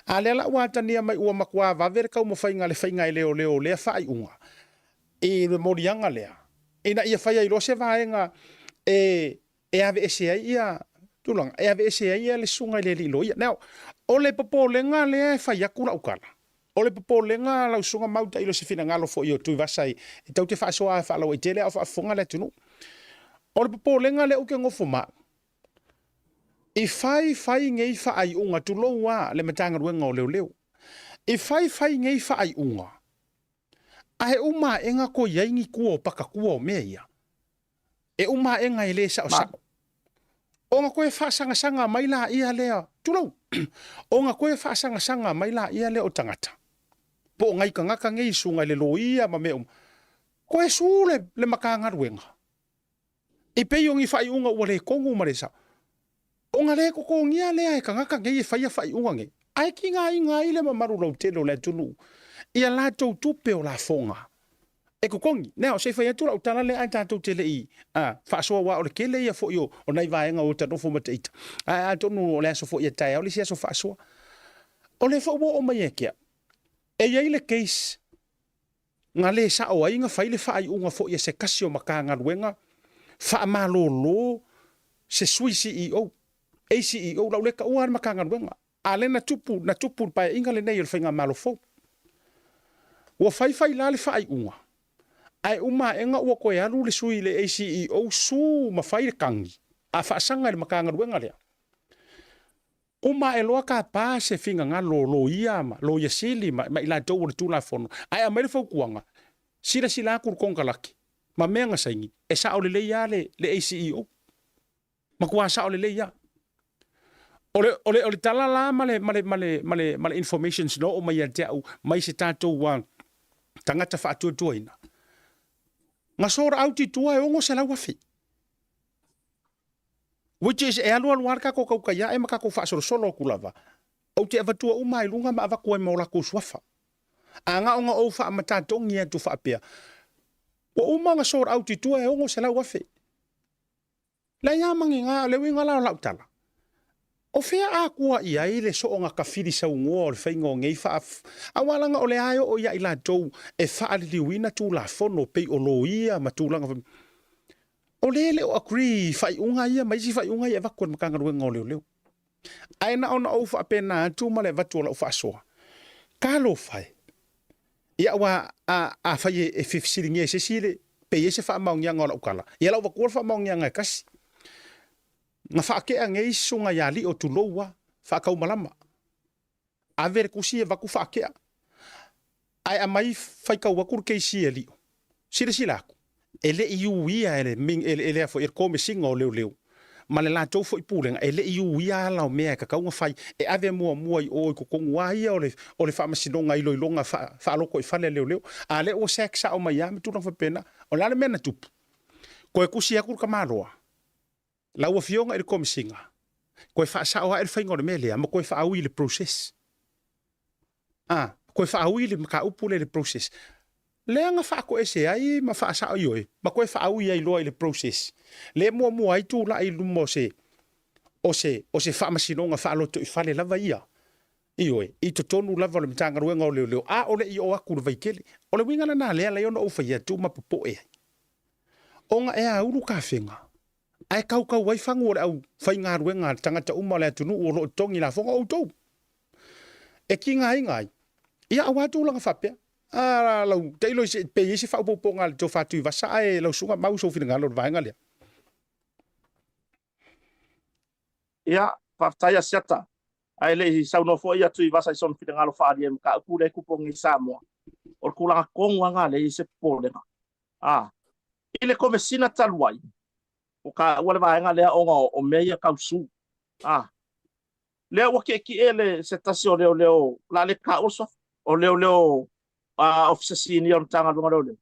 A lea la ua atagia mai ua matua vave le taumafaiga a le faiga e leoleo lea faaiuga i le moliaga lea, ina ia fai ai loa se vaega e e aveese ai ia tulaga, e aveese ai ia le susuga i le alii loia. Now, o le popolega lea e fai atu lau tala, o le popolega lau susuga Mau tailo i se finagalo foi o Tuivasa e tau te faasoa faalauaitele a o faafofoga le atunuu. O le popolega lea ou te nofo ma au, i fai fai nei faaiuga, tulou a le Matagaluega o Leoleo, i fai fai nei faaiuga, Ae uma aʻega ko i ai ni kua o pakatua o mea ia. E uma aʻega e le saʻosaʻo. Ona koe faasagasagā mai laia lea, tulou, ona koe faasagasagā mai laia lea o tagata, po o nai tagata nei i suga i le loia ma mea uma, koe su le, le Matagaluega. I pei o ni faaiuga ua le tonu ma le sao. Ona le totogia lea e tagata nei e faia faaiuga nei, ae tigaina ai le mamalu lautele o le atunuu i a latou tupe o lafoga e totogi. Now, se i fai atu lau tala lea ae tatou te le i faasoa aua o le tele ia foi o nai vaega o ota nofo ma te ita. Ae atonu o le aso foi a taeao le isi aso faasoa. O lea foi ua oo mai ia te au, e i ai le case Na le sao ai na fai le faaiuga foi a se tasi o Matagaluega faamalolo se sui CEO, ACEO, lau lea taua le Matagaluega, a lea na tupu, na tupu i le paeaiga lenei o le Faigamalo fou. Ua fai fai la le faaiuga, ae uma aega ua toe alu le sui le ACEO su ma fai le kagi a faasaga i le Matagaluega lea. Uma ae loa tapa se finagalo o loia ma loia sili ma ma i latou o le Tulafono, ae aumai le fautuaga, silasila atu le konekarate ma mea na saini, e sao lelei lava le le ACEO. Matua sao lelei lava. O le, o le, o le tala la ma le, ma le, ma le, ma le, ma le informations na oo mai ia te au mai se tatou tagata faatuatuaina, na sort out i tua e 600,000. Which is e alualu lava le tatou tautai ae ma tatou faasolosolo atu lava, ou te avatua uma lava i luga ma avatu ai ma o latou suafa. A na ona ou faamatatogi atu faapea, ua uma ona sort out i tua e 600,000. Leai lava ma ni na, le uiga la o lau tala, o fea akua i ai le soonga tafili saunoa o le faiga o nei faa, aua leaga o lea e oo ia i latou e faaliliuina tulafono pei o loia ma tulaga fai, o lea e le o agree i faaiuga ia ma isi faaiuga ia e avatu e le Matagaluega o Leoleo. Ae na ona ou faapena atu ma le avatu o lau faasoa, talofa e, Ia aua a, afai e fia fesiligia e se isi le, pe i ai se faamaoniaga o lau tala, ia lau avatua le faamaoniaga e tasi. Na faatea nei susuga ia Alii o tulou a, faataumalama. Ave le tusi avatu faatea. Ae aumai faitau atu le keisi e Alii. Silasila atu, e le i uia e le, e le, e le Komesina o Leoleo ma le latou foi Pulega, e le i uia ala o mea e tatau ona fai, e ave muamua i o i totonu lava ia o le, o le Faamasinoga Iloiloga Faalotoifale a Leoleo. A lea ua sack sao mai lava ma tulaga faapena. O le a le mea na tupu? Toe tusi atu le tamaloa, lau Afioga i le Komesina, toe faasao ae le faiga o le mea lea ma toe faaui i le process. A, toe faaui le mataupu lea i le process. Lea na faatoese ai ma faasao ioe, ma toe faaui ai loa i le process. Lea muamua ai tulai i luma o se, o se, o se faamasinoga faalotoifale lava ia. Ioe, i totonu lava o le Matagaluega o Leoleo, a o le i oo atu i le Vaitele. O le uiga lena lea la ona ou fai atu ma popoe ai. Ona e aulu tafega, ae kaukau ai fagu o le au faigaluega a tagata uma o le atunuu o lo o totogi lafoga o outou. E tigaina ai, ia aua tulaga faapea. A lau tailo i se, pe i ai se faaopoopoga a le Tofa Tuivasa ae lau susuga Mau sou finagalo i le vaega lea. Ia, faafetai Asiata. Ae le i saunoa foi ia Tuivasa i sona finagalo faaalia i mataupu lea e tupu nei i Samoa, o le tulaga tonu lava lena lea e i ai se popolega. A, i le Komesina talu ai, ua taua le vaega lea ona o mea ia tau su. A, lea ua tietie le se tasi o leoleo, o le a le taua le suafa, o leoleo Ofisa Sinia o le Matagaluega o Leoleo,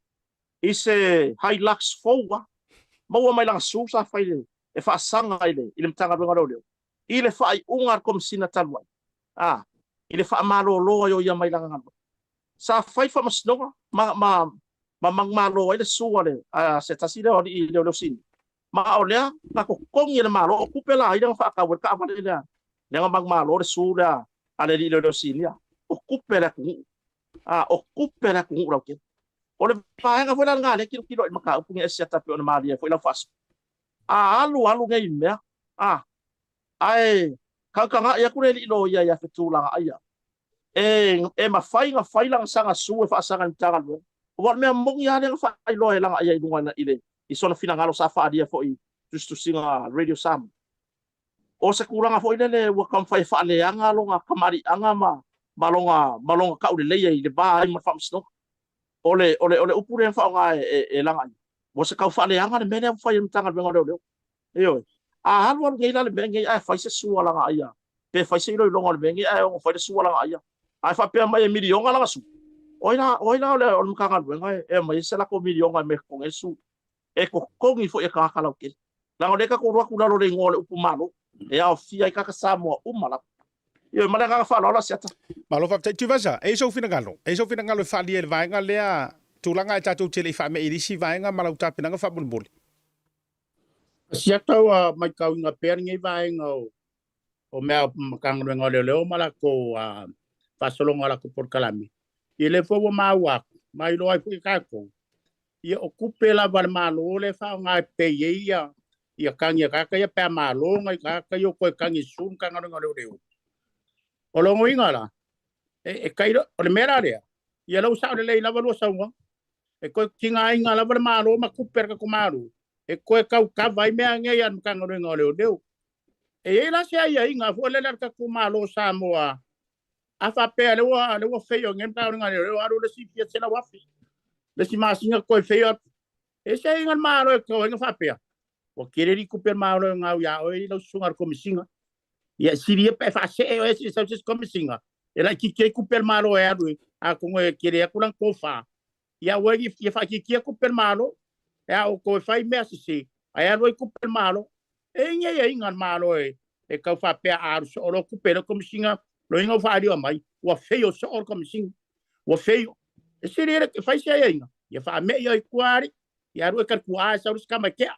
i se Hilux fou lava, maua mai lana su sa fai e faasaga i le Matagaluega o Leoleo, i le faaiuga a le Komesina talu ai, a, i le faamalolo ai o ia mai lana galuega. Sa fai faamasinoga ma, ma, ma manumalo ai le su a le, a se tasi lea o alii leoleo sini. Ma o lea na totogi e le Malo, o tupe la ai lea na faatau ai le taavale lea, lea na manumalo le su lea a le alii leoleo sinia. O tupe a le atunuu. A, o tupe a le atunuu lautele. O le vaega foi la lena lea e tilotilo ai i le mataupu lenei Asiata e pei ona malie ai foi lau faasoa. A alu alu nei mea, a, ae tagatagai atu le alii loia ia Fetu Lagaaia, e, e mafai ona fai lana saga su e faasaga i le Matagaluega. Aua o le mea moni lava lea na faailoa e Lagaaia i luga i le, i sona finagalo sa faaalia foi i tusitusiga a Radio Samoa. O se tulaga foi lele ua taumafai e faaleaga lona kamaliiaga ma, ma lona, ma lona tauleleia i le va ai ma le Faamasinoga. O le, o le, o le upu lea na faaaoga e, e, e Lagaaia, ua se tau faaleaga le mea lea ua fai e le Matagaluega o Leoleo. Ioe. A alu alu nei la le mea lenei ae fai se sua Lagaaia, pe fai se iloiloga o le mea lenei ae ono fai le sua Lagaaia, ae faapea mai e miliona lana sua, o ai la, o ai la o le, o le Matagaluega e, e aumai ai se latou miliona e mea e totogi ai le sua? E totogi foi e tagata lautele. Leaga o lea tatou alu atu i lalo o le igoa o le upu Malo, e aofia ai tagata Samoa uma lava. Ioe, ma le agaga faaaloalo Asiata. Malo faafetai. Tuivasa, e i ai sou finagalo? E i ai sou finagalo e faaalia i le vaega lea, tulaga ae tatou te le i faamei i le isi vaega ma lau tapenaga faamolemole? Asiata ua maitauina pea lenei vaega o o mea o Matagaluega o Leoleo ma latou faasologa o latou polokalame. Ia lea foi ua maua atu, ma iloa ai foi e tatou, ia o tupe lava a le Malo lea e faaaoga e pay ai ia ia tagi a tagata ia pe a malo nai tagata ia ua toe tagi e sue Matagaluega o Leoleo. O lona uiga la, e, e tai, o le mea la lea, ia lea ua sao lelei lava lua saunoaga. E toe tigaina lava le Malo ma tupe a le tatou Malo e toe tau kava ai mea nei a le Matagaluega o Leoleo. E i ai la se aiaiga foi lele a le tatou Malo o Samoa, a faapea lea ua, lea ua fail nei le Matagaluega o Leoleo, alu le isi fia 100,000, le isi masina toe fail atu. E i ai se aiaiga a le Malo e tatau ai ona faapea? Ua tele alii tupe a le Malo e gau iā oe lau susuga i le Komesina. Ia e sili ia pe a e faasee oe se i sau se isi Komesina e laitiiti ai tupe a le Malo e alu atonu e tele atu lana tofa. Ia aua ne i ia faaitiitia tupe a le Malo pe a outou e fai mea sese ae alu ai tupe a le Malo. E i ai ni aiaiga a le Malo e tau faapea a alu soo loa tupe e le Komesina loiga ua faaalio mai ua fail soo le Komesina. Ua fail. E sili ia e fai se aiaiga ia faame'i oe i tua alii. Ia alu e talituaa e sau le isi tama e tea.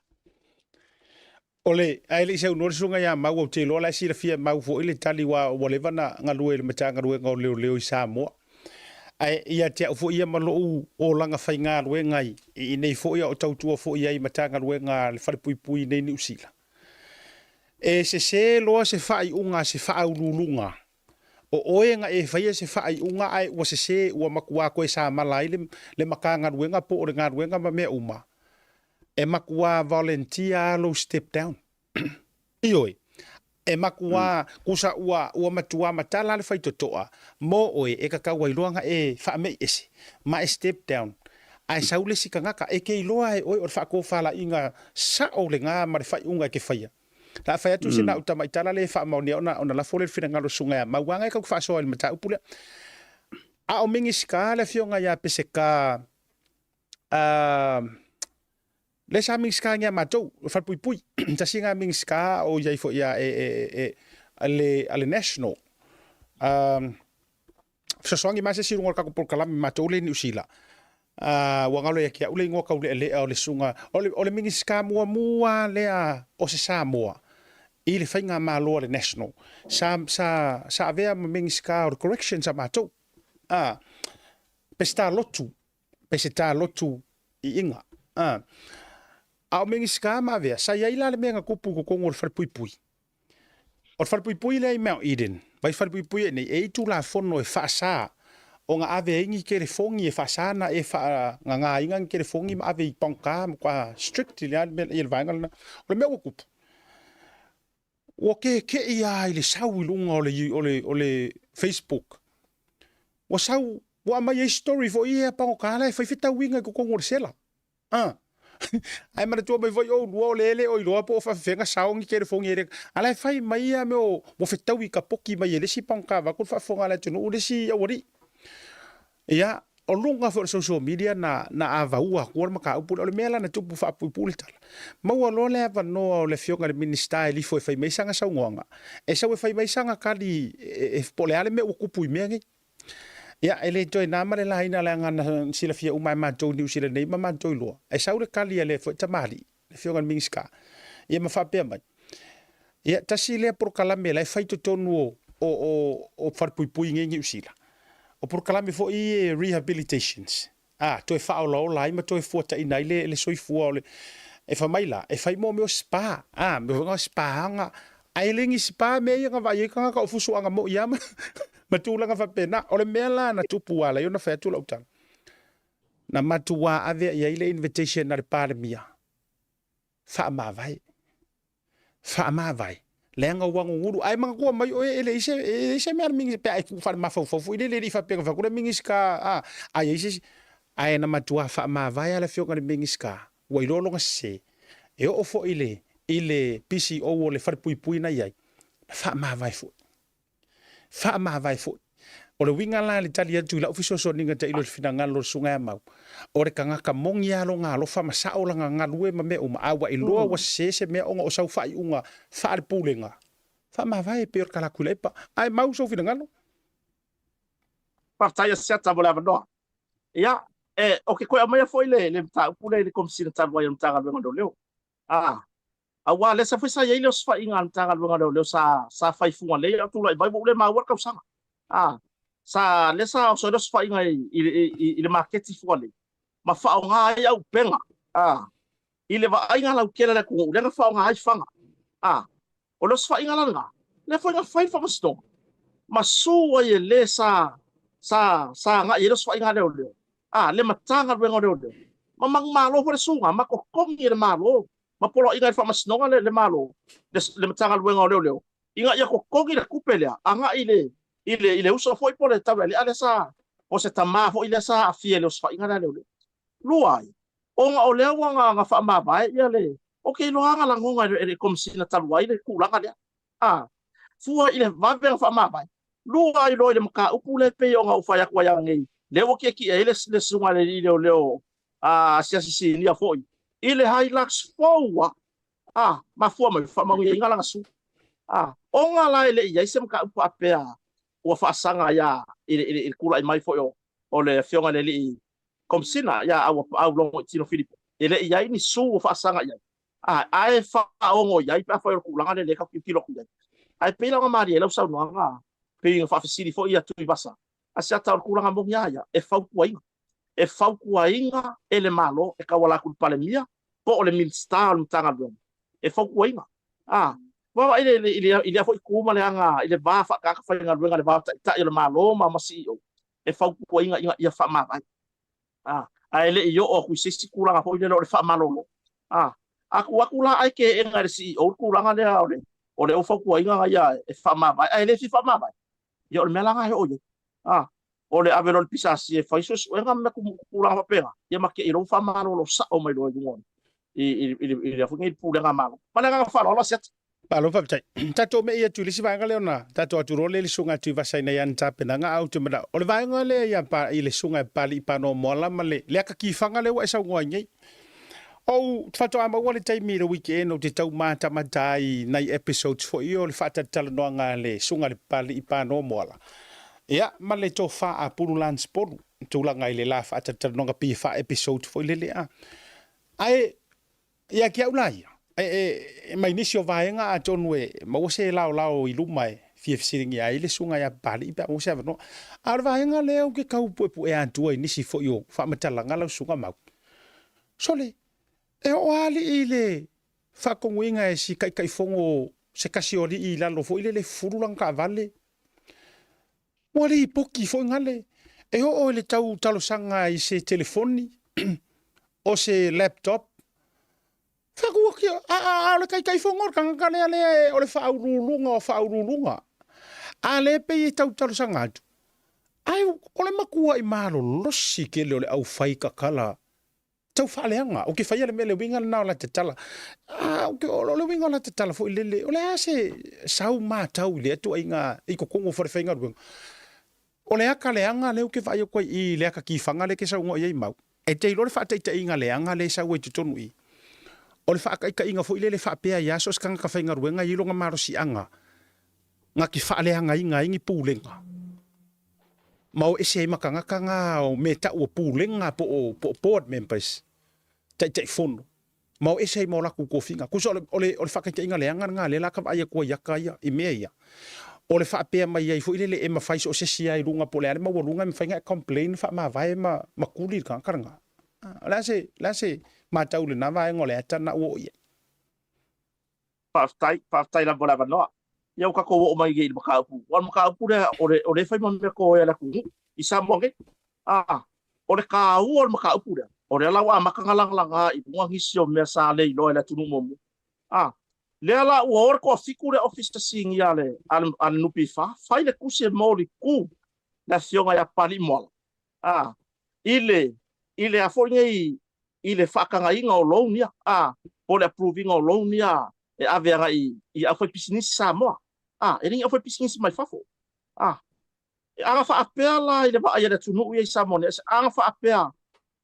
O le, ae le i saunoa le susuga ia Mau, ou te iloa la e silafia e Mau foi le tali aua ua leva ona galue i le Matagaluega o Leoleo i Samoa. Ae ia te au foi ia ma lou olaga faigaluega i inei foi a o tautua foi i ai i Matagaluega a le Falepuipui i inei i Niu Sila. E sese loa se faaiuga a se faauluuluga O oe na e faia se faaiuga ae ua sese, ua matua toe samala ai le, le Matagaluega po o le galuega ma mea uma, e matua volunteer lava lou step down. Ioe, e matua, kusa ua, ua matua matala le faitotoa mo oe e tatau ai loa na e faame'i ese ma e step down ae sau le isi tagata e te iloa e oe o le faatofalaiga sao lena ma le faaiuga e te faia. O le a fai atu sina au tamaitala lea e faamaonia ona, ona lafo lea i le finagalo o le susuga ia Mau Aga e tau faasoa i le mataupu lea. A o Minisita le afioga ia Peseta, uh, lea sa Minisita ia matou, o Falepuipui, tasi lena Minisita o i ai foi ia e, e, e, a le, a le National. Um, fesoasoani mai se isi i luga o le tatou polokalame matou lea i Niu Sila. Ua galo ia te au le igoa taulealea o le susuga, o le, o le Minisita muamua lea o se Samoa i le faigamalo a le National. Sa, sa, sa avea ma Minisita o le Corrections a matou. Peseta Lotu, Peseta Lotu Iiga. A o Minisita ma avea, sa i ai la le mea na tupu i totonu o le falepuipui. O le falepuipui lea i Mount Eden, vai falepuipui nei, e i ai tulafono e faasa ona ave ai ni telefoni e faasa na e faagagāina ni telefoni ma ave i pagota, matua strict le mea le vaega lena. O le mea ua tupu, ua keke'i lava i le sau i luga o le, o le, o le Facebook. Ua sau, ua aumai ai story foi ia pagota la e fai fetauiga i totonu o le sela. A. Ae manatua mai foi oulua o le e le o iloa po o faafefea sao ni telefoni e le a la e fai mai ia mea o ua fetaui kapoki mai e le isi pagota vaeatu le faafofoga a le atunuu le isi aualii. Ia, o luga foi o le social media na na avaua atua le mataupu lea. O le mea la na tupu faapuipui le tala, maua loa le avanoa o le afioga i le Minisita e lifo e fai mai sana saunoaga, e sau e fai mai sana tali e, e, po o le a le mea ua tupu i mea nei. Ia, e le toe na ma le laina leaga na silafia uma e matou i Niu Sila nei ma matou iloa. E sau le tali a lea foi tamalii, le afioga i le Minisita, ia ma faapea mai, ia, tasi lea polokalame la e fai i totonu o, o, o, o falepuipui nei i Niu Sila. O polokalame foi ia rehabilitations, Ā, toe faaolaola ai ma toe fuataina ai le, le soifua o le, e fai mai la, e fai mō mea o spa, ā, mea foi ngā spa-aga, ae le ni spa mea ia na vaai ai tagata o fusuaga moi lava ma, ma tulaga faapena. O le mea la na tupu ua ala ai ona fai atu lau tala, na matuā ave i ai le invitation a le Palemia, faamavae. Faamavae, leaga ua gugulu. Ae manatua mai oe e leai se, e leai se mea a le Minisita, pe a e tuu faalemafaufau foi lele, e le i faapea na fai atu le Minisita, a, a i ai se isi. Ae na matua faamavae lava le Afioga i le Minisita, ua iloa lona sese, e oo foi i le, i le PCO o le falepuipui na i ai, na faamavae foi. Faamavae foi. O le uiga la i le tali atu i lau fesoasoaniga tailo i le finagalo o le Susuga ia Mau, o le tagata moni lava lona alofa ma sao lana galue ma mea uma, a ua iloa ua sese se mea ona o sau faaiuga faale-pulega, faamavae e pei o le tala atu i le epa. Ae mau sou finagalo. Faafetai Asiata mo le avanoa. Ia, e, o ke toe aumaia foi le, le mataupu lea i le Komesina talu ai o le Matagaluega o Leoleo. A, Aua lea sa foi sa i ai le osofaiga a le Matagaluega o Leoleo sa sa fai i Fugalei a o tulai mai ua ou le maua le tausaga. A, sa lea sa oso ai le osofaiga i i i i le maketi i Fugalei ma faaaoga ai aupega a i le vaaiga lautele a le atunuu lea na faaaoga ai faga. A, o le osofaiga la lena, lea foi na fai le faamasinoga ma su ai e le sa sa sa agai i ai le osofaiga a leoleo, a, le Matagaluega o Leoleo ma manumalo foi le suga ma totogi e le Malo ma poloaiga e le Faamasinoga le Malo, le Matagaluega o Leoleo, ina ia totogi le tupe lea agai i le, i le, i le uso foi po o le taulealea lea sa, po o se tama foi lea sa aafia i le osofaiga lea a leoleo. Lua ai, ona o lea ua na, na faamavae ia le Ou te iloa lava na lagona e le Komesina talu ai le tulaga lea. A fua i le vave ona faamavae, lua ai loa i le mataupu lea e pei ona ou fai atu ai ananei, lea ua tietie ai le susuga i le alii leoleo asiasi sinia foi i le Hilux fou lava. A mafua mai, faamanuiaina lana sui. A ona la e le i i ai se mataupu faapea ua faasaga ia i le tulai mai foi o le afioga i le alii Komesina ia Aulogoitino Filipo, e le i i ai ni sue ua faasaga i ai. A, ae faaogo i ai pe afai o le tulaga lea lea tatou tilotilo atu i ai. Ae pei la ona malie ai lau saunoaga, pei ona faafesili foi ia Tuivasa, Asiata o le tulaga moni lava ia, e fautuaina. E fautuaina e le Malo e tauala atu i le Palemia po o le Minisita o le Matagaluega, e fautuaina. A, vaavaai i le, i lea foi itu ma le aga i le va faa-tagata faigaluega, le va o Taitai o le Malo ma CEO, e fautuaina ina ia faamavae. A, ae le i oo atu i se isi tulaga foi lele o le faamalolo. A, a tuu atu la ae teena e le CEO le tulaga lea o le o le fautuaina na ia e faamavae ae le fia faamavae, ia o le mea la lena e oo i ai. A, o le ave loa i le PSC e fai suesuega ma mea tulaga faapena, ia ma te i loa ua faamalolo sao mai loa i luga o i i i i le foi nei Pulega a Malo. Ma le agaga faaaloalo Asiata. Malo faafetai. Tatou me'i atu i le isi vaega lea ona tatou atu loa lea i le Susuga a Tuivasa ina ia ana tapenaga ae ou te manao o le vaega lea ia pa i le Susuga e Papalii Panoa Moala ma le le aka kifaga lea ua e saunoa ai nei. Ou faatoa maua le taimi i le weekend ou te tau matamata ai i nai episodes foi o le faatalatalanoaga a le Susuga i le Papalii Panoa Moala ia ma le Tofa a Pulu Lance Polu tulaga i le la faatalatalanoaga pei e faa-episode foi lele a. Ae ia te au la ia, e mai nisi o vaega atonu e maua se laolao i luma e fia fesiligia ai le susuga ia Papalii pe a maua se avanoa. A o le vaega lea ou te tau puepuea atua i nisi foi o faamatalaga lau susuga Mau. Sole, e oo lava alii i le faatonuina e si Taitaifono se tasi o alii i lalo foi lele fufulu lana taavale, Ua lipoti foi gale e oo i le tau talosaga i se telefoni o se laptop. Fai atu, a, a, a o le Taitaifono o le tagata lea lea e, o le faauluuluga o faauluuluga. A lea pei e tau talosaga atu. Ae o le matuai malolosi tele o le aufai tatala tau faaleaga. Ou te faia le mea le uiga lena o la tatala. A, ou te, o le uiga o la tatala foi lele, o le a se sau matau i lea tuaiga i totonu o falefaigaluega. O le aka leaga lea ou te vaai atu ai i i le aka kifaga lea e te saunoa i ai Mau. E te iloa le faataitaiga leaga lea e sau ai i totonu i i. O le faataitaiga foi lele faapea ai lava so o se tagata faigaluega e i ai lona malosiaga na te faaleagaina ai ni pulega ma o ese ai ma tagata na o mea e tau o pulega po o, po o board members, Taitaifono, ma o ese ai ma o latou tofiga. Tusa o le, o le, o le faataitaiga leaga lena lea la ka vaai atu ai i aka ia, i mea ia. O le faapea mai ai foi lele e mafai so o se isi lava i luga po o le a le maualuga e mafai ona e complain faamavae ma, ma kuli le tagata lena. O le a se, o le a se matau i lena vaega o le ata lena ua oo i ai? Faafetai, faafetai lava mo le avanoa. Ia ua tatou oo mai nei i le mataupu. Aua o le mataupu lea, o le, o lea e fai ma mea toea e le atunuu i Samoa nei. A, o le taua o le mataupu lea, o lea la ua amata ona lagalaga i luga nisi o mea sa le iloa e le atunuu muamua. A, lea la ua o le toafitu lea Ofisa Sinia a le, a le, a le NPF, fai le tusi e molitu le afioga ia Papalii Moala, a, i le, i le a foi nei, i le faatagaina o loan ia, a, po o le approve ina o loan ia e ave agai i aufaipisinisi Samoa, a, e le ni aufaipisinisi mai fafo. A, e ana faapea la i le vaai a le atunuu ia i Samoa nei, ana faapea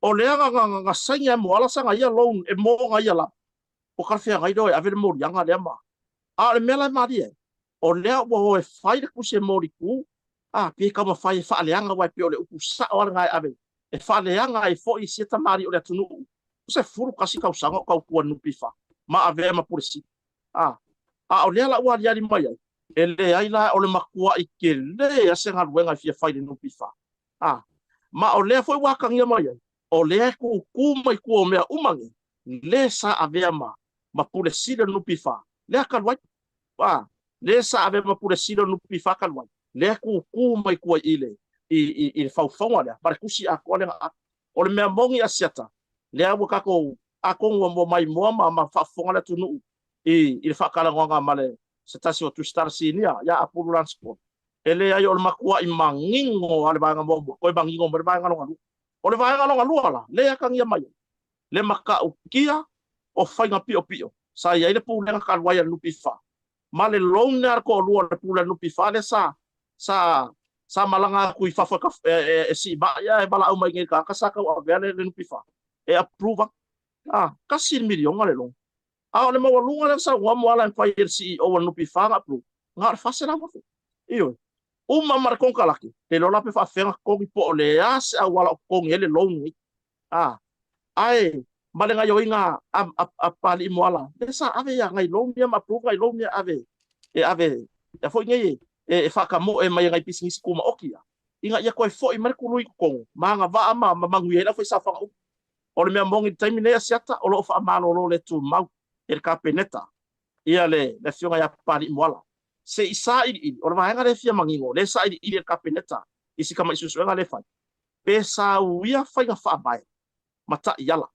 o lea na, na, na, na saini a e Moala sana ia loan e mo na ia lava, ua talafeagai lea e ave le moliaga lea ma. A o le mea la e malie ai, o lea ua o e fai le tusi e molitu, a, pe taumafai e faaleaga, aua e pei o le upu sao lava lena e ave, e faaleaga ai foi sia tamalii o le atunuu, 11 tausaga o tautua i le NPF, ma avea ma Pule Sili. A, a o lea la ua aliali mai ai, e leai la o le matuai tele lava se galuega e fia fai i le NPF. A, ma o lea foi ua atagia mai ai, o lea e kūkū mai tua o mea uma nei, le sa avea ma, ma Pule Sili o le NPF, lea talu ai. A, le sa avea ma Pule Sili o le NPF talu ai, lea e kūkū mai tua i le, i, i, i le faufauga lea, ma le tusi atoa lea na ave. O le mea moni a Asiata, lea ua tatou, atonu ua, ua maimoa ma, ma faafofoga le atunuu i, i le faatalanoaga ma le, se tasi o Tusitala Sinia, ia Apulu Lansford. E leai o le matuai manino a le vaega muamua, toe manino mai le vaega lona lua. O le vaega lona lua la, lea e atagia mai ai le matautia. o faiga piopio sa i ai le Pulega talu ai a le NPF ma le loan lea a le toalua o le Pule a le NPF lea sa sa sa malaga atu i fafo e, e, e siimai ae valaau mai nei tagata sa tauavea le, le NPF e approve atu. Ah, $1 miliona le loan. A o le maualuga lea saunoa Moala e fai e le CEO a le NPF na approve, na o le 400,000. Ioe. Uma ma le konekarate, le iloa la pe faafefea ona totogi po o le a se auala o totogi ai le loan nei. Ah, ae ma le gaioiga a, a, a Papalii Moala, lea sa ave ia nai loan ia ma approve nai loan ia ave e ave ia foi nei e, e faatamoe mai e nai pisinisi tumaoti ia ina ia toe foi mai le tului i totonu ma agavaa ma, ma manuia ai le aufaisaofaga uma. O le mea moni i le taimi nei Asiata, o lo o faamalolo le tumau e le Kapeneta ia le, le afioga ia Papalii Moala. Se i sailiili, o le vaega lea e fia manino, lea e sailiili e le Kapeneta i si tamai suesuega lea e fai, pe sa uia faiga faavae ma taiala.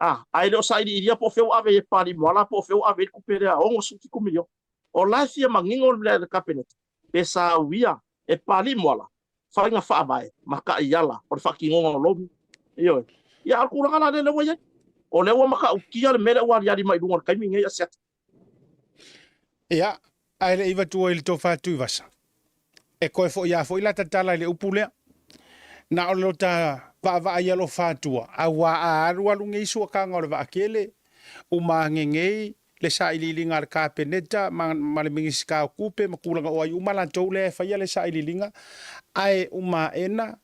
A, ae le o sailiilia po o fea ua ave ai e Papalii Moala po o fea ua ave ai le tupe lea 67 miliona. O la e fia manino le Kapeneta pe sa uia e Papalii Moala faiga faavae ma taiala o le faatinoga o loan. Ioe. Ia, a o le tulaga la lea lea ua i ai. O lea ua matautia le mea lea ua aliali mai i luga o le taimi lenei Asiata. Ia, ae le i avatua i le tofa Tuivasa, e koe foi a foi la tatala i le upu lea. Na o le lota vaavaai alofa atua, auā a alualu nei suakaga o le vaakele, uma agegei le sailiiliga a le Kapeneta ma, ma le Minisita o Tupe ma tulaga o ai uma latou lea e faia le sailiiliga, ae uma aena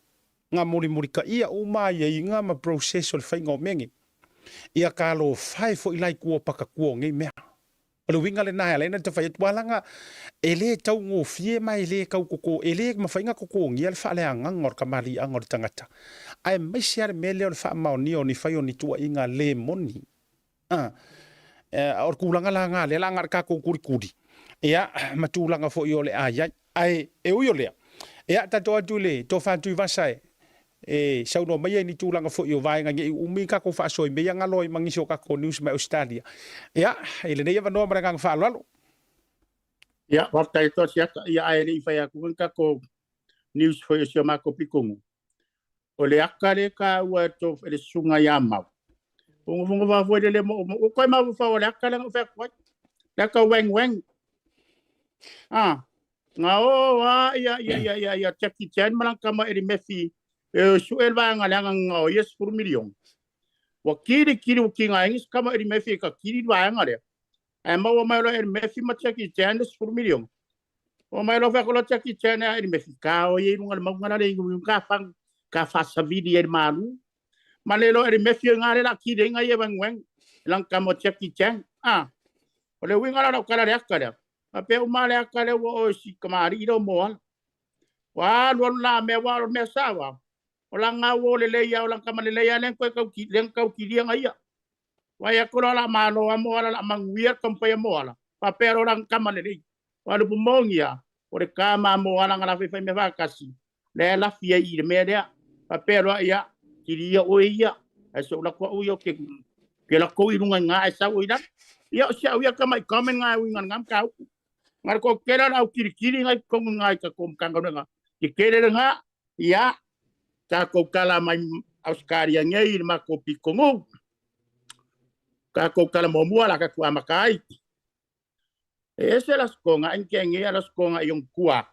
nga mulimulitaia uma aiaiga ma process o le faiga o mea nei. Ia talofa e foi la i tua o patatua o nei mea. O le uiga lena e ala ai ona tafai atu alaga e le taugofie ma e le tau toto, e le mafai ona totogia le faaleagaga o le kamaliiaga o le tagata, aemaise lava le mea lea o le faamaonia o ni fai o ni tuuaiga le moni. A, o le tulaga la lena lea la na o le tatou tulituli, ia, ma tulaga foi o le a i ai. Ae e ui o lea, ia, tatou atu i le Tofa Tuivasa e e saunoa mai ai ni tulaga foi o vaega nei umi tatou faasoa i mea ia galo ai ma nisi o tatou news mai Ausetalia. Ia, i lenei avanoa ma le agaga faaaloalo. Ia, faafetai atu Asiata. Ia, ae le i fai atu ni tatou news foi o si o matou pitoga. O le aka lea e taua e to e le susuga ia Mau. Fogofogo foi le mo mo ko ma fa o le aka le fai atu ai. Le aka weng weng. Ah, nga o a ia ia ia ia ia Jackie Chan ma lana tama Eddie Murphy e suʻe le vaega leaga nga o ia 10 miliona. Ua kili kili ua kinga ai si kama Eddie Murphy ka kili le vaega lea. Ae maua mai loa Eddie Murphy ma Jackie Chan le 10 miliona. O mai loa fai atu Jackie Chan a Eddie Murphy ka o ia i luga le mauga la le i ka fang ka fasavili ai le malu. Ma le loa Eddie Murphy o ngā le la kili ai ia weng weng. Lang kama Jackie Chan. Ah. O le uiga la lau kala le aka lea. A pe uma le aka lea ua oe si kamari i mo ala. Wa alu alu la mea wa o mea sa wa. O la ngā o le leia o la kama le leia len koe kau ki len kau ki lia ia. Wa ia kolo la malo a mo ala la manguia kampai mo ala. Pa pe ro la kama le lei. Wa lu mongia o le kama mo ala ngala fe fe me fa kasi. Le la fia i le mea lea. Pa pe ro ia kiri ia o ia. Ai so la ko o ke ke la ko i lunga ngā e sau i la. Ia o sia ia kama i komen ngā ui ngā ngam kau. Ngā ko kera au kiri kiri ngai kongu ngai ka kom kanga nga. Ke kere nga ia ta ko kala mai Australia ngai ma ko pikongu. Ka ko kala mo mua la ka ku amakai. E ese las konga en ke nge las konga i kua.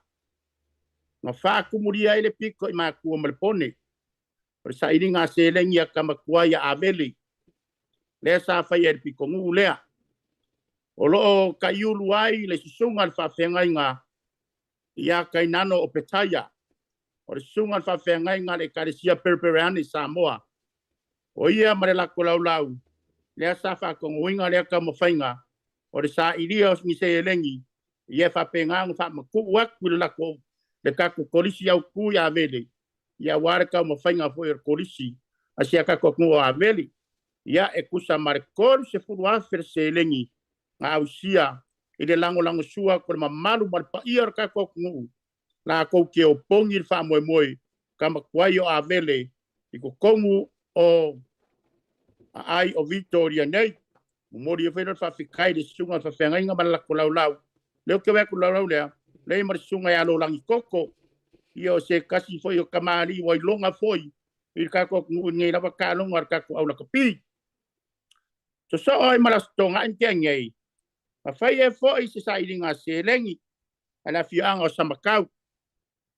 Nga fa kumuria i le piko i ma kua ma le pone. O le sailiga seleni a kama kua ia Avele. Lea sa fai e le pikongu lea. O loo kaiulu ai le susuga le faafeagaiga ia Kainano o Petaia. O le susuga le faafeagaiga le Ekalesia Perepereani i Samoa. O ia ma le lako laulau, lea sa faatonuina lea taumafaiga o le sailia o ni seleni ia faapena ona faamatuu atu i le lako le tatou kolisi autu i Avele ia aua le taumafaiga foi o le kolisi a si a tatou atunuu o Avele. Ia e tusa ma le 30,000 le seleni na ausia i le lagolagosua atu o le mamalu ma le paia o le tatou atunuu lakou te opogi le faamoemoe kamatuai o Avele i totonu o aai o Vitoria nei. Momoli ai foi le faafetai i le susuga o le faafeagaiga ma le lako laulau. Lea ou te vaai atu laulau lea, lea ma le susuga ia Lolagi Koko. Ia o se kasi foi o kamali'i ua iloga foi i le tatou atunuu i lenei lava taaloga a le tatou aulakapi. Sosoo ai ma le Aso Toonai ma tea nei, na fai ai foi se sailiga seleni a le afioaga o Samatau,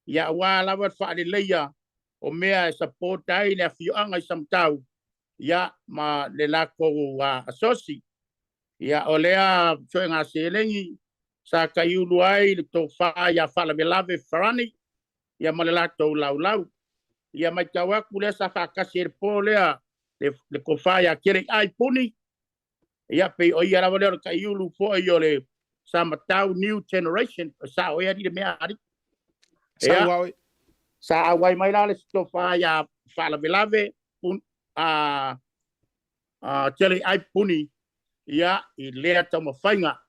ia aua lava le faaleleia o mea e support ai le afioaga i Samatau, ia ma le latou asosi. Ia o lea suega seleni sa taiulu ai le tofa ia Faalavelave Farani, ia ma le latou laulau. Ia matau atu lea sa faatasi ai le po lea le tofa ia Keleiai Puni, ia pei o ia lava lea o le taiulu foi o le Samatau New Generation, sa o ea le mea ali. Sa ua Sa auai mai la le tofa ia Faalavelave a Keleiai Puni, ia i lea taumafaiga,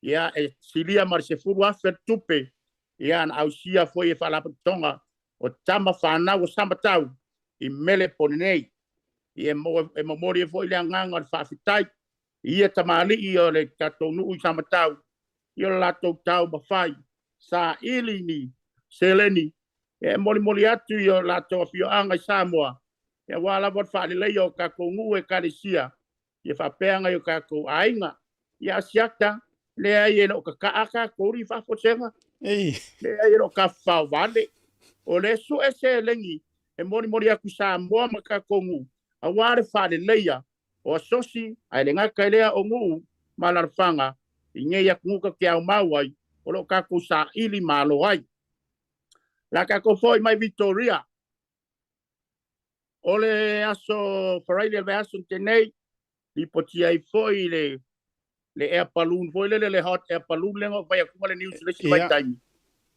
ia e silia ma le 10,000 tupe, ia na ausia foi e faalapotopotoga o tama fanau o Samatau i Melepone nei. Ia e momoli foi le agaga o le faafetai i ia tamalii o le tatou nuu i Samatau, i o le latou taumafai saili ni seleni e molimoli atu i o latou afioaga i Samoa, aua lava le faaleleia o tatou nuu ekalesia, ia faapea nai o tatou aiga. Ia Asiata, leai e le o tataa tatou i faafosega, leai e le o tafafaovale. O le sue seleni e molimoli atu i Samoa ma tatou nuu, aua le faaleleia o asosi, ae le gata i lea o nuu ma alaalafaga i nei atunuu tatou te aumau ai, o lo o tatou saili malo ai. La tatou foi mai Victoria, o le aso Friday o le vaiaso na tea nei, lipotia ai foi le air balloon foi lele, le hot air balloon lea na ou fai atu le news le isi vaitaimi.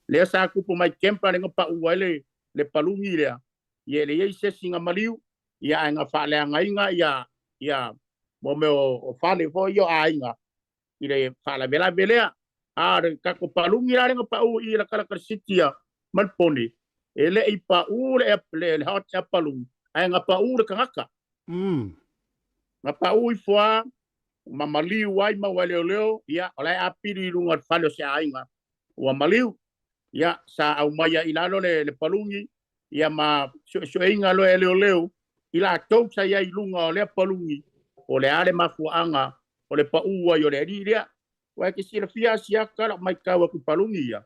Lea sa tupu mai Kempa, lea na pau ai le paluni lea. Ia e leai se isi na maliu, ia ae na faaleagaina ia mo mea o fale foi o aiga i le faalavelave lea. A o le tatou paluni la lea na pau i la Kalakala City ia Malpone, e le i pau le hot air balloon, ae na pau le tagata. Na pau ifo lava ma maliu ai ma ua leoleo, ia o la e apili i luga o le fale o se aiga ua maliu. Ia sa aumaia i lalo le paluni, ia ma suesueina loa e leoleo i latou sa i ai i luga o lea paluni, o le a le mafuaaga o le pau ai o le alii lea. Ua e te silafia Asiata lau matau atu i paluni ia,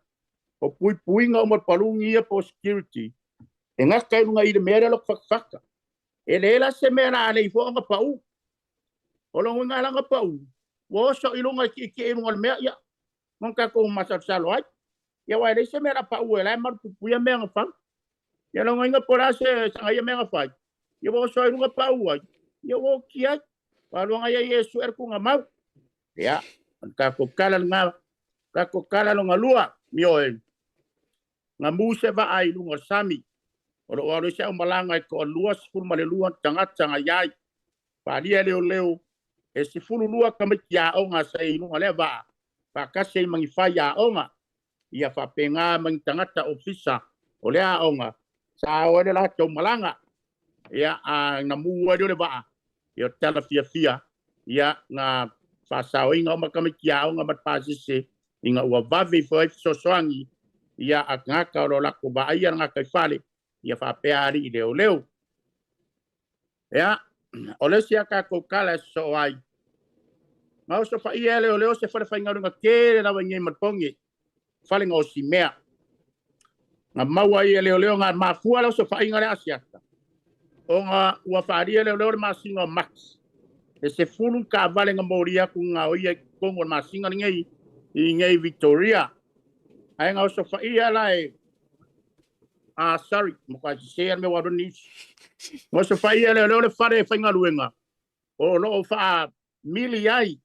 o puipuiga uma o le paluni ia po o security, e gata i luga i le mea lea o le fatafata. E leai la se mea o le a le ifo ona pau. O lona uiga la na pau, ua oso i luga e tietie i luga o le mea, ia, na tatou masalosalo ai. Ia aua e leai se mea o le a pau e la e malupuipuia mea na fai. Ia lona uiga po o le a se saga ia mea na fai, ia ua oso ai i luga pau ai, ia ua oti ai. Aluga ia Iesu e le tuugamau. Ia, o le tatou tala lena, tatou tala lona lua, ioe, na mu se vaa i luga o le sami. O lo o alu ai se aumalaga e toalua 12 tagata na i ai. Faaalia e leoleo e 12 tamaiti aoga sa i luga o lea vaa, faatasi ai ma ni fai aoga. Ia faapena ma ni tagata ofisa o lea aoga sa ao ai le latou malaga. Ia, a na mu ai lea o le vaa, ia o tala fiafia, ia na faasaoina uma tamaiti aoga ma le pasese ina ua vave ifo ai fesoasoani ia a tagata o lo o latou vaaia le gataifale, ia faapea alii leoleo. Ia, o le isi a tatou tala e sosoo ai, na osofaia e leoleo se fale faigaluega tele lava i nei Malpogi, fale gaosi mea. Na maua ai e leoleo na mafua le osofaiga lea Asiata, ona ua faaalia e leoleo le masina o Mati, e 10 taavale na molia atu na gaoia i totonu o le masina lenei i nei Victoria. Ae na osofaia la e sorry, matua sese le mea ua alu ai news. Na osofaia e leoleo le fale faigaluega o lo o faamili ai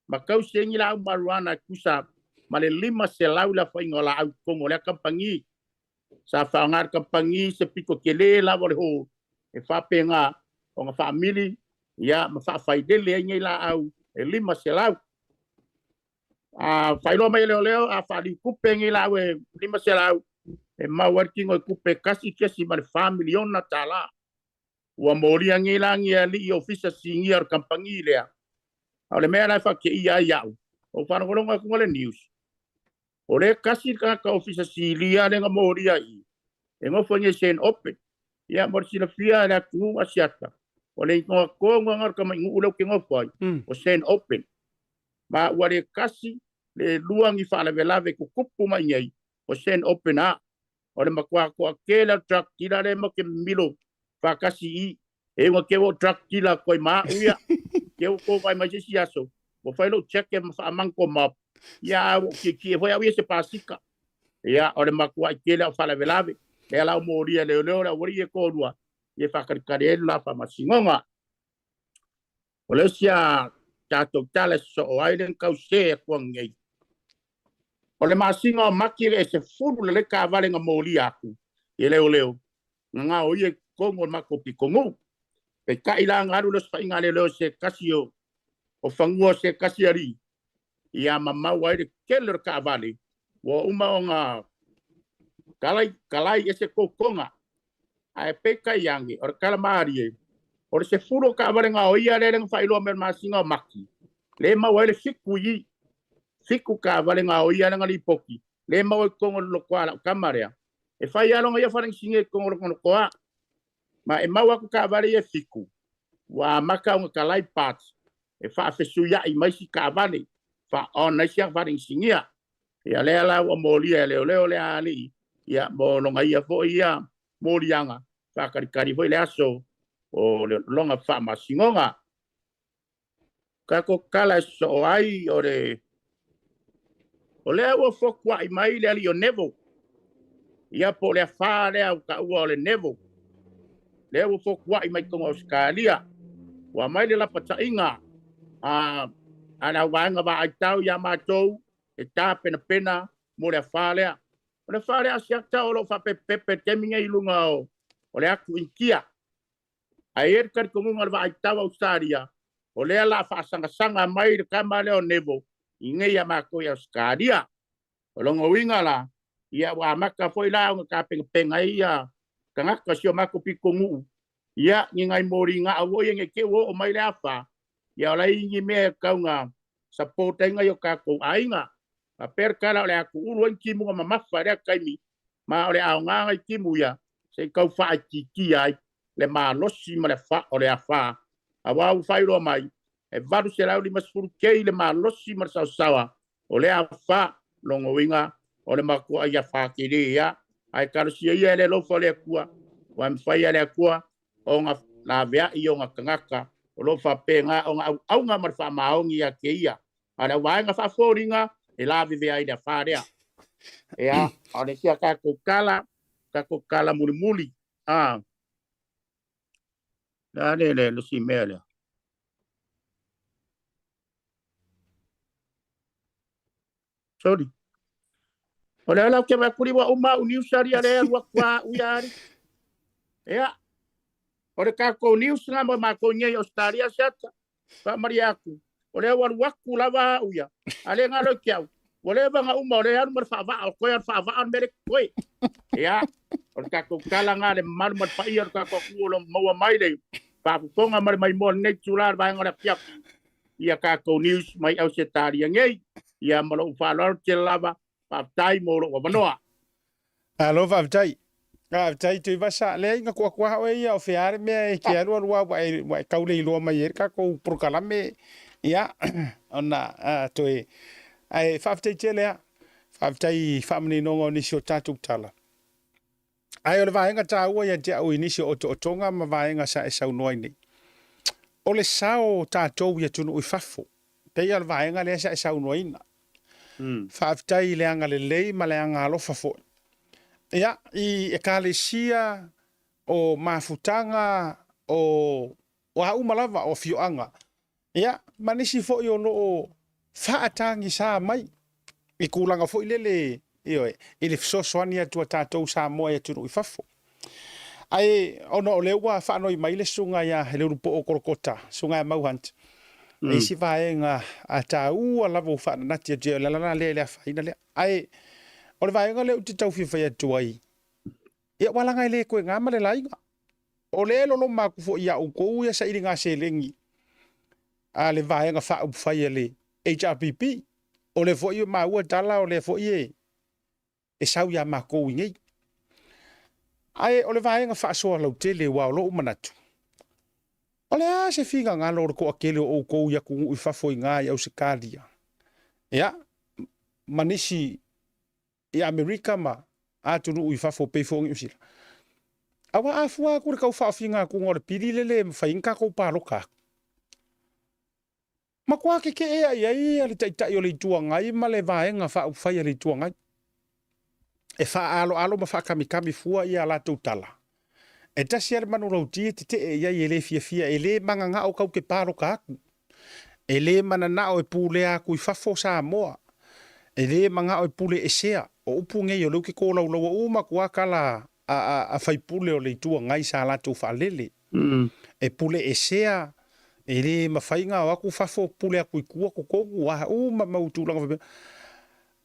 ma tausi ai ni laau marijuana e tusa ma le 500 le aofaiga o laau i totonu o lea kamupani. Sa faaaoga e le kamupani se pito tele lava o le hall e faapena ona faamili ia ma faafailele ai nei laau e 500. A faailoa mai e leoleo a faaliutupe nei laau e 500 e maua ai le tino i tupe $1.4 miliona tala. Ua molia nei la ni alii ofisa sinia o le kamupani lea. A o le mea la e faateia ai au, o faalogologo atu le news, o le tasi le tagata ofisa silia lea na molia i, e nofo i nei Saint Open. Ia mo le silafia e le atunuu Asiata, O le igoa tonu lena o le tamainuu lea ou te nofo ai, o Saint Aubin. Ma ua le tasi, le lua ni faalavelave tutupu mai nei, o Saint Aubin lava. O le matua toatele o truck dealer lea matou te mimilo faatasi i i. E ui ina te ua o truck dealer toe ma au ia. Te ua tou vaai mai se isi aso, ua fai lou jacket ma faamanto mob, ia a ua ou tietie foi au ia i se pasika. Ia, o le matuai tele o faalavelave. Lea la ua molia e leoleo le aualii e toalua, ia e faatalitali ai le la faamasinoga. O le isi a tatou tala e sosoo ai le na tau se atu nei. O le masina o Mati le 10 lelei taavale na molia atu i leoleo na gaoia i totonu o le matou pitonuu. Peitai la na alu le osofaiga a leoleo i se tasi o fanua o se tasi alii ia ma maua ai le tele o le taavale ua uma ona talai, talai ese totoga. Ae peitai ane, o le tala malie, o le 10 o taavale gaoia lea na faailoa mai o le masina o Mati, le maua ai le 7 i i. 7 taavale gaoia lea na lipoti, le maua i totonu o le lotoa lau tama lea. E fai lava lona ia falegisigi i totonu o lona lotoa. Ma e maua atu taavale ia e 7, ua amata ona talai parts e faafesuiai mai isi taavale, faa-on ai isi faleigisinia. Ia lea la ua molia e leoleo lea alii, ia mo lona ia foi ia moliaga, faatalitali foi le aso o le lona faamasinoga. Tatou tala e sosoo ai o le o lea ua fotuai mai le alii o Neville, ia po o le afa lea ua taua o le Neville, lea ua fotuai mai totonu o Ausetalia, ua aumai le lapataiga a a le auvaega vaai tau ia matou e tapenapena mo le afa lea. O le afa lea Asiata o lo o faapepepe i le taimi nei i luga o le atu Initia. Ae i ai le talitonuga o le vaai tau Ausetalia, o lea o le a faasagasaga mai le tama lea o Neville i inei ia matou i Ausetalia. O lona uiga la, ia ua amata foi la ona tapenapena ai ia tagata o si o matou pitonuu, ia ni nai moliga foi ia ne i te i ua oo mai le afa, ia o la e i ai ni mea e tatau ona support ai nai o tatou aiga. Faapea le tala o le a tuulu ai ni timuga mamafa i lea taimi, ma o le aoga nai timu ia se i tau faaitiitia ai le malosi ma le o le afa, aua ua faailoa mai e 850 kei le malosi ma le saosaoa o lea afa. Lona uiga o le matuai afa tele ia, ae talosia ia e le alofa o le Atua, ua mafai e le Atua ona laveai i ona tagata o lo o faapena ona auauna ma le faamaoni ia te ia. A o le auvaega faafoliga e lavevea ai le afa lea. Ia, o le isi a tatou tala, tatou tala mulimuli. A, le a le le le si mea lea. Sorry. O le ala o ke vae kuli ua uma au news ali a le alu atu a au ia ali. Ia, o le tatou news nga mo matou nei i Australia se ata. Faamalie atu, o lea ua alu atu lava au ia, a le galo i te au, ua leva ona uma o lea e alu ma le faavaa, o toe lava o le faavaa o le mea lea e totoe. Ia, o le tatou tala nga le mamalu ma le paia o le tatou atunuu o lo o maua mai le faafofoga ma le maimoa i lenei itula o le vaega o le afiafi ia tatou news mai Ausetalia nei. Ia ma lou faaaloalo tele lava, faafetai mo lou avanoa. Malo faafetai. Faafetai Tuivasa. Leai na tuu atu lava oe ia o fea le mea e te alu alu lava ua e tau le iloa mai ai le tatou polokalame ia ona toe ae faafetai tele lava. Faafetai i faamaninoga o nisi o tatou tala. Ae o le vaega taua ia te au i nisi o otootoga ma vaega sa e saunoa ai nei, o le sao o tatou i atunuu i fafo, pei lava o le vaega lea sa e saunoaina. Faafetai i le agalelei ma le agaalofa foi. Ia, i Ekalesia, o mafutaga, o a uma lava, o afioaga, Ia, ma nisi foi o lo o faatagisa mai i tulaga foi lele, ioe, i le fesoasoani atu a tatou Samoa i atunuu i fafo. Ae ona o lea ua faanoi mai le susuga ia Leulupoo Kolokota, susuga ia Mau Hunt, e isi vaega a taua lava ua faananati atu i ai, o le ala la lea e le afaina lea. Ae o le vaega lea ou te tau fia fai atu ai, ia aua leaga e le toe na ma le laina. O lea e loloma atu foi ia outou ia sailiga seleni a le Vaega Faaupufai a le HRPP. O lea foi e maua tala o lea foi e sau ia matou i inei. Ae o le vaega faasoa lautele aua o lou manatu, O le a se finagalo o le toatele o outou i atunuu i fafo i ina i Ausetalia, ia, ma nisi i Amerika ma atunuu i fafo pei foi o Niu Sila? Aua a fua atu i le tau faaofiga atuga o le pili le le mafai ai ona tatou palota atu. Matua tetee i ai le Taitai o le Itu Agai ma le Vaega Faaupufai a le Itu Agai e faaaloalo ma faakamikami fua ia latou tala. E tasi lava le manulauti e tetee i ai e le fiafia, e le mananao tatou te palota atu. E le mananao e pulea atu i fafo Samoa. E le manao e pule esea. O upu nei o lea ou te tolaulaua uma atu lava tala a sui usufono o le Itu Agai sa latou faalele. E pule esea, e le mafai ona o atu fafo pule atu i tua totonu, a uma mau tulaga faapena.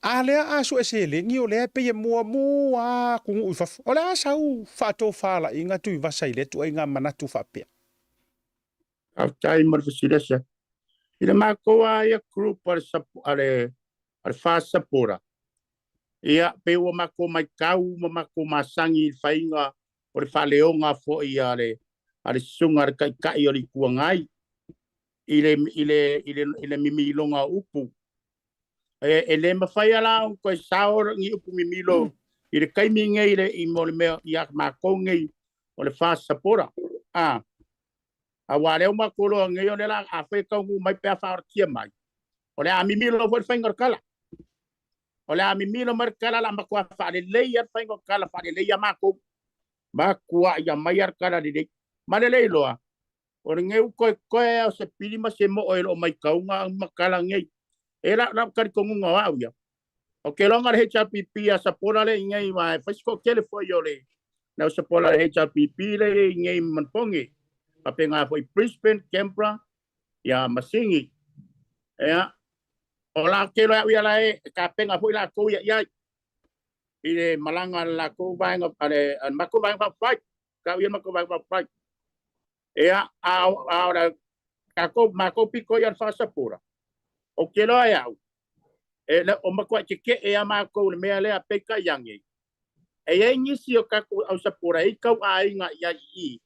A lea a sue seleni o lea e pei e muamua lava atunuu i fafo. O le a sau faatofalaiga Tuivasa i lea ituaiga manatu faapea? Faafetai mo le fesilesa. I le matou lava ia group a le a le a le FAST supporter, ia pei ua matou matau ma matou masani i le faiga o le faaleoga foi a le a le susuga a le Taitai o le Itu Agai i le i le i le i le mimiloga o upu. E, e le mafai la ona toe sao ni upu mimilo i le taimi nei le i mo le mea ia matou nei o le FAST supporter. A aua lea ua matou iloa nei o le la a fai e taunuu mai pe a faaoratia mai, o le a mimilo foi le faiga o le tala. O le a mimilo mai le tala la matua faalelei le faiga o le tala faalelei a matou. Matua ia mai le tala lelei. Ma lelei loa, o lenei ua toe toe o se pili ma se moo e loo maitauga ma tala nei. E la la talitonuga o au ia. O ke loga le HRPP a sapola le ingei ma e fai se toatele foi o le lau sapola le HRPP le ingei Manpongi. Faapena foi Brisbane, Canberra, ia Masingi. Ia, o la ke loa au ia la e kapenga foi lakou ia iai i le malaga a le lakou vaega a le matou vaega faaupufai, tau ia matou vaega faaupufai. Ia, a o le tatou matou pito ia le faasapura, ou te iloa e au, e le o matuai tetee a matou i le mea lea, peitai ane, e i ai nisi o tatou ausapura e i tauaiga i ai i i,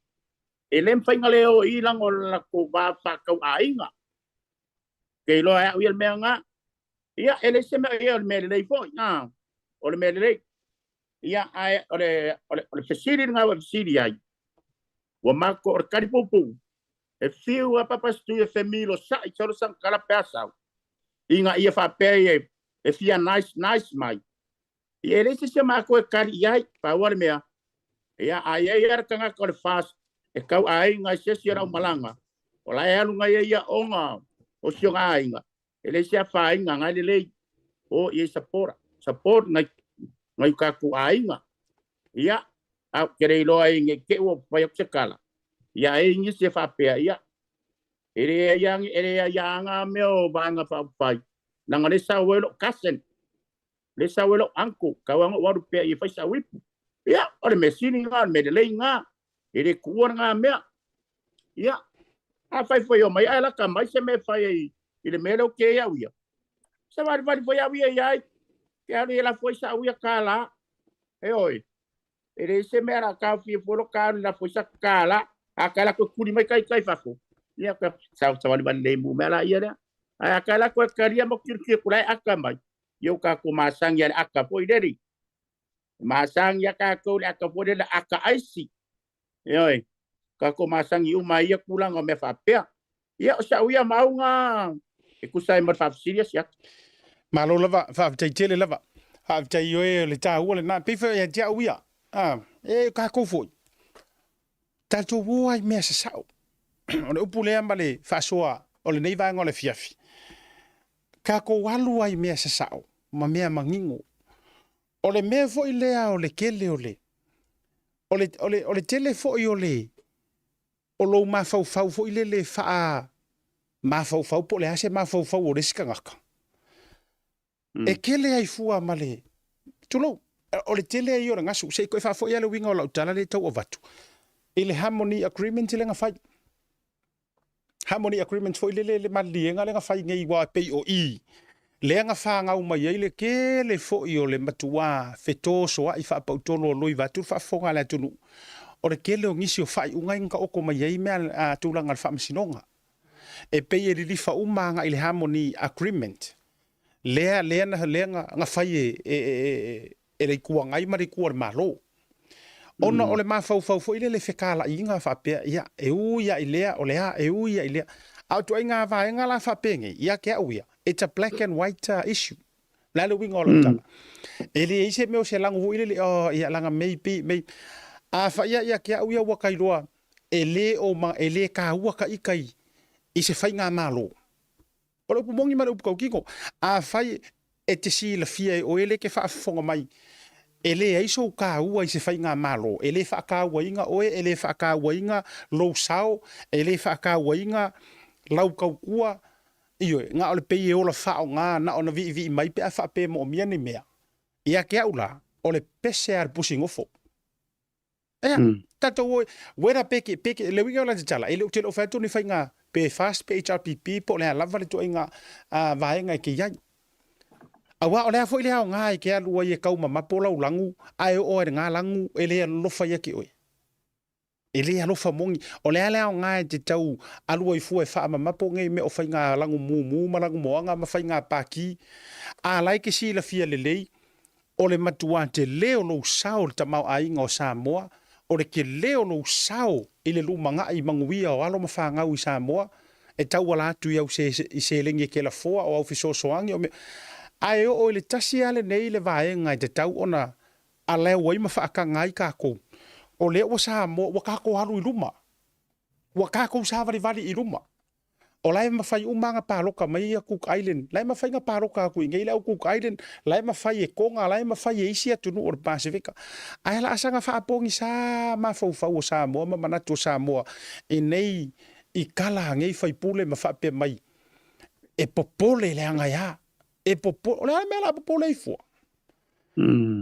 e le mafai ona le o i leaga o le latou va faatauaiga. Ke iloa e au ia le mea lena. Ia, e leai se mea o le mea lelei foi, a, o le mea lelei. Ia, ae o le, o le, o le fesili lena ua fesili ai, ua matou, o le tali puupuu, e fiu lava Papa Setui e femilosa'i solo sana tala pe a sau, ina ia faapea e, e fia nice nice mai. Ia, e leai se isi o matou e tali i ai, pau lava le mea, ia, a i ai lava le tagata o le FAST e tauaiga i se isi o lau malaga, o la e alu nai ai aoga o si ona aiga, e leai se afaina ngai lelei, o i ai support, support ngai, ngai tatou aiga. Ia, a ou te le iloa ai nei te i ua fai atu se tala, ia e i ai nisi e faapea, ia, e leai e leai lava mea o Vaega Faaupufai, leaga o lea e sau ai lou cousin, lea e sau ai lou uncle, tau lava ona ou alu pea e fai sau ipu. Ia, o le mea sili lena, o le mea lelei lena, e le tuua lena mea. Ia, afai foi e omai ae lata mai se mea e fai ai i le mea lea ou te i ai au ia, savalivali foi au ia i ai, ke alu e lafo ai sau ia kālā. Ioe, e leai se mea o le a taofia fua lou ta alu e lafo ai sau kālā. A ta alu atu e tuli mai ta ita i fafo, ia, savalivali lemu mea laia lea. Ae a ta alu atu e talia ma tilotilo atu la e ata mai, ia ua tatou masani lava i le ata foi lele. E masani lava tatou i le ata foi lele, ata aisi. Ioe, tatou masani uma i ia tulaga o mea faapea. Ia, o sau ia mauga e tusa ai ma le faafesili a Siata. Malo lava, faafetai tele lava. Faafetai ioe o le taua lena. E pei foi ia te au ia, a, e tatou foi, tatou o lava i mea sasao. O le upu lea ma le faasoa o lenei vaega o le afiafi, tatou alu lava i mea sasao ma mea manino. O le mea foi lea o le tele o le, o le, o le, o le tele foi o le, o lou mafaufau foi lele faa mafaufau po o le a se mafaufau o le isi tagata, e tele ai fua ma le, tulou, o le tele ai o le gasu. Se i toe faafoi lava le uiga o lau tala lea e tau avatu i le harmony agreement lea na fai. Harmony Agreement foi lele le maliliega lea na fai nei aua e pei o i lea na fanau mai ai le tele foi o le matuā fetosoa'i faapautolo o loi vaeatu le faafofoga a le atunuu. O le tele o nisi o faaiuga ia na taoto mai ai mea a tulaga o le faamasinoga. E pei e lilifa uma agai i le Harmony Agreement lea lea na lea na, na fai e, e, e, e le Itu Agai ma le Itu a le Malo. Ona o le mafaufau foi lele fetalaiga faapea, ia, e ui lava i lea, o le a, e ui lava i lea. A o ituaiga vaega la faapenei, ia te au ia, it's a black and white issue. O le a le uiga o lau tala? E leai se mea o se lago foi lele, oh, ia, leaga maybe, may. Afai lava ia te au ia ua tailoa, e le o ma, e le taua ta ita i, i se faigamalo. O le upu moni ma le upu tautino, afai e te silafia e oe lea e te faafofoga mai, e leai sou taua i se faigamalo, e le faatauaina oe, e le faatauaina lou sao, e le faatauaina lau tautua, ioe, na o le pei e ola faaaoga na ona viivii mai pe a faapea e moomia ni mea. Ia te au la, o le pese a le pusi nofo. Ea, tatou o, whether pe ke, pe ke, le uiga o lana tatala, e le o te le o fai atu ni faiga pe FAST pe HRPP po o le a lava le ituaiga vaega e ke i ai. Aua o le a foi le aoga e ke alu ai e kaumamapo lau lagu, ae oo ai i le ga lagu e le alolofa ia ke oe. E le alofa moni. O le a le aoga e te tau alu ai fua e faamamapo nei mea o faiga lagu mumu ma lagu moaga ma faiga paki, a la e ke silafia lelei, O le matuā tele o lou sao i le tamaoaiga o Samoa, o le tele o lou sao i le lumanai manuia o alo ma fanau i Samoa, e tauala atu i au i seleni e kelafoa o au fesoasoani o mea. Ae oo i le tasi lava lenei le vaega e tatau ona aleu ai ma faataga ai tatou, o lea ua Samoa, ua tatou alu i luma, ua tatou savalivali i luma. O la e mafai uma ona paloka mai ia Cook Island, la e mafai ona paloka atu i inei le au Cook Island, la e mafai e Tonga, la e mafai e isi atunuu o le Pasefika. Ae la saga faapogisa mafaufau o Samoa ma manatu o Samoa i nei i kala a nei faipule ma faapea mai, e popole leaga e a? E popole, o le a le mea o le a popole ai fua?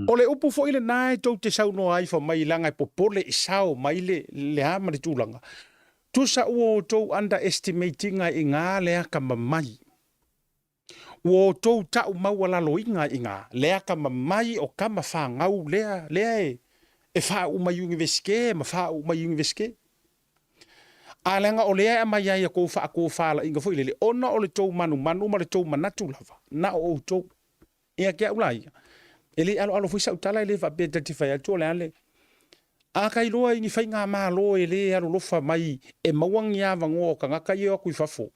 O le upu foi lena e tou te saunoa ai fai mai leaga e popole i sao mai le le a ma le tulaga. Tusa ua outou underestimate ina i ina le akamamai. Ua outou tau maualaloina i ina le akamamai o tama fanau lea lea e e faauu mai Iunivesite ma faauu mai Iunivesite. A leaga o lea e aumai ai a tou faatofalaiga foi lele ona o le tou manumanu ma le tou manatu lava na o outou. Ia te au la ia, e le i aloalo foi sau tala e le faapea ta te fai atu o le a le A ka iloa i ni faigamalo e le alolofa mai e maua ni avanoa o tagata ia e o atu i fafo.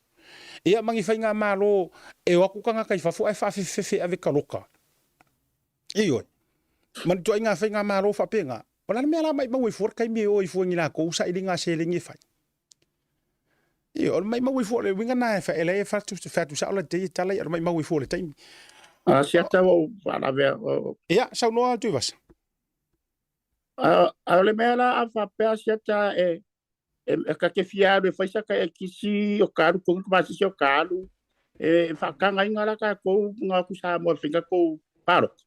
Ia ma ni faigamalo e o atu tagata i fafo ae faafefefefe e ave taloka. Ioe. Ma ni ituaiga faigamalo faapena. O le a le mea la maimau ai fua le taimi e o ai fua i ni latou sailiga seleni e fai? Ioe, o le maimau ai fua, o le uiga lena e fai, e leai e fai atu sao la te ia tala ia, o le maimau ai fua o le taimi. A siata ua ou faalavea. Ia, saunoa Tuivasa. A o le mea la a faapea siata e e ka te fia alu e fai sa ka e kisi o ka alu tonu ka masisi o ka alu e faatagaina la tatou nga ku Samoa e fai tatou palota.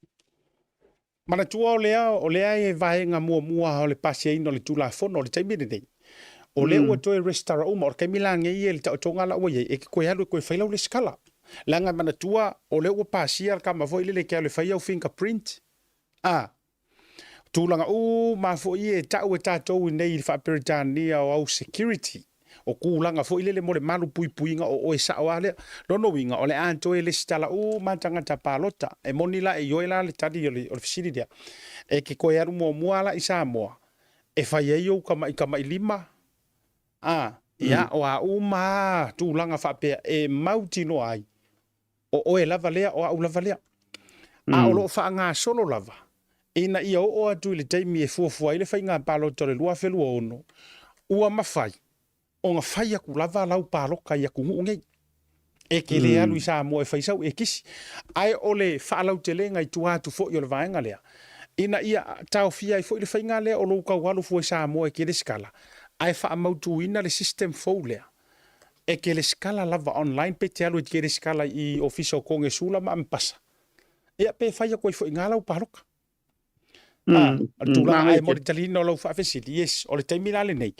Manatua o lea, o lea e vaega muamua o le pasiaina o le Tulafono o le taimi lenei. O lea ua toe resitala uma, o le taimi la nei e le taotoga la ua i ai, e te toe alu e toe fai lau resitala. Leaga manatua o lea ua pasia le tama foi lele e te alu e fai au fingerprint, a, tulaga uma foi ia e tau e tatou i inei i le faa-Peretania o au security, o tulaga foi lele mo le malu puipuiga o oe sao lava lea. Lona uiga, o le a toe lesitala uma lava tagata palota. E moni la, e ioe la le tali o le fesili lea, e te toe alu muamua lava la i Samoa e fai ai ou tamaitamailima, a, ia, o a uma lava tulaga faapea e mautinoa ai O oe lava lea, o au lava lea. A o lo o faagasolo lava, ina ia oo atu i le taimi e fuafua ai le faiga palota o le 2026, ua mafai ona fai atu lava lau palota i atunuu nei. E te le alu i Samoa e fai sau ekisi. Ae o le faalautelega i tua atu foi o le vaega lea, ina ia taofia ai foi le faiga lea o lou tau alu fua i Samoa e te lesitala, ae faamautuina le system fou lea E te resitala lava online pe te alu e te resitala i ofisa o Konesula ma Amepasa. Ia pe fai atu ai foi i ina lau paloka. A, o le tulaga ae mo le taliina o lau faafesili, yes, o le taimi la lenei,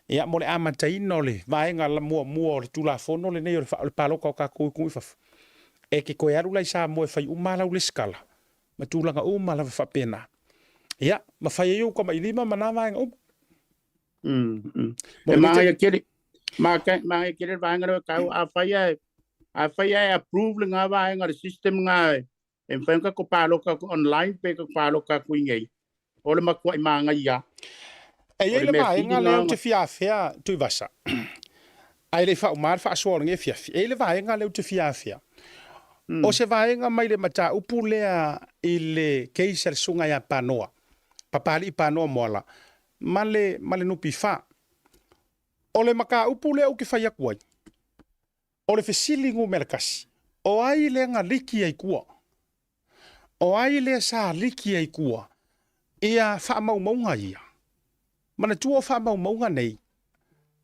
ia mo le amataina o le vaega muamua o le Tulafono lenei o le paloka o tatou i atunuu i fafo, e te toe alu la i Samoa e fai uma lau resitala ma tulaga uma lava faapena. Ia, ma fai ai ou tamailima ma na vaega uma. E magaia tele, magaia tele le vaega lea tau afai ae afai ae approve lena vaega le system lena e mafai ona tatou palota atu online pe tatou palota atu i inei, o le matuai magaia. E i ai le vaega lea ou te fia afea Tuivasa, ae le i faauma le faasoa o lenei afiafi. E i ai le vaega lea ou te fia afea, o se vaega mai le mataupu lea i le case a le Susuga ia Panoa, Papalii Panoa Moala ma le ma le NPF. O le mataupu lea ou te fai atu ai, o le fesili numera tasi, o ai lea na liki ai tua? O ai lea sa liki ai tua ia faamaumauga ia? Manatua o faamaumauga nei,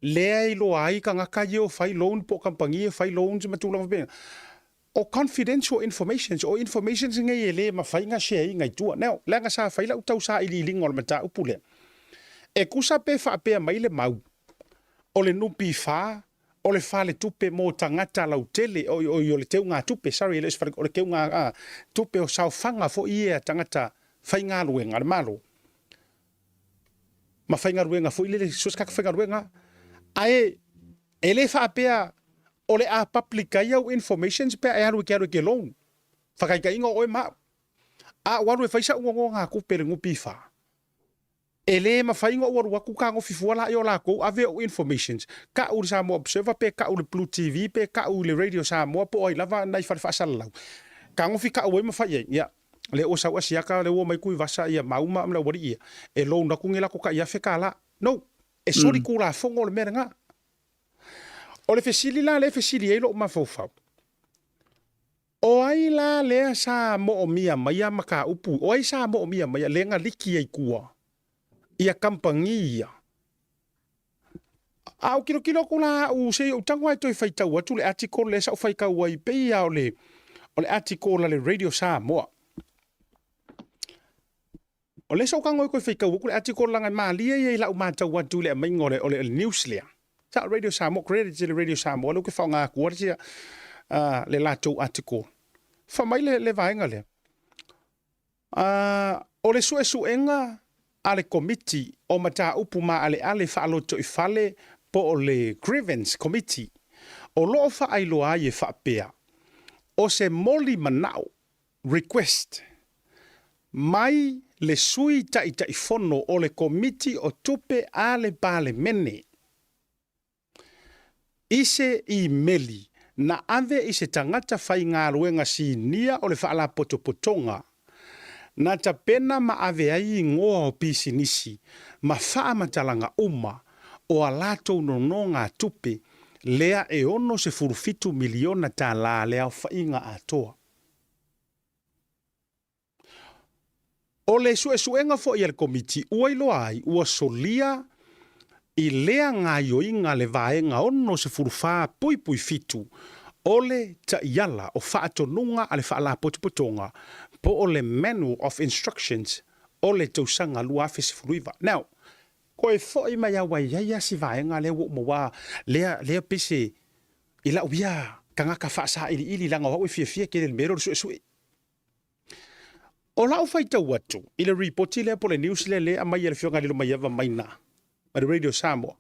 lea e iloa ai tagata ia o fai loan po o kamupani ia e fai loans ma tulaga faapena. O confidential informations, o informations nei e le mafai ona share ina i tua. Now, leaga sa fai lau tau sailiiliga o le mataupu lea, e tusa pe faapea mai le mau o le NPF o le faletupe mo tagata lautele, oi, oi, o le teugatupe, sorry, e le o se fale, o le teugatupe o saofaga foi ia a tagata faigaluega a le Malo, ma faigaluega foi lele, so o se tagata faigaluega, ae e le faapea o le a public ai au informations pe a e alu e te alu e te loan. Faataitaiga o oe ma au. A ou alu e fai sa'u nonogatupe i le NPF, e le mafai ona ou alu atu tagofi fua laia o latou ave o'u informations, ta'u i le Samoa Observer pe ta'u i le Blue TV pe ta'u i le Radio Samoa po o ai lava nai fale faasalalau. Tagofi ta'u ai ma fai ai, ia, lea ua sau Asiata, lea ua omai Tuivasa ia Mauma ma le aualii ia, e loan atu ni latou tai $1,000. No! E soli tulafono le mea lena. O le fesili la lea e fesili ai lo'u mafaufau, O ai la lea sa moomia maia mataupu, o ai sa moomia maia lea na liki ai tua ia kamupani ia? A ou tilotilo atu la au se i ou tago ae toe faitau atu le article lea sa ou faitau ai pei lava o le o le article a le Radio Samoa. O lea sa ou tago ai toe faitau atu le article leaga e malie ia i lau matau atu i le aumaiga o le, o le, news lea. Sa Radio Samoa, credit i le Radio Samoa, lea ou te faaaoga atua le, le latou article. Fai mai le, le vaega lea. O le suesuega a le Komiti o Mataupu Maaleale Faalotoifale po o le Grievance Committee, o lo o faailoa ai e faapea, o se moli manao Request, mai le Sui Taitaifono o le Komiti o Tupe a le Palemene i se imeli na ave i se tagata faigaluega sinia o le Faalapotopotoga na tapena ma ave ai igoa o pisinisi ma faamatalaga uma o a latou nonogatupe lea e $67 miliona tala le aofaiga atoa. O le suesuega foi a le Komiti ua iloa ai ua solia i lea gaioiga le Vaega 64.7 o le Taiala o Faatonuga a le Faalapotopotoga po o le Manual of Instructions o le tausaga 2019. Now, koe foi mai a ua i ai a si vaega lea ua uma ua lea lea pei se I lau ia tagata faasailiili leaga o au e fiafia tele i le mea lea o le suesue. O lau faitau atu i le ripoti lea po o le news lea lea e aumai e le Afioga ia Lilomaiava mai ina mai le Radio Samoa,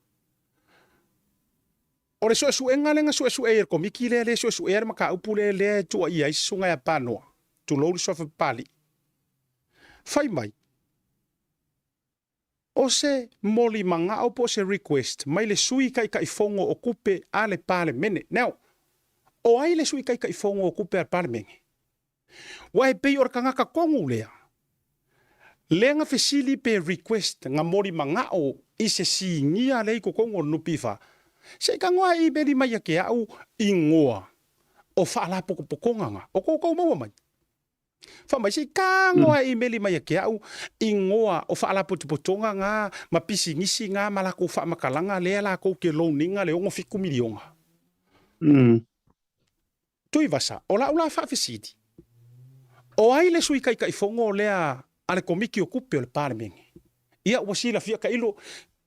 o le suesuega lea na suesue ai e le Komiti lea lea e suesuea le mataupu lea lea e tuuaia ai se susuga ia Panoa, tulou le suafa Papalii, fai mai, O se molimagao po o se request mai le Sui Taitaifono o Tupe a le Palemene. Now, o ai le Sui Taitaifono o Tupe a le Palemene? Ua e pei o le tagata tonu lea, lea na fesili pe request na molimagao i se sinia lea i totonu o le NPF. Se i tagoa e imeli mai ia te au igoa o faalapotopotoga na, o tou maua mai. Fa mai se i tago e imeli mai ia te au igoa o faalapotopotoga nga ma pisinisi nga ma lakou faamatalaga lea lakou ke loan ina le 67 miliona. Tuivasa, o lau la faafesili, o ai le sui taitaifono lea a le Komiti o Tupe o le Palemene? Ia ua silafia tailo,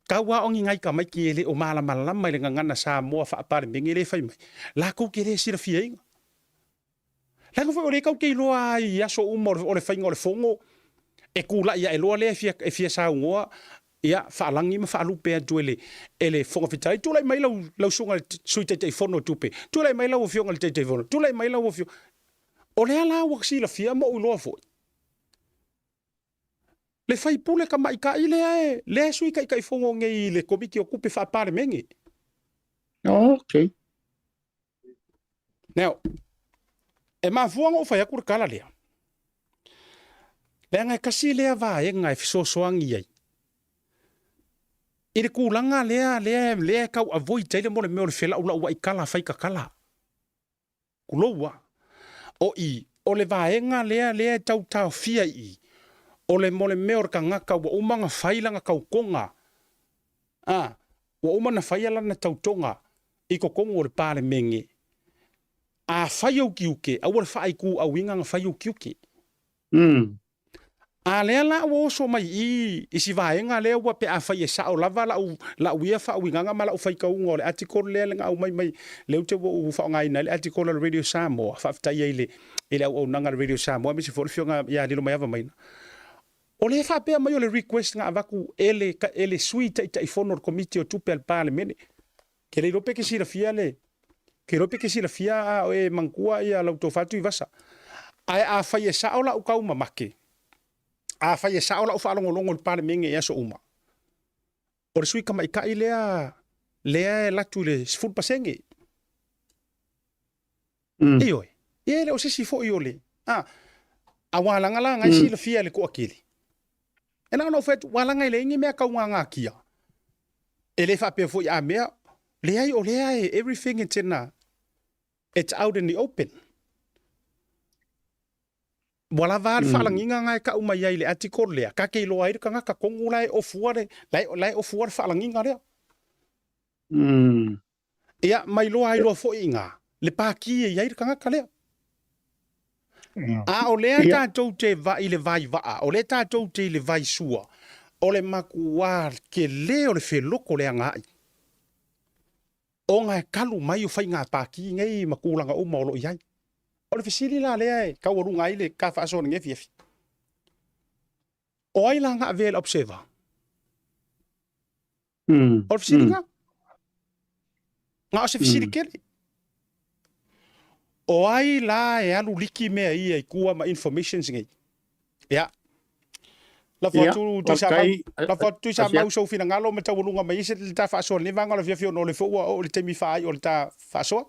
tau lava o ni nai tamaiti e le o malamalama i le gagana Samoa faa-Palemene lea e fai mai, latou te le silafiaina. Leaga foi o lea tatou te iloa i aso uma o le faiga o le fono, e tulai ae loa lea e fia saunoa Ia, faalagi ma faalupe atu e le, e le Fofoga Fetalai, tulai mai lau, lau susuga i le Sui Taitaifono o Tupe, tulai mai lau Afioga i le Taitaifono, tulai mai lau Afioga. O lea la ua silafia ma ou iloa foi, le faipule tamaitai lea e, lea e Sui Taitaifono nei i le Komiti o Tupe Faa-Palemene. Okay. Now, e mafua ona ou fai atu le tala lea, leaga e tasi lea vaega e fesoasoani ai i le tulaga lea lea lea e tau avoid ai le mo le mea o le felaulauai tala fai tatala. Tulou lava. O i, o le vaega lea lea e tau taofia i i, o le mo le mea o le tagata ua uma ona fai lana tautoga, a, ua uma ona faia lana tautoga i totonu o le Palemene, a fai ou tiute, aua le faaituauina na fai ou tiute. A lea la ua oso mai i i i si vaega lea ua pe afai e sao lava lau lau ia faauigaga ma lau faitauga o le article lea na aumai mai lea ou te ua ou faaaogaina ai le article a le Radio Samoa, faafetai ai i le i le auaunaga a le Radio Samoa aemaise foi o le Afioga ia Lilomaiava Maina. O lea e faapea mai o le request na avatu e le e le Sui Taitaifono o le Komiti o Tupe a le Palemene. Ke le iloa pe ke silafia le ke iloa pe ke silafia a o e manatua ia lau tofa Tuivasa. Ae afai e sao lau taumamake, afai e sao lau faalogologo i le Palemene i aso uma, o le sui tamaitai lea lea e alu atu i le 10%. Ioe. Ia e le o se isi foi o le, a, a ua laga la ngai silafia e le toatele. E na ona ou fai atu, ua laga e leai ni mea taugagatia. E le faapea foi a mea, leai o lea e everything it's in a, it's out in the open. Ua lava a le faalagiga na e tau mai ai i le article lea, ta te iloa ai le tagata tonu la e ofua le, la e ofua le faalagiga lea. Ia, ma iloa ai loa foi i ina le pākī e i ai le tagata lea. A o lea tatou te i le vai vaa, o lea tatou te i le vai sua, o le makuā tele o le feloko le agai, ona e talu mai o faiga pākī nei ma tulaga uma o lo o i ai. O le fesili la lea e taualuga ai le ta faasoa i lenei afiafi, o ai la na avea i le observer? O le fesili lena. Na o se fesili tele. O ai la e alu liki mea ia i tua ma informations nei? Ia. Lafo atu Tuisamau, lafo atu Tuisamau sou finagalo ma taualuga mai ai se le ta faasoa i lenei vaega o le afiafi ona o lea foi ua oo i le taimi faaiu o le ta faasoa.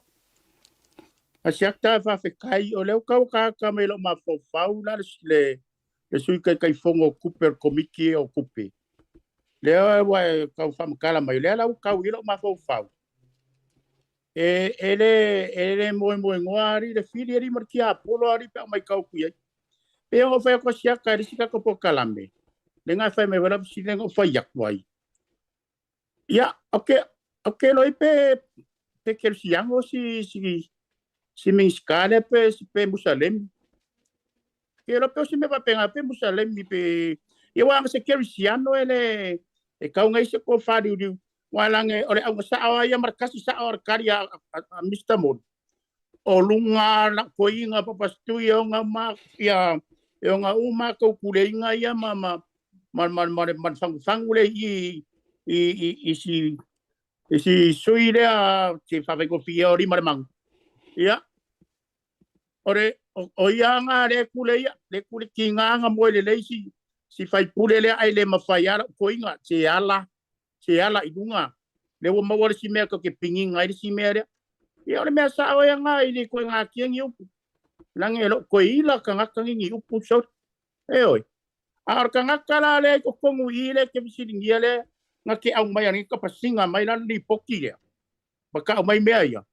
Asiata, faafetai, o lea ua tau akaakaa mai lou mafaufau la le le Sui Taitaifono o Tupe o le Komiti o Tupe. Lea ua e tau faamatala mai, lea la ua tau i lou mafaufau. E, e le, e le moemoenoa alii le fili alii ma le tiapolo alii pe a matau atu i ai. Pe ona fai atu asiata e le isi tatou polokalame, le na fai mai wala fesili na fai atu ai. Ia, ok, ok loi pe pe kerisiano si si si Minisita lea pe si pe Musalemi. Ke lo pe o si me faapena pe Musalemi pe ia ua se kerisiano e le e kau ngai se ko whariuriu. Wa lange o le auga sao ia ma le kasi sao o le kari a, a, a Mr. Mori. O lunga la koinga papastui o ngā ma ia e o ngā uma kau kureinga ia ma ma ma ma ma ma fangufangu le i i i i si i si sui lea te whawhaikofia o rima le mangu. Ia, o le, o, o ia nga le kule ia, le kule ki ngā nga moe le lei si, si whaipule lea ai le mawhai ala koinga, te ala, te ala i lunga. Le ua maua le si mea ka ke pingi ngai le si mea lea. Ia o le mea sao e ngā i le koe ngā kia ngi upu. Lange e lo koe ila ka ngaka ngi upu so. E oi. A o le tagata la lea i totonu i i lea e te fesiligia lea na te aumai ana ka pasiga mai la le lipoti lea ma tau mai mea ia.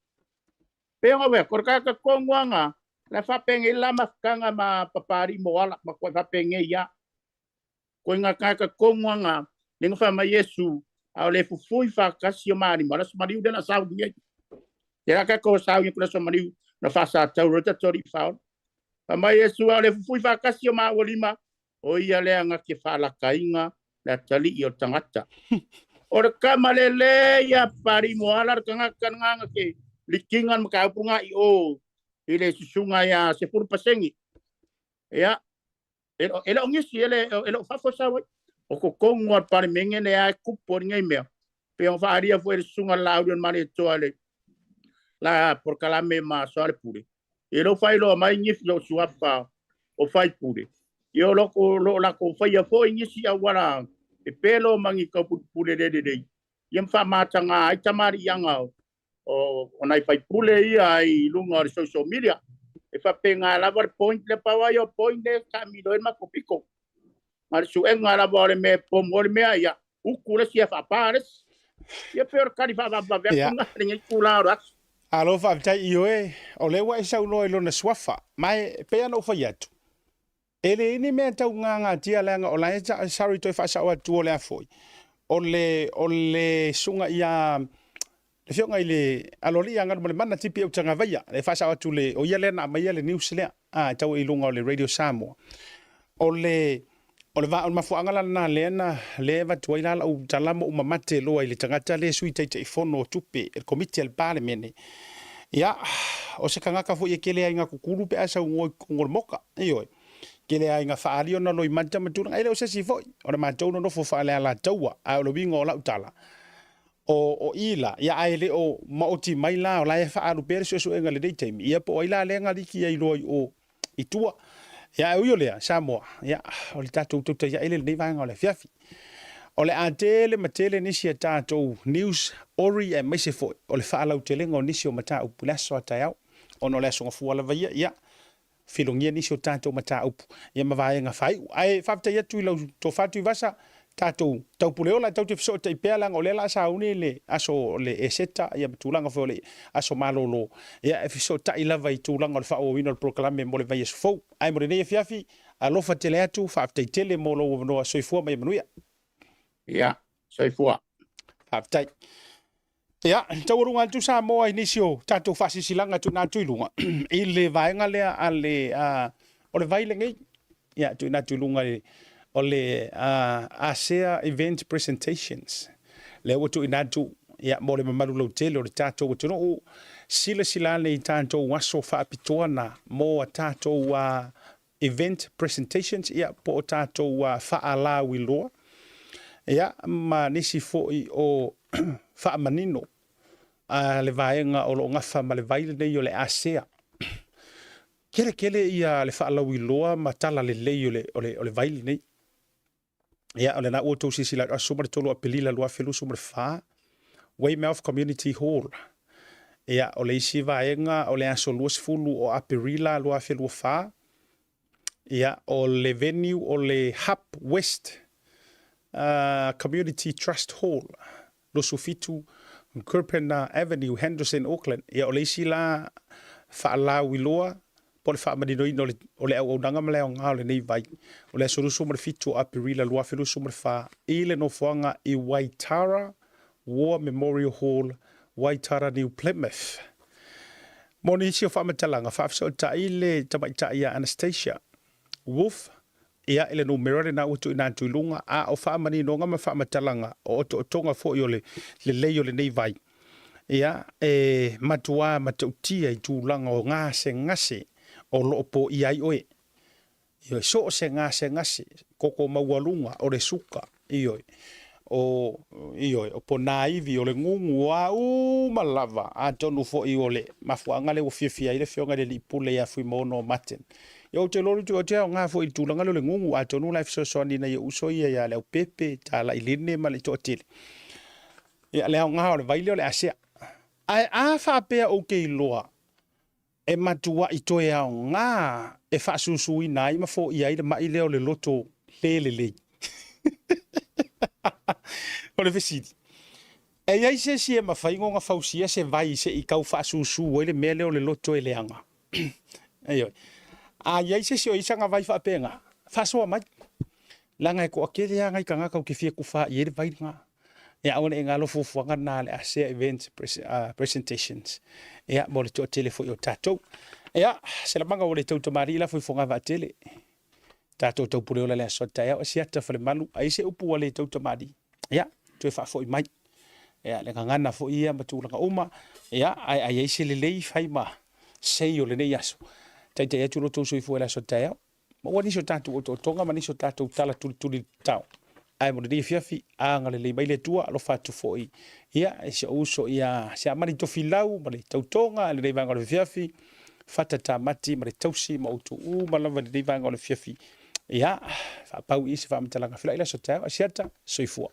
Pei ona wea, ko le tagata tonu lava na, la e faapenei la mafutaga ma Papalii Moala ma koe faapenei ia. Koe nga tagata tonu lava na, lea na fai mai Iesu, a o le fufui faatasi o malima, o le aso maliu lea na sauni ai. Te la tatou sauni atu le aso maliu na faasatau loa tatou alii faaola. Fai mai Iesu, a o le fufui faatasi o maua lima, o ia lea na te faalakaina le atalii o le tagata. O le tama lelei ia Papalii Moala le tagata lena na te likiga le mataupu lena i o i le susuga ia 10%. Ia, e le o nisi, e le o fafo sau ai. O totonu lava o le Palemene lea e tupu ai lenei mea, pei ona faaalia foi e le Susuga Laaulialemalietoa i le la polokalame ma Soalepule, ia lea ua faailoa mai nisi o suafa o faipule, ia o lo o latou faia foi nisi auala pepelo ma ni taupulepule le lelei, ia ma faamataga ai tamaliiaga o nai faipule ia i luga o le social media. E faapena lava le point lea, pau lava ia o point lea e taamilo ai le matou pito. Na o le suega lava o le mea e pomu ai le mea, ia utu le isi, ia faapa le isi. Ia pei o le tali faavavevave atu lena i lenei itula o le aso. Alo faafetai Ioe, o lea ua e saunoa i lona suafa, ma e pei ona ou fai atu, e leai ni mea tau gagatia leaga o la e sorry toe faasao atu o le a foi, o le o le susuga ia le afioga i le Aloalii Agalumalemana Tipi Autagavaia, e faasao atu le o ia lea na aumaia le news lea a e tau i luga o le Radio Samoa. O le o le va o le mafuaaga la lena lea na lea e avatu ai la lau tala ma ou mamate loa i le tagata lea e Sui Taitaifono o Tupe i le Komiti a le Palemene. Ia, o se tagata foi e kele ai ina kukulu pe a saunoa i totonu o le Maota. Ioe. Kele ai ina faaali ona loimata ma tulaga. E le o se isi foi, o le matou nonofo faalealataua, ae o le uiga o lau tala, O, o i la, ia ae le o maoti mai la, o la e faaalu pea le suesuega i lenei taimi, ia po o ai la lea na liki ai loa i o i tua. Ia ae ui o lea, Samoa, ia, o le tatou tautaia'i lea i lenei vaega o le afiafi. O le a tele ma tele nisi a tatou news ori aemaise foi o le faalautelega o nisi o mataupu i le aso a taeao, ona o le Aso Gafua lava ia, ia, filogia nisi o tatou mataupu ia ma vaega faaiu. Ae faafetai atu i lau tofa Tuivasa, tatou taupuleola e tatou te fesootai pea leaga o lea o le a sauni le aso o le Eseta ia ma tulaga foi o le aso malolo, ia e fesootai lava i tulaga o le faaauauina o le polokalame mo le vaiaso fou. Ae mo lenei afiafi, alofa tele atu, faafetai tele mo lou avanoa. Soifua ma ia manuia. Ia, soifua. Faafetai. Ia, taualuga atu Samoa i nisi o tatou faasilasilaga tuuina atu i luga i le vaega lea a le o le vai lenei. Ia, tuuina atu i luga i o le ASEA Event Presentations. Lea ua tuuina atu ia, mo le mamalu lautele o le tatou atunuu, silasila ane i tatou aso faapitoa na mo a tatou event presentations, ia, po o tatou faalauiloa, ia, ma nisi foi o faamanino a le vaega o lo o gafa ma le vai lenei o le ASEA. Tele tele ia le faalauiloa ma tala lelei o le, o le, o le vai lenei. Ia, o lena ua outou silasila atu, aso 13 o Aperila 2024, Weymouth Community Hall. Ia, o le isi vaega o le aso 20 o Aperila 2024, ia, o le venue o le Hub West Community Trust Hall, 27 Kirpena Avenue, Henderson, Auckland. Ia, o le isi la faalauiloa po o le faamaninoina o le, o le auaunaga ma le aoga o lenei vai, o le aso 27 o Aperila 2024 i le nofoaga i Waitara War Memorial Hall, Waitara, New Plymouth. Mo nisi o faamatalaga, faafesootai le tamaitai ia Anastasia Wolfe Ia, i le numera lena ua tuuina atu i luga, a o faamaninoga ma faamatalaga o otootoga foi o le lelei o lenei vai, ia, e matuā matautia i tulaga o gasegase o lo o poia ai oe. Ioe, so o se gasegase, koko maualuga, o le suka, ioe, o, ioe, o ponaivi, o le gugu, o a uma lava, atonu foi o le mafuaaga lea ua fiafia ai le Afioga i le Alii Pule ia Fuimaono Martin. Ia, ou te iloa le ou te aoga foi i le tulaga lea o le gugu, atonu la e fesoasoani i nai ou uso ia ia Leaupepe, Talailine ma le toatele. Ia, le aoga o le vai lea o le asea. Ae a faapea ou te iloa e matuai toe aoga e faasusuina ai ma foia ai le mai lea o le loto le lelei. O le fesili, e i ai se isi e mafai ona fausia se vai se i tau faasusu ai le mea lea o le loto e leaga? Ioe. A i ai se isi o i ai sana vai faapena, faasoa mai. Leaga e toatele lava nai tagata ou te fia tufa i ai le vai lena. Ia aua ne i galo fuafuaga lena a le ASEA Event Presentations. Ia mo le toatele foi o tatou. Ia, se lamaga ua le tau tamalii la foi Fogavaatele. Tatou taupuleola le aso taeao Asiata Falemalu, ai se upu ua le tau tamalii. Ia, toe faafoi mai. Ia, le gagana foi ia ma tulaga uma. Ia, ae ai ai se lelei fai ma sei o lenei aso. Taitai atu lo tou soifua i le aso taeao. Maua nisi o tatou otootoga ma nisi o tatou tala tulituli tatao. Ae mo lenei afiafi, agalelei mai le Atua, alofa atu foi ia i si ou uso ia Siamani Tofilau ma le tautoga i lenei vaega o le afiafi, Fata Tamati ma le tausi ma outou uma lava i lenei vaega o le afiafi. Ia, faapau i se faamatalaga. Feiloai i le aso taeao, Asiata, soifua.